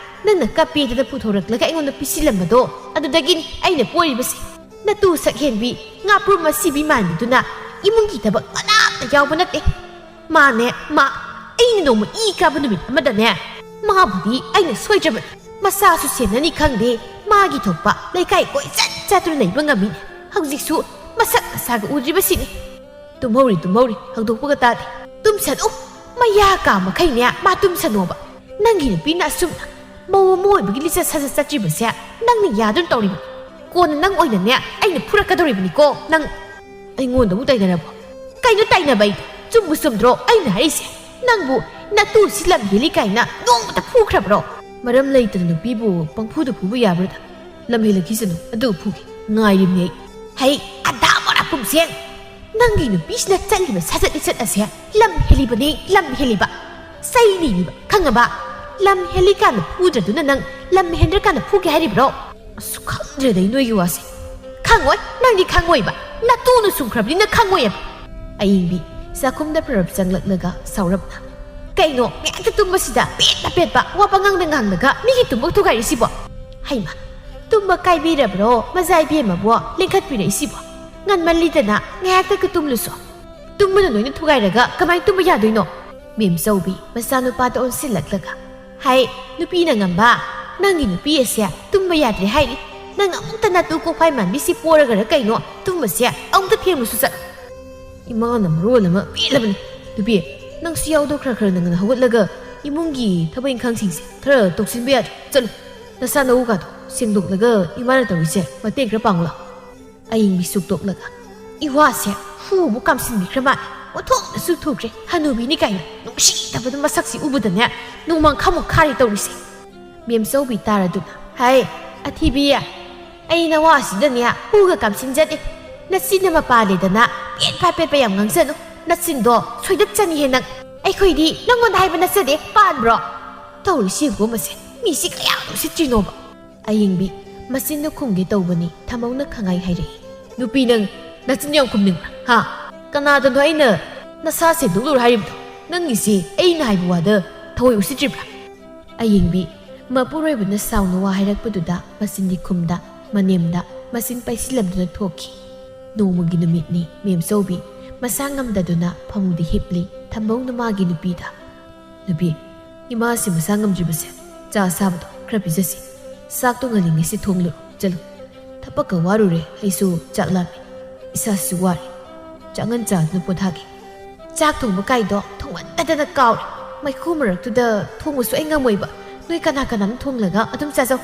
ꯅꯪꯅ ꯀꯞꯄꯦꯗꯅ ꯄꯨꯊꯣꯔꯛꯂꯒ ꯑꯩꯉꯣꯟꯗ ꯄꯤꯁꯤꯜꯂꯝꯕꯗꯣ, ꯑꯗꯨꯗꯒꯤꯅꯤ ꯑꯩꯅ ꯄꯣꯔꯤꯕꯁꯦ꯫ ꯅꯇꯨ ꯁꯛꯍꯦꯟꯕꯤ, ꯉꯥꯄ꯭ꯔꯨꯝ ꯃꯁꯤꯕꯤ ꯃꯥꯟꯕꯤꯗꯨꯅ ꯏꯃꯨꯡꯒꯤ ꯊꯕꯛ ꯃꯅꯥꯝꯇ ꯌꯥꯎꯕ ꯅꯠꯇꯦ꯫ ꯃꯥꯅꯦ, ꯃꯥ, ꯑꯩꯅ ꯅꯣꯡꯃ ꯏ ꯀꯥꯕ ꯅꯨꯃꯤꯠ ꯑꯃꯗꯅꯦ, ꯃꯥꯕꯨꯗꯤ ꯑꯩꯅ ꯁꯣꯏꯗ꯭ꯔꯕꯅꯤ꯫ ꯃꯆꯥꯁꯨ ꯁꯦꯟꯅꯅꯤ ꯈꯪꯗꯦ, ꯃꯥꯒꯤ ꯊꯣꯛꯄ ꯂꯩꯀꯥꯏ ꯀꯣꯏꯆꯠ ꯆꯠꯇꯨꯅ ꯂꯩꯕ ꯉꯝꯃꯤꯅꯦ꯫ ꯍꯧꯖꯤꯛꯁꯨ ꯃꯁꯛ ꯃꯁꯥꯒ ꯎꯗ꯭ꯔꯤꯕꯁꯤꯅꯤ꯫" "ꯇꯨꯝꯍꯧꯔꯤ, ꯇꯨꯝꯍꯧꯔꯤ, ꯍꯧꯗꯣꯛꯄꯒ ꯇꯥꯗꯦ꯫ ꯇꯨꯝꯁꯅꯨ, ꯃꯌꯥ ꯀꯥ ꯃꯈꯩꯅꯦ ꯃꯥ ꯇꯨꯝꯁꯅꯣꯕ꯫ ꯅꯪꯒꯤ ꯅꯨꯄꯤꯅ ꯑꯁꯨꯝꯅ ꯃꯧ ꯑꯃ ꯑꯣꯏꯕꯒꯤ ꯂꯤꯆꯠ ꯁꯥꯖꯠ ꯆꯠꯇ꯭ꯔꯤꯕꯁꯦ ꯅꯪꯅ ꯌꯥꯗꯨꯅ ꯇꯧꯔꯤꯕꯅꯤ꯫ ꯀꯣꯟꯅ ꯅꯪ ꯑꯣꯏꯅꯅꯦ ꯑꯩꯅ ꯐꯨꯔꯛꯀꯗꯧꯔꯤꯕꯅꯤꯀꯣ ꯅꯪ꯫" "ꯑꯩꯉꯣꯟꯗ ꯑꯃꯨꯛ ꯇꯥꯏꯅꯔꯕꯣ? ꯀꯩꯅꯣ ꯇꯥꯏꯅꯕ ꯑꯩꯗꯣ? ꯆꯨꯝꯕꯨ ꯆꯨꯝꯗ꯭ꯔꯣ ꯑꯩꯅ ꯍꯥꯏꯔꯤꯁꯦ? ꯅꯪꯕꯨ ꯅꯇꯨ ꯁꯤ ꯂꯝ ꯍꯦꯜꯂꯤ ꯀꯥꯏꯅ ꯅꯣꯡꯃꯇ ꯐꯨꯈ꯭ꯔꯕ꯭ꯔꯣ? ꯃꯔꯝ ꯂꯩꯇꯅ ꯅꯨꯄꯤꯕꯨ ꯄꯪꯐꯨꯗ ꯐꯨꯕ ꯌꯥꯕ꯭ꯔꯥꯗ? ꯂꯝ ꯍꯦꯜꯂꯛꯈꯤꯁꯅꯨ, ꯑꯗꯨ ꯐꯨꯒꯦ꯫ ꯉꯥꯏꯔꯤꯕꯅꯦ ꯑꯩ꯫ ꯍꯩ, ꯑꯗꯥ ꯃꯣꯔꯥ ꯄꯨꯝꯁꯦꯟ! ꯅꯪꯒꯤ ꯅꯨꯄꯤꯁꯤꯅ ꯆꯠꯂꯤꯕ ꯁꯥꯖꯠ ꯂꯤꯆꯠ ꯑꯁꯦ ꯂꯝ ꯍꯦꯜꯂꯤꯕꯅꯤ, ꯂꯝ ꯍꯦꯜꯂꯤꯕ꯫ ꯆꯩꯅꯤꯕ, ꯈꯪꯉꯕ? ꯂꯝ ꯍꯦꯜꯂꯤꯀꯥꯟꯗ ꯐꯨꯗ꯭ꯔꯗꯨꯅ ꯅꯪ ꯂꯝ ꯍꯦꯟꯗ꯭ꯔꯀꯥꯟꯗ ꯐꯨꯒꯦ ꯍꯥꯏꯔꯤꯕ꯭ꯔꯣ? ꯑꯁ, ꯈꯪꯗ꯭ꯔꯦꯗ ꯑꯩ ꯅꯣꯏꯒꯤ ꯋꯥꯁꯦ꯫ ꯈꯪꯉꯣꯏ, ꯅꯪꯗꯤ ꯈꯪꯉꯣꯏꯕ꯫ ꯅꯇꯨꯅ ꯁꯨꯝꯈ꯭ꯔꯕꯅꯤꯅ ꯈꯪꯉꯣꯏꯕ꯫ ꯑꯌꯤꯡꯕꯤ ꯆꯥꯛꯈꯨꯝꯗ ꯄ꯭ꯔꯞ ꯆꯪꯂꯛꯂꯒ ꯁꯥꯎꯔꯞꯅ, "ꯀꯩꯅꯣ ꯉꯥꯏꯍꯥꯛꯇ ꯇꯨꯝꯕꯁꯤꯗ ꯄꯦꯠꯅ ꯄꯦꯠꯄ ꯋꯥ ꯄꯉꯥꯡꯗ ꯉꯥꯡꯂꯒ ꯃꯤꯒꯤ ꯇꯨꯝꯕ ꯊꯨꯒꯥꯏꯔꯤꯁꯤꯕꯣ? ꯍꯩꯃ, ꯇꯨꯝꯕ ꯀꯥꯏꯕꯤꯔꯕ꯭ꯔꯣ ꯃꯖꯥ ꯏꯕꯦꯝꯃꯕꯣ ꯂꯦꯡꯈꯠꯄꯤꯔꯛꯏꯁꯤꯕꯣ? ꯉꯟꯃꯜꯂꯤꯗꯅ ꯉꯥꯏꯍꯥꯛꯇꯒ ꯇꯨꯝꯂꯨꯁꯣ꯫ ꯇꯨꯝꯕꯅ ꯂꯣꯏꯅ ꯊꯨꯒꯥꯏꯔꯒ ꯀꯃꯥꯏꯅ ꯇꯨꯝꯕ ꯌꯥꯗꯣꯏꯅꯣ?" ꯃꯦꯝꯆꯧꯕꯤ ꯃꯆꯥꯅꯨꯄꯥꯗ ꯑꯣꯟꯁꯤꯜꯂꯛꯂꯒ, "ꯍꯥꯏ, ꯅꯨꯄꯤꯅ ꯉꯝꯕ, ꯅꯪꯒꯤ ꯅꯨꯄꯤ ꯑꯁꯦ ꯇꯨꯝꯕ ꯌꯥꯗ꯭ꯔꯦ ꯍꯥꯏꯔꯤ꯫ ꯅꯪ ꯑꯃꯨꯛꯇ ꯅꯇꯨ ꯀꯣꯛꯐꯥꯏ ꯃꯥꯟꯕꯤꯁꯤ ꯄꯣꯔꯒꯔ ꯀꯩꯅꯣ? ꯇꯨꯝꯕꯁꯦ ꯑꯃꯨꯛꯇ ꯊꯦꯝꯂꯨꯁꯨ ꯆꯠꯂꯨ꯫" ꯏꯃꯥꯅ ꯃꯔꯣꯜ ꯑꯃ ꯄꯦꯜꯂꯕꯅꯤ꯫ "ꯅꯨꯄꯤ, ꯅꯪꯁꯨ ꯌꯥꯎꯗꯣ ꯈꯔ ꯈꯔ ꯉꯟꯅ ꯍꯧꯒꯠꯂꯒ ꯏꯃꯨꯡꯒꯤ ꯊꯕꯛ ꯏꯪꯈꯥꯡꯁꯤꯡꯁꯦ ꯈꯔ ꯇꯧꯁꯤꯟꯕ ꯌꯥꯗ꯭ꯔꯣ? ꯆꯠꯂꯨ, ꯅꯁꯥ ꯅꯎꯒꯥꯗꯣ ꯁꯦꯡꯗꯣꯛꯂꯒ ꯏꯃꯥꯅ ꯇꯧꯔꯤꯁꯦ ꯃꯇꯦꯡ ꯈꯔ ꯄꯥꯡꯉꯨ ꯂꯥꯎ꯫" ꯑꯌꯤꯡꯕꯤ ꯁꯨꯛꯇꯣꯛꯂꯒ, "ꯏꯋꯥꯁꯦ ꯍꯨꯕꯨ ꯀꯥꯝꯁꯤꯟꯕꯤꯈ꯭ꯔ ꯃꯥꯜꯂꯦ꯫ ꯑꯣꯟꯊꯣꯛꯅꯁꯨ ꯊꯨꯈ꯭ꯔꯦ꯫ ꯍꯅꯨꯕꯤꯅꯤ ꯀꯥꯏꯅ ꯅꯨꯡꯁꯤꯗꯕꯗ ꯃꯁꯛꯁꯤ ꯎꯕꯗꯅꯦ ꯅꯣꯡꯃꯥꯡꯈꯥꯃꯨꯛ ꯈꯥꯔꯦ ꯇꯧꯔꯤꯁꯦ꯫" ꯃꯦꯝꯆꯧꯕꯤ ꯇꯥꯔꯗꯨꯅ, "ꯍꯥꯏ, ꯑꯊꯤꯕꯤ, ꯑꯩ ꯅꯋꯥꯁꯤꯗꯅꯦ ꯍꯨꯒ ꯀꯥꯝꯁꯤꯟꯖꯗꯦ꯫ ꯅꯆꯤꯟꯅ ꯃꯄꯥꯜꯂꯦꯗꯅ ꯄꯦꯠ ꯐꯥ ꯄꯦꯠꯄ ꯌꯥꯝ ꯉꯥꯡꯖꯅꯨ꯫ ꯅꯆꯤꯟꯗꯣ ꯁꯣꯏꯗꯠꯆꯅꯤꯍꯦ ꯅꯪ꯫ ꯑꯩꯈꯣꯏꯗꯤ ꯅꯪꯉꯣꯟꯗ ꯍꯥꯏꯕ ꯅꯠꯆꯗꯦ, ꯄꯥꯟꯕ꯭ꯔꯣ?" ꯇꯧꯔꯤꯁꯤ ꯌꯦꯡꯉꯨ ꯃꯁꯦ, ꯃꯤꯁꯤ ꯀꯌꯥ ꯎꯁꯤꯠꯇ꯭ꯔꯤꯅꯣꯕ꯫ ꯑꯌꯤꯡꯕꯤ ꯃꯆꯤꯟꯗ ꯈꯨꯝꯒꯦ ꯇꯧꯕꯅꯤ, ꯊꯝꯃꯧꯅ ꯈꯪꯉꯥꯏ ꯍꯥꯏꯔꯛꯏ꯫ "ꯅꯨꯄꯤ, ꯅꯪ ꯅꯆꯤꯟ ꯌꯥꯝ ꯈꯨꯝꯅꯤꯡꯕ꯭ꯔꯥ? ꯍꯥ? ꯀꯅꯥꯗꯅꯣ ꯑꯩꯅ ꯅꯁꯥ ꯁꯦꯡꯗꯣꯛꯂꯨꯔꯣ ꯍꯥꯏꯔꯤꯕꯗꯣ? ꯅꯪꯒꯤꯁꯤ ꯑꯩꯅ ꯍꯥꯏꯕ ꯋꯥꯗ ꯊꯑꯣꯏ ꯎꯁꯤꯠꯇ꯭ꯔꯤꯕ꯭ꯔꯥ?" ꯑꯌꯤꯡꯕꯤ ꯃꯄꯨꯔꯣꯏꯕꯅ ꯁꯥꯎꯅ ꯋꯥ ꯍꯥꯏꯔꯛꯄꯗꯨꯗ ꯃꯆꯤꯟꯗꯤ ꯈꯨꯝꯗ, ꯃꯅꯦꯝꯗ ꯃꯆꯤꯟ ꯄꯩꯁꯤꯜꯂꯝꯗꯨꯅ ꯊꯣꯛꯈꯤ꯫ ꯅꯣꯡꯃꯒꯤ ꯅꯨꯃꯤꯠꯅꯤ꯫ ꯃꯦꯝꯆꯧꯕꯤ ꯃꯁꯥ ꯉꯝꯗꯗꯨꯅ ꯐꯃꯨꯡꯗ ꯍꯤꯞꯂꯤ꯫ ꯊꯝꯕꯧꯅ ꯃꯥꯒꯤ ꯅꯨꯄꯤꯗ, "ꯅꯨꯄꯤ, ꯏꯃꯥꯁꯤ ꯃꯁꯥ ꯉꯝꯗ꯭ꯔꯤꯕꯁꯦ ꯆꯥ ꯑꯁꯥꯕꯗꯣ ꯈꯔ ꯄꯤꯖꯁꯤ꯫ ꯆꯥꯛꯇꯣ ꯉꯜꯂꯤꯉꯩꯁꯤ ꯊꯣꯡꯂꯨꯔꯣ꯫ ꯆꯠꯂꯨ꯫ ꯊꯕꯛꯀ ꯋꯥꯔꯨꯔꯦ꯫ ꯑꯩꯁꯨ ꯆꯥꯛ ꯂꯥꯝꯃꯦ꯫ ꯏꯁꯥꯁꯤꯁꯨ ꯋꯥꯔꯦ꯫ ꯆꯥꯛꯉꯟ ꯆꯥꯗꯨꯅ ꯄꯣꯊꯥꯒꯦ꯫" ꯆꯥꯛ ꯊꯣꯡꯕ ꯀꯥꯏꯗꯣ ꯊꯣꯡꯃꯟꯗꯗꯅ ꯀꯥꯎꯔꯦ꯫ ꯃꯩꯈꯨ ꯃꯔꯛꯇꯨꯗ ꯊꯣꯡꯕꯁꯨ ꯑꯩ ꯉꯝꯃꯣꯏꯕ꯫ ꯅꯣꯏ ꯀꯅꯥ ꯀꯅꯥꯅꯣ ꯊꯣꯡꯂꯒ ꯑꯗꯨꯝ ꯆꯥꯖꯧ꯫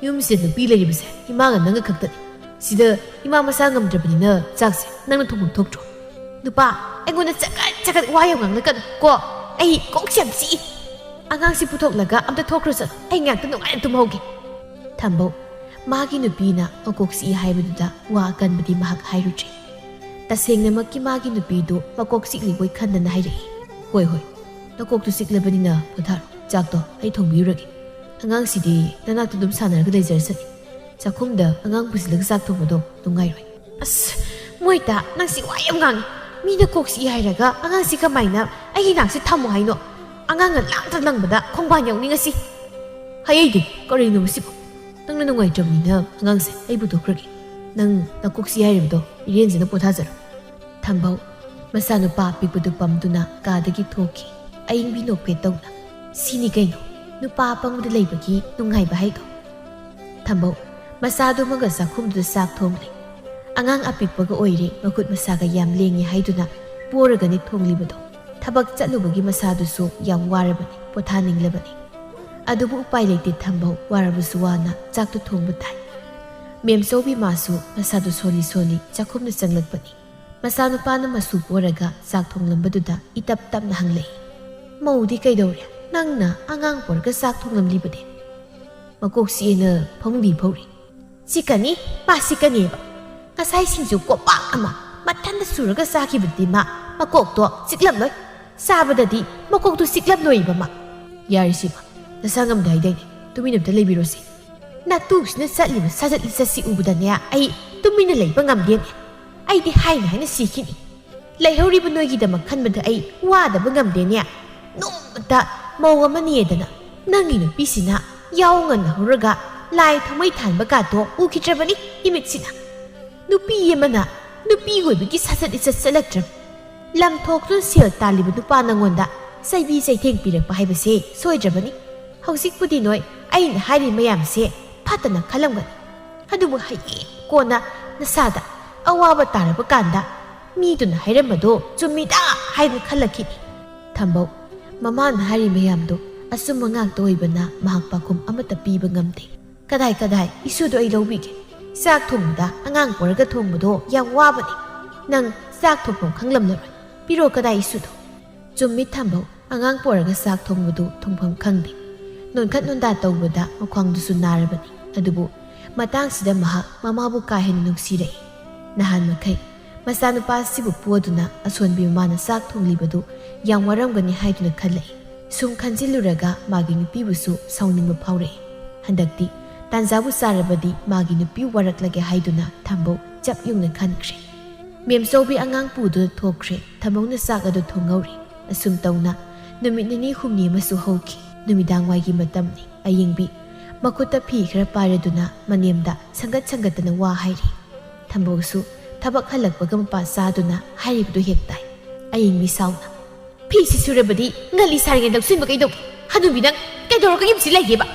ꯌꯨꯝꯁꯤꯗ ꯅꯨꯄꯤ ꯂꯩꯔꯤꯕꯁꯦ ꯏꯃꯥꯒ ꯅꯪꯒ ꯈꯛꯇꯅꯤ꯫ ꯁꯤꯗ ꯏꯃꯥ ꯃꯁꯥ ꯉꯝꯗ꯭ꯔꯕꯅꯤꯅ ꯆꯥꯛꯁꯦ ꯅꯪꯅ ꯊꯣꯡꯐꯝ ꯊꯣꯛꯇ꯭ꯔꯣ? "ꯅꯨꯄꯥ, ꯑꯩꯉꯣꯟꯗ ꯆꯒꯠ ꯆꯒꯠ ꯋꯥ ꯌꯥꯝ ꯉꯥꯡꯂꯛꯀꯅꯨ ꯀꯣ꯫ ꯑꯩ ꯀꯣꯛꯁꯦ ꯌꯥꯝ ꯆꯤꯛꯏ꯫ ꯑꯉꯥꯡꯁꯤ ꯄꯨꯊꯣꯛꯂꯒ ꯑꯝꯇ ꯊꯣꯛꯈ꯭ꯔꯁꯅꯨ, ꯑꯩ ꯉꯥꯛꯇ ꯅꯨꯡꯉꯥꯏꯅ ꯇꯨꯝꯍꯧꯒꯦ꯫" ꯊꯝꯕꯧ ꯃꯥꯒꯤ ꯅꯨꯄꯤꯅ ꯃꯀꯣꯛ ꯆꯤꯛꯏ ꯍꯥꯏꯕꯗꯨꯗ ꯋꯥ ꯑꯀꯟꯕꯗꯤ ꯃꯍꯥꯛ ꯍꯥꯏꯔꯨꯗ꯭ꯔꯦ꯫ ꯇꯁꯦꯡꯅꯃꯛꯀꯤ ꯃꯥꯒꯤ ꯅꯨꯄꯤꯗꯨ ꯃꯀꯣꯛ ꯆꯤꯛꯂꯤꯕꯣꯏ ꯈꯟꯗꯅ ꯍꯥꯏꯔꯛꯏ, "ꯍꯣꯏ, ꯍꯣꯏ, ꯅꯀꯣꯛꯇꯨ ꯆꯤꯛꯂꯕꯅꯤꯅ ꯄꯣꯊꯥꯔꯣ꯫ ꯆꯥꯛꯇꯣ ꯑꯩ ꯊꯣꯡꯕꯤꯔꯨꯔꯒꯦ꯫ ꯑꯉꯥꯡꯁꯤꯗꯤ ꯅꯅꯥꯛꯇ ꯑꯗꯨꯝ ꯁꯥꯟꯅꯔꯒ ꯂꯩꯖꯔꯁꯅꯤ꯫ ꯆꯥꯛꯈꯨꯝꯗ ꯑꯉꯥꯡ ꯄꯨꯁꯤꯜꯂꯒ ꯆꯥꯛ ꯊꯣꯡꯕꯗꯣ ꯅꯨꯡꯉꯥꯏꯔꯣꯏ꯫" "ꯑꯁ, ꯃꯣꯏꯇꯥ, ꯅꯪꯁꯤ ꯋꯥ ꯌꯥꯝ ꯉꯥꯡꯉꯤ꯫ ꯃꯤꯅ ꯀꯣꯛ ꯆꯤꯛꯏ ꯍꯥꯏꯔꯒ ꯑꯉꯥꯡꯁꯤ ꯀꯃꯥꯏꯅ ꯑꯩꯒꯤ ꯅꯥꯛꯁꯤ ꯊꯝꯃꯣ ꯍꯥꯏꯅꯣ? ꯑꯉꯥꯡꯅ ꯂꯥꯡꯗ ꯂꯪꯕꯗ ꯈꯣꯡꯕꯥꯟ ꯌꯧꯅꯤꯡꯉꯁꯤ꯫ ꯍꯩꯗꯤ ꯀꯔꯤꯅꯣ ꯃꯁꯤꯕꯨ? ꯅꯪꯅ ꯅꯨꯡꯉꯥꯏꯇ꯭ꯔꯕꯅꯤꯅ ꯑꯉꯥꯡꯁꯦ ꯑꯩ ꯄꯨꯊꯣꯛꯈ꯭ꯔꯒꯦ꯫ ꯅꯪ ꯅꯀꯣꯛ ꯆꯤꯛꯏ ꯍꯥꯏꯔꯤꯕꯗꯣ ꯏꯔꯦꯟꯖꯅ ꯄꯣꯊꯥꯖꯔꯣ꯫" ꯊꯝꯕꯧ ꯃꯆꯥꯅꯨꯄꯥ ꯑꯄꯤꯛꯄꯗꯨ ꯄꯝꯗꯨꯅ ꯀꯥꯗꯒꯤ ꯊꯣꯛꯈꯤ꯫ ꯑꯏꯪꯕꯤ ꯅꯣꯛꯐꯦꯠ ꯇꯧꯅ, "ꯁꯤꯅꯤ ꯀꯩꯅꯣ ꯅꯨꯄꯥ ꯑꯄꯪꯕꯗ ꯂꯩꯕꯒꯤ ꯅꯨꯡꯉꯥꯏꯕ ꯍꯥꯏꯗꯣ꯫" ꯊꯝꯕꯧ ꯃꯆꯥꯗꯨꯃꯒ ꯆꯥꯛꯈꯨꯝꯗꯨꯗ ꯆꯥꯛ ꯊꯣꯡꯂꯦ꯫ ꯑꯉꯥꯡ ꯑꯄꯤꯛꯄꯒ ꯑꯣꯏꯔꯦ, ꯃꯈꯨꯠ ꯃꯁꯥꯒ ꯌꯥꯝ ꯂꯦꯡꯉꯤ ꯍꯥꯏꯗꯨꯅ ꯄꯣꯔꯒꯅꯤ ꯊꯣꯡꯂꯤꯕꯗꯣ꯫ ꯊꯕꯛ ꯆꯠꯂꯨꯕꯒꯤ ꯃꯁꯥꯗꯨꯁꯨ ꯌꯥꯝ ꯋꯥꯔꯕꯅꯤ, ꯄꯣꯊꯥꯅꯤꯡꯂꯕꯅꯤ꯫ ꯑꯗꯨꯕꯨ ꯎꯄꯥꯏ ꯂꯩꯇꯦ, ꯊꯝꯕꯧ ꯋꯥꯔꯕꯁꯨ ꯋꯥꯅ ꯆꯥꯛꯇꯨ ꯊꯣꯡꯕ ꯇꯥꯏ꯫ ꯃꯦꯝꯆꯧꯕꯤ ꯃꯥꯁꯨ ꯃꯁꯥꯗꯨ ꯁꯣꯜꯂꯤ ꯁꯣꯜꯂꯤ ꯆꯥꯛꯈꯨꯝꯗ ꯆꯪꯂꯛꯄꯅꯤ꯫ ꯃꯆꯥꯅꯨꯄꯥꯅ ꯃꯁꯨ ꯄꯣꯔꯒ ꯆꯥꯛ ꯊꯣꯡꯂꯝꯕꯗꯨꯗ ꯏꯇꯞ ꯇꯞꯅ ꯍꯪꯂꯛꯏ, "ꯃꯧꯗꯤ ꯀꯩꯗꯧꯔꯦ? ꯅꯪꯅ ꯑꯉꯥꯡ ꯄꯣꯔꯒ ꯆꯥꯛ ꯊꯣꯡꯂꯝꯂꯤꯕꯗꯤ?" "ꯃꯀꯣꯛ ꯆꯤꯛꯑꯦꯅ ꯐꯃꯨꯡꯗꯤ ꯐꯧꯔꯤ꯫" "ꯆꯤꯛꯀꯅꯤ, ꯃꯥ ꯆꯤꯛꯀꯅꯦꯕ꯫ ꯉꯁꯥꯏ ꯁꯤꯡꯖꯨ ꯀꯣꯄꯥꯛ ꯑꯃ ꯃꯊꯟꯗ ꯁꯨꯔꯒ ꯆꯥꯈꯤꯕꯗꯤ ꯃꯥ ꯃꯀꯣꯛꯇꯣ ꯆꯤꯛꯂꯝꯂꯣꯏ꯫ ꯆꯥꯕꯗꯗꯤ ꯃꯀꯣꯛꯇꯣ ꯆꯤꯛꯂꯝꯂꯣꯏꯕ ꯃꯥ꯫" "ꯌꯥꯔꯦ ꯁꯤꯃ, ꯅꯁꯥ ꯉꯝꯗꯦ ꯍꯥꯏꯗꯥꯏꯅꯦ? ꯇꯨꯃꯤꯟꯅ ꯑꯝꯇ ꯂꯩꯕꯤꯔꯣꯁꯦ꯫ ꯅꯇꯨꯁꯤꯅ ꯆꯠꯂꯤꯕ ꯁꯥꯖꯠ ꯂꯤꯆꯠꯁꯤ ꯎꯕꯗꯅꯦ ꯑꯩ ꯇꯨꯃꯤꯟꯅ ꯂꯩꯕ ꯉꯝꯗꯦꯅꯦ꯫ ꯑꯩꯗꯤ ꯍꯥꯏꯅ ꯍꯥꯏꯅ ꯁꯤꯈꯤꯅꯤ꯫ ꯂꯩꯍꯧꯔꯤꯕ ꯅꯣꯏꯒꯤꯗꯃꯛ ꯈꯟꯕꯗ ꯑꯩ ꯋꯥꯗꯕ ꯉꯝꯗꯦꯅꯦ꯫ ꯅꯣꯡꯃꯇ ꯃꯧ ꯑꯃꯅꯦꯗꯅ ꯅꯪꯒꯤ ꯅꯨꯄꯤꯁꯤꯅ ꯌꯥꯍꯧ ꯉꯟꯅ ꯍꯧꯔꯒ ꯂꯥꯏ ꯊꯥꯎꯃꯩ ꯊꯥꯟꯕ ꯀꯥꯗꯣ ꯎꯈꯤꯗ꯭ꯔꯕꯅꯤ ꯏꯃꯤꯠꯁꯤꯅ꯫ ꯅꯨꯄꯤ ꯑꯃꯅ ꯅꯨꯄꯤ ꯑꯣꯏꯕꯒꯤ ꯁꯥꯖꯠ ꯂꯤꯆꯠ ꯆꯠꯂꯛꯇ꯭ꯔꯕ꯫ ꯂꯝ ꯊꯣꯛꯇꯨꯅ ꯁꯦꯜ ꯇꯥꯜꯂꯤꯕ ꯅꯨꯄꯥ ꯅꯉꯣꯟꯗ ꯆꯩꯕꯤ ꯆꯩꯊꯦꯡ ꯄꯤꯔꯛꯄ ꯍꯥꯏꯕꯁꯦ ꯁꯣꯏꯗ꯭ꯔꯕꯅꯤ꯫ ꯍꯧꯖꯤꯛꯄꯨꯗꯤ ꯅꯣꯏ ꯑꯩꯅ ꯍꯥꯏꯔꯤ ꯃꯌꯥꯝꯁꯦ ꯐꯠꯇꯅ ꯈꯜꯂꯝꯒꯅꯤ꯫ ꯑꯗꯨꯕꯨ ꯍꯌꯦꯡ ꯀꯣꯟꯅ ꯅꯁꯥꯗ ꯑꯋꯥꯕ ꯇꯥꯔꯕ ꯀꯥꯟꯗ ꯃꯤꯗꯨꯅ ꯍꯥꯏꯔꯝꯕꯗꯣ ꯆꯨꯝꯃꯤꯗ ꯍꯥꯏꯅ ꯈꯜꯂꯛꯈꯤꯅꯤ꯫" ꯊꯝꯕꯧ ꯃꯃꯥꯅ ꯍꯥꯏꯔꯤ ꯃꯌꯥꯝꯗꯣ ꯑꯆꯨꯝꯕ ꯉꯥꯛꯇ ꯑꯣꯏꯕꯅ ꯃꯍꯥꯛ ꯄꯥꯎꯈꯨꯝ ꯑꯃꯠꯇ ꯄꯤꯕ ꯉꯝꯗꯦ꯫ "ꯀꯗꯥꯏ ꯀꯗꯥꯏ, ꯏꯁꯨꯗꯣ ꯑꯩ ꯂꯧꯕꯤꯒꯦ꯫ ꯆꯥꯛ ꯊꯣꯡꯕꯗ ꯑꯉꯥꯡ ꯄꯣꯔꯒ ꯊꯣꯡꯕꯗꯣ ꯌꯥꯝ ꯋꯥꯕꯅꯤ꯫ ꯅꯪ ꯆꯥꯛ ꯊꯣꯡꯐꯝ ꯈꯪꯂꯝꯂꯔꯣꯏ꯫ ꯄꯤꯔꯣ ꯀꯗꯥꯏ ꯏꯁꯨꯗꯣ?" ꯆꯨꯝꯃꯤ ꯊꯝꯕꯧ, ꯑꯉꯥꯡ ꯄꯣꯔꯒ ꯆꯥꯛ ꯊꯣꯡꯕꯗꯨ ꯊꯣꯡꯐꯝ ꯈꯪꯗꯦ꯫ ꯅꯣꯟꯈꯠ ꯅꯣꯟꯗꯥ ꯇꯧꯕꯗ ꯃꯈ꯭ꯋꯥꯡꯗꯨꯁꯨ ꯅꯥꯔꯕꯅꯤ꯫ ꯑꯗꯨꯕꯨ ꯃꯇꯥꯡꯁꯤꯗ ꯃꯍꯥꯛ ꯃꯃꯥꯕꯨ ꯀꯥ ꯍꯦꯟꯅ ꯅꯨꯡꯁꯤꯔꯛꯏ꯫ ꯅꯍꯥꯟ ꯃꯈꯩ ꯃꯆꯥꯅꯨꯄꯥ ꯑꯁꯤꯕꯨ ꯄꯣꯗꯨꯅ ꯑꯁꯣꯟꯕꯤ ꯃꯃꯥꯅ ꯆꯥꯛ ꯊꯣꯡꯂꯤꯕꯗꯨ ꯌꯥꯝ ꯋꯥꯔꯝꯒꯅꯤ ꯍꯥꯏꯗꯨꯅ ꯈꯜꯂꯛꯏ꯫ ꯁꯨꯝ ꯈꯟꯖꯤꯜꯂꯨꯔꯒ ꯃꯥꯒꯤ ꯅꯨꯄꯤꯕꯨꯁꯨ ꯁꯥꯎꯅꯤꯡꯕ ꯐꯥꯎꯔꯛꯏ꯫ ꯍꯟꯗꯛꯇꯤ ꯇꯥꯟꯖꯥꯕꯨ ꯆꯥꯔꯕꯗꯤ ꯃꯥꯒꯤ ꯅꯨꯄꯤ ꯋꯥꯔꯛꯂꯒꯦ ꯍꯥꯏꯗꯨꯅ ꯊꯝꯕꯧ ꯆꯞ ꯌꯨꯡꯅ ꯈꯟꯈ꯭ꯔꯦ꯫ ꯃꯦꯝꯆꯧꯕꯤ ꯑꯉꯥꯡ ꯄꯨꯗꯨꯅ ꯊꯣꯛꯈ꯭ꯔꯦ꯫ ꯊꯝꯕꯧꯅ ꯆꯥꯛ ꯑꯗꯨ ꯊꯣꯡꯍꯧꯔꯤ꯫ ꯑꯁꯨꯝ ꯇꯧꯅ ꯅꯨꯃꯤꯠ ꯅꯤꯅꯤ ꯍꯨꯝꯅꯤ ꯑꯃꯁꯨ ꯍꯧꯈꯤ꯫ ꯅꯨꯃꯤꯗꯥꯡ ꯋꯥꯏꯒꯤ ꯃꯇꯝꯅꯤ꯫ ꯑꯌꯤꯡꯕꯤ ꯃꯈꯨꯠꯇ ꯐꯤ ꯈꯔ ꯄꯥꯏꯔꯗꯨꯅ ꯃꯅꯦꯝꯗ ꯁꯪꯒꯠ ꯁꯪꯒꯠꯇꯅ ꯋꯥ ꯍꯥꯏꯔꯤ꯫ ꯊꯝꯕꯧꯁꯨ ꯊꯕꯛ ꯍꯜꯂꯛꯄꯒ ꯃꯄꯥ ꯆꯥꯗꯨꯅ ꯍꯥꯏꯔꯤꯕꯗꯨ ꯍꯦꯛ ꯇꯥꯏ꯫ ꯑꯌꯤꯡꯕꯤ ꯁꯥꯎꯅ, "ꯐꯤꯁꯤ ꯁꯨꯔꯕꯗꯤ ꯉꯜꯂꯤ ꯁꯥꯔꯤꯉꯩ ꯂꯧꯁꯤꯟꯕ ꯀꯩꯗꯧꯒꯦ? ꯍꯅꯨꯕꯤ ꯅꯪ ꯀꯩꯗꯧꯔꯒ ꯌꯨꯝꯁꯤ ꯂꯩꯒꯦꯕ?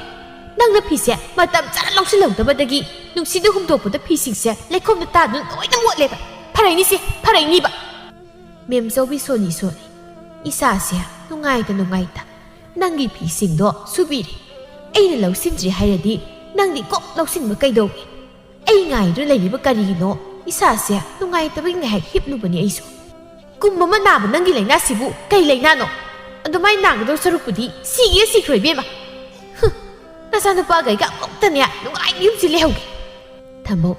ꯅꯪꯅ ꯐꯤꯁꯦ ꯃꯇꯝ ꯆꯥꯅ ꯂꯧꯁꯤꯜꯍꯧꯗꯕꯗꯒꯤ ꯅꯨꯡꯁꯤꯠꯅ ꯍꯨꯝꯗꯣꯛꯄꯗ ꯐꯤꯁꯤꯡꯁꯦ ꯂꯩꯈꯣꯝꯗ ꯇꯥꯗꯨꯅ ꯂꯣꯏꯅ ꯃꯣꯠꯂꯦꯕ꯫ ꯐꯔꯛꯏꯅꯤꯁꯦ, ꯐꯔꯛꯏꯅꯤꯕ꯫" ꯃꯦꯝꯆꯧꯕꯤ ꯁꯣꯜꯂꯤ ꯁꯣꯜꯂꯤ, "ꯏꯁꯥꯁꯦ ꯅꯨꯡꯉꯥꯏꯇ ꯅꯨꯡꯉꯥꯏꯇ ꯅꯪꯒꯤ ꯐꯤꯁꯤꯡꯗꯣ ꯁꯨꯕꯤꯔꯦ꯫ ꯑꯩꯅ ꯂꯧꯁꯤꯟꯗ꯭ꯔꯤ ꯍꯥꯏꯔꯗꯤ ꯅꯪꯗꯤ ꯀꯣꯛ ꯂꯧꯁꯤꯟꯕ ꯀꯩꯗꯧꯒꯦ? ꯑꯩ ꯉꯥꯏꯗꯨꯅ ꯂꯩꯔꯤꯕ ꯀꯔꯤꯒꯤꯅꯣ? ꯏꯁꯥꯁꯦ ꯅꯨꯡꯉꯥꯏꯇꯕꯒꯤ ꯉꯥꯏꯍꯥꯛ ꯍꯤꯞꯂꯨꯕꯅꯤ ꯑꯩꯁꯨ꯫" "ꯀꯨꯝ ꯑꯃ ꯅꯥꯕ ꯅꯪꯒꯤ ꯂꯥꯏꯅꯥꯁꯤꯕꯨ ꯀꯩ ꯂꯥꯏꯅꯥꯅꯣ? ꯑꯗꯨꯃꯥꯏꯅ ꯅꯥꯒꯗꯧ ꯁꯔꯨꯛꯄꯨꯗꯤ ꯁꯤꯒꯦ ꯁꯤꯈ꯭ꯔꯣ ꯏꯕꯦꯝꯃ꯫ ꯍꯨꯝ, ꯅꯆꯥꯅꯨꯄꯥꯒ ꯑꯩꯒ ꯑꯃꯨꯛꯇꯅꯦ ꯅꯨꯡꯉꯥꯏꯅ ꯌꯨꯝꯁꯤ ꯂꯩꯍꯧꯒꯦ꯫" ꯊꯝꯕꯧ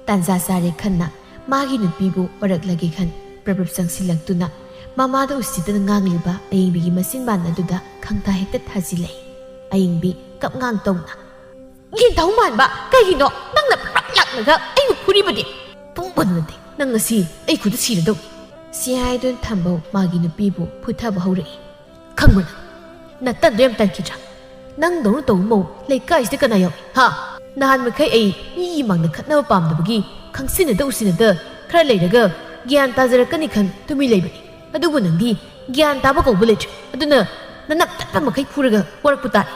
ꯇꯥꯟꯖꯥ ꯆꯥꯔꯦ ꯈꯟꯅ ꯃꯥꯒꯤ ꯅꯨꯄꯤꯕꯨ ꯋꯥꯔꯛꯂꯒꯦ ꯈꯟ ꯄ꯭ꯔꯞ ꯄ꯭ꯔꯞ ꯆꯪꯁꯤꯜꯂꯛꯇꯨꯅ ꯃꯃꯥꯗ ꯎꯁꯤꯠꯇꯅ ꯉꯥꯡꯂꯤꯕ ꯑꯌꯤꯡꯕꯤꯒꯤ ꯃꯆꯤꯟꯕꯥꯟ ꯑꯗꯨꯗ ꯈꯪꯇꯥ ꯍꯦꯛꯇ ꯊꯥꯖꯤꯜꯂꯛꯏ꯫ ꯑꯌꯤꯡꯕꯤ ꯀꯞꯉꯥꯡ ꯇꯧꯅ, "ꯌꯦꯟꯊꯧ ꯃꯥꯟꯕ, ꯀꯩꯒꯤꯅꯣ ꯅꯪꯅ ꯄ꯭ꯔꯞ ꯂꯥꯛꯂꯒ ꯑꯩꯕꯨ ꯐꯨꯔꯤꯕꯗꯤ? ꯐꯨꯕ ꯅꯠꯇꯦ, ꯅꯪ ꯉꯁꯤ ꯑꯩ ꯈꯨꯠꯇ ꯁꯤꯔꯗꯧꯅꯤ꯫" ꯁꯤ ꯍꯥꯏꯗꯨꯅ ꯊꯝꯕꯧ ꯃꯥꯒꯤ ꯅꯨꯄꯤꯕꯨ ꯐꯨꯊꯕ ꯍꯧꯔꯛꯏ꯫ "ꯈꯪꯕ꯭ꯔꯥ ꯅꯪ? ꯅꯇꯟꯗꯣ ꯌꯥꯝ ꯇꯟꯈꯤꯗ꯭ꯔꯥ? ꯅꯪꯗꯧꯅ ꯇꯧꯕ ꯃꯧ ꯂꯩꯀꯥꯏꯁꯤꯗ ꯀꯅꯥ ꯌꯥꯎꯏ? ꯍꯥ? ꯅꯍꯥꯟ ꯃꯈꯩ ꯑꯩ ꯃꯤꯒꯤ ꯃꯥꯡꯗ ꯈꯠꯅꯕ ꯄꯥꯝꯗꯕꯒꯤ ꯈꯪꯁꯤꯟꯅꯗ ꯎꯁꯤꯟꯅꯗ ꯈꯔ ꯂꯩꯔꯒ ꯒ꯭ꯌꯥꯟ ꯇꯥꯖꯔꯛꯀꯅꯤ ꯈꯟ ꯇꯨꯃꯤꯟ ꯂꯩꯕꯅꯤ꯫ ꯑꯗꯨꯕꯨ ꯅꯪꯗꯤ ꯒ꯭ꯌꯥꯟ ꯇꯥꯕ ꯀꯧꯕ ꯂꯩꯇ꯭ꯔꯦ꯫ ꯑꯗꯨꯅ ꯅꯅꯞ ꯇꯠꯄ ꯃꯈꯩ ꯐꯨꯔꯒ ꯋꯥꯔꯛꯄ ꯇꯥꯔꯦ꯫"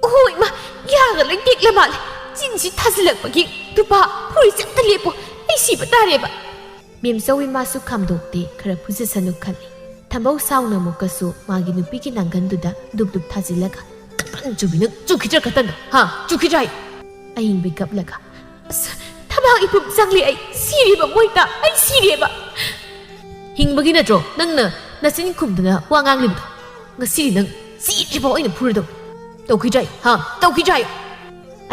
"ꯑꯣꯍꯣ ꯏꯃꯥ, ꯌꯥꯒ ꯂꯣꯏ ꯇꯦꯛꯂ ꯃꯥꯜꯂꯦ꯫ ꯆꯤꯟꯁꯤ ꯊꯥꯖꯤꯜꯂꯛꯄꯒꯤ ꯇꯨꯄꯥ ꯐꯨꯔꯤꯁꯦ ꯑꯝꯇ ꯂꯦꯞꯄꯣ꯫ ꯑꯩ ꯁꯤꯕ ꯇꯥꯔꯦꯕ꯫" ꯃꯦꯝꯆꯧꯕꯤ ꯃꯥꯁꯨ ꯈꯥꯝꯗꯣꯛꯇꯦ, ꯈꯔ ꯐꯨꯖꯁꯅꯨ ꯈꯜꯂꯤ꯫ ꯊꯝꯕꯧ ꯁꯥꯎꯅ ꯑꯃꯨꯛꯀꯁꯨ ꯃꯥꯒꯤ ꯅꯨꯄꯤꯒꯤ ꯅꯥꯡꯒꯟꯗꯨꯗ ꯗꯨꯞ ꯗꯨꯞ ꯊꯥꯖꯤꯜꯂꯒ, "ꯀꯇꯟ ꯆꯨꯕꯤ ꯅꯪ ꯆꯨꯈꯤꯗ꯭ꯔꯥ ꯀꯇꯟꯗꯣ? ꯍꯥ? ꯆꯨꯈꯤꯗ꯭ꯔꯥ ꯍꯥꯏ?" ꯑꯌꯤꯡꯕꯤ ꯀꯞꯂꯒ, "ꯑꯁ, ꯊꯕꯥꯛ ꯏꯄꯨꯝ ꯆꯪꯂꯦ ꯑꯩ, ꯁꯤꯔꯦꯕ ꯃꯣꯏꯇꯥ, ꯑꯩ ꯁꯤꯔꯦꯕ꯫" ꯍꯤꯡꯕꯒꯤ ꯅꯠꯇ꯭ꯔꯣ ꯅꯪꯅ ꯅꯆꯤꯟ ꯈꯨꯝꯗꯅ ꯋꯥ ꯉꯥꯡꯂꯤꯕꯗꯣ? ꯉꯁꯤꯗꯤ ꯅꯪ ꯁꯤꯗ꯭ꯔꯤꯐꯥꯎ ꯑꯩꯅ ꯐꯨꯔꯗꯧꯅꯤ꯫ ꯇꯧꯈꯤꯗ꯭ꯔꯥ ꯑꯩ? ꯍꯥ? ꯇꯧꯈꯤꯗ꯭ꯔꯥ ꯑꯩ?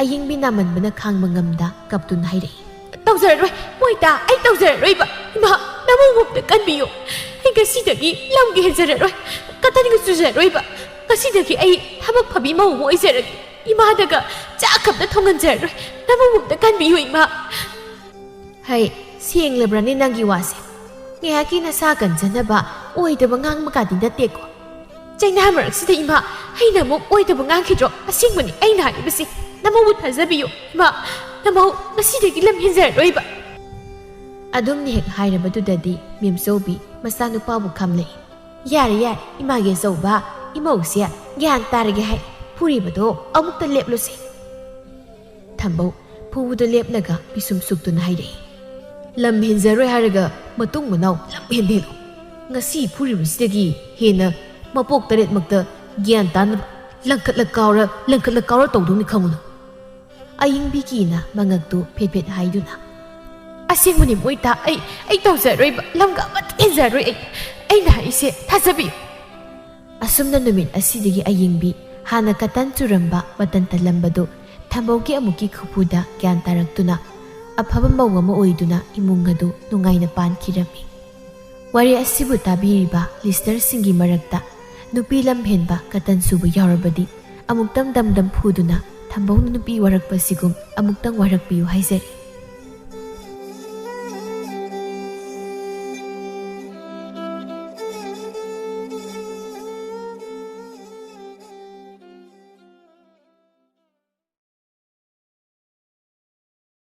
ꯑꯌꯤꯡꯕꯤ ꯅꯥꯃꯟꯕꯅ ꯈꯥꯡꯕ ꯉꯝꯗ ꯀꯞꯇꯨꯅ ꯍꯥꯏꯔꯛꯏ꯫ "ꯇꯧꯖꯔꯔꯣꯏ, ꯃꯣꯏꯇꯥ, ꯑꯩ ꯇꯧꯖꯔꯔꯣꯏꯕ꯫ ꯏꯃꯥ, ꯅꯃꯧꯕꯨ ꯑꯝꯇ ꯀꯟꯕꯤꯌꯨ꯫ ꯑꯩ ꯉꯁꯤꯗꯒꯤ ꯂꯝꯒ ꯍꯦꯟꯖꯔꯔꯣꯏ, ꯀꯇꯟꯒ ꯆꯨꯖꯔꯔꯣꯏꯕ꯫ ꯉꯁꯤꯗꯒꯤ ꯑꯩ ꯊꯕꯛ ꯐꯕꯤ ꯃꯧ ꯑꯃ ꯑꯣꯏꯖꯔꯒꯦ꯫ ꯏꯃꯥꯗꯒ ꯆꯥꯛ ꯑꯝꯇ ꯊꯣꯡꯍꯟꯖꯔꯔꯣꯏ꯫ ꯅꯃꯧꯕꯨ ꯑꯝꯇ ꯀꯟꯕꯤꯌꯨ, ꯏꯃꯥ꯫" "ꯍꯩ, ꯁꯦꯡꯂꯕ꯭ꯔꯅꯦ ꯅꯪꯒꯤ ꯋꯥꯁꯦ? ꯉꯥꯏꯍꯥꯛꯀꯤ ꯅꯁꯥ ꯀꯟꯖꯅꯕ ꯑꯣꯏꯗꯕ ꯉꯥꯡꯕꯒꯗꯤ ꯅꯠꯇꯦꯀꯣ?" "ꯆꯩꯅꯥ ꯃꯔꯛꯁꯤꯗ, ꯏꯃꯥ, ꯑꯩꯅ ꯑꯃꯨꯛ ꯑꯣꯏꯗꯕ ꯉꯥꯡꯈꯤꯗ꯭ꯔꯣ? ꯑꯁꯦꯡꯕꯅꯤ ꯑꯩꯅ ꯍꯥꯏꯔꯤꯕꯁꯤ꯫ ꯅꯃꯧꯕꯨ ꯊꯥꯖꯕꯤꯌꯨ, ꯏꯃꯥ꯫ ꯅꯃꯧ ꯉꯁꯤꯗꯒꯤ ꯂꯝ ꯍꯦꯟꯖꯔꯔꯣꯏꯕ꯫" ꯑꯗꯨꯝꯅ ꯍꯦꯛ ꯍꯥꯏꯔꯕꯗꯨꯗꯗꯤ ꯃꯦꯝꯆꯧꯕꯤ ꯃꯆꯥꯅꯨꯄꯥꯕꯨ ꯈꯥꯝꯂꯛꯏ꯫ "ꯌꯥꯔꯦ, ꯌꯥꯔꯦ, ꯏꯃꯥꯒꯤ ꯑꯆꯧꯕ, ꯏꯃꯧꯁꯦ ꯒ꯭ꯌꯥꯟ ꯇꯥꯔꯒꯦ ꯍꯥꯏ꯫ ꯐꯨꯔꯤꯕꯗꯣ ꯑꯃꯨꯛꯇ ꯂꯦꯞꯂꯨꯁꯦ꯫" ꯊꯝꯕꯧ ꯐꯨꯕꯗ ꯂꯦꯞꯂꯒ ꯄꯤꯁꯨꯝ ꯁꯨꯛꯇꯨꯅ ꯍꯥꯏꯔꯛꯏ꯫ "ꯂꯝ ꯍꯦꯟꯖꯔꯣꯏ ꯍꯥꯏꯔꯒ ꯃꯇꯨꯡ ꯃꯅꯥꯎ ꯂꯝ ꯍꯦꯟꯗꯦꯗꯣ꯫ ꯉꯁꯤ ꯐꯨꯔꯤꯕꯁꯤꯗꯒꯤ ꯍꯦꯟꯅ ꯃꯄꯣꯛ ꯇꯔꯦꯠꯃꯛꯇ ꯒ꯭ꯌꯥꯟ ꯇꯥꯅꯕ ꯂꯪꯈꯠꯂ ꯀꯥꯎꯔ, ꯂꯪꯈꯠꯂ ꯀꯥꯎꯔ ꯇꯧꯗꯧꯅꯤ, ꯈꯪꯉꯨꯅ꯫" ꯑꯌꯤꯡꯕꯤ ꯀꯤꯅ ꯃꯉꯛꯇꯨ ꯐꯦꯠ ꯐꯦꯠ ꯍꯥꯏꯗꯨꯅ, "ꯑꯁꯦꯡꯕꯅꯤ ꯃꯣꯏꯇꯥ, ꯑꯩ, ꯑꯩ ꯇꯧꯖꯔꯣꯏꯕ, ꯂꯝꯒ ꯑꯃꯠꯇ ꯍꯦꯟꯖꯔꯣꯏ ꯑꯩ꯫ ꯑꯩꯅ ꯍꯥꯏꯔꯤꯁꯦ ꯊꯥꯖꯕꯤꯌꯨ꯫" ꯑꯁꯨꯝꯅ ꯅꯨꯃꯤꯠ ꯑꯁꯤꯗꯒꯤ ꯑꯌꯤꯡꯕꯤ ꯍꯥꯟꯅ ꯀꯇꯟ ꯆꯨꯔꯝꯕ, ꯃꯇꯟ ꯇꯜꯂꯝꯕꯗꯨ ꯊꯝꯕꯧꯒꯤ ꯑꯃꯨꯛꯀꯤ ꯈꯨꯐꯨꯗ ꯒ꯭ꯌꯥꯟ ꯇꯥꯔꯛꯇꯨꯅ ꯑꯐꯕ ꯃꯧ ꯑꯃ ꯑꯣꯏꯗꯨꯅ ꯏꯃꯨꯡ ꯑꯗꯨ ꯅꯨꯡꯉꯥꯏꯅ ꯄꯥꯟꯈꯤꯔꯝꯃꯤ꯫ ꯋꯥꯔꯤ ꯑꯁꯤꯕꯨ ꯇꯥꯕꯤꯔꯤꯕ ꯂꯤꯁꯅꯔꯁꯤꯡꯒꯤ ꯃꯔꯛꯇ ꯅꯨꯄꯤ ꯂꯝꯍꯦꯟꯕ ꯀꯇꯟ ꯁꯨꯕ ꯌꯥꯎꯔꯕꯗꯤ ꯑꯃꯨꯛꯇꯪ ꯗꯝ ꯗꯝ ꯐꯨꯗꯨꯅ ꯊꯝꯕꯧꯅ ꯅꯨꯄꯤ ꯋꯥꯔꯛꯄꯁꯤꯒꯨꯝ ꯑꯃꯨꯛꯇꯪ ꯋꯥꯔꯛꯄꯤꯌꯨ ꯍꯥꯏꯖꯔꯤ꯫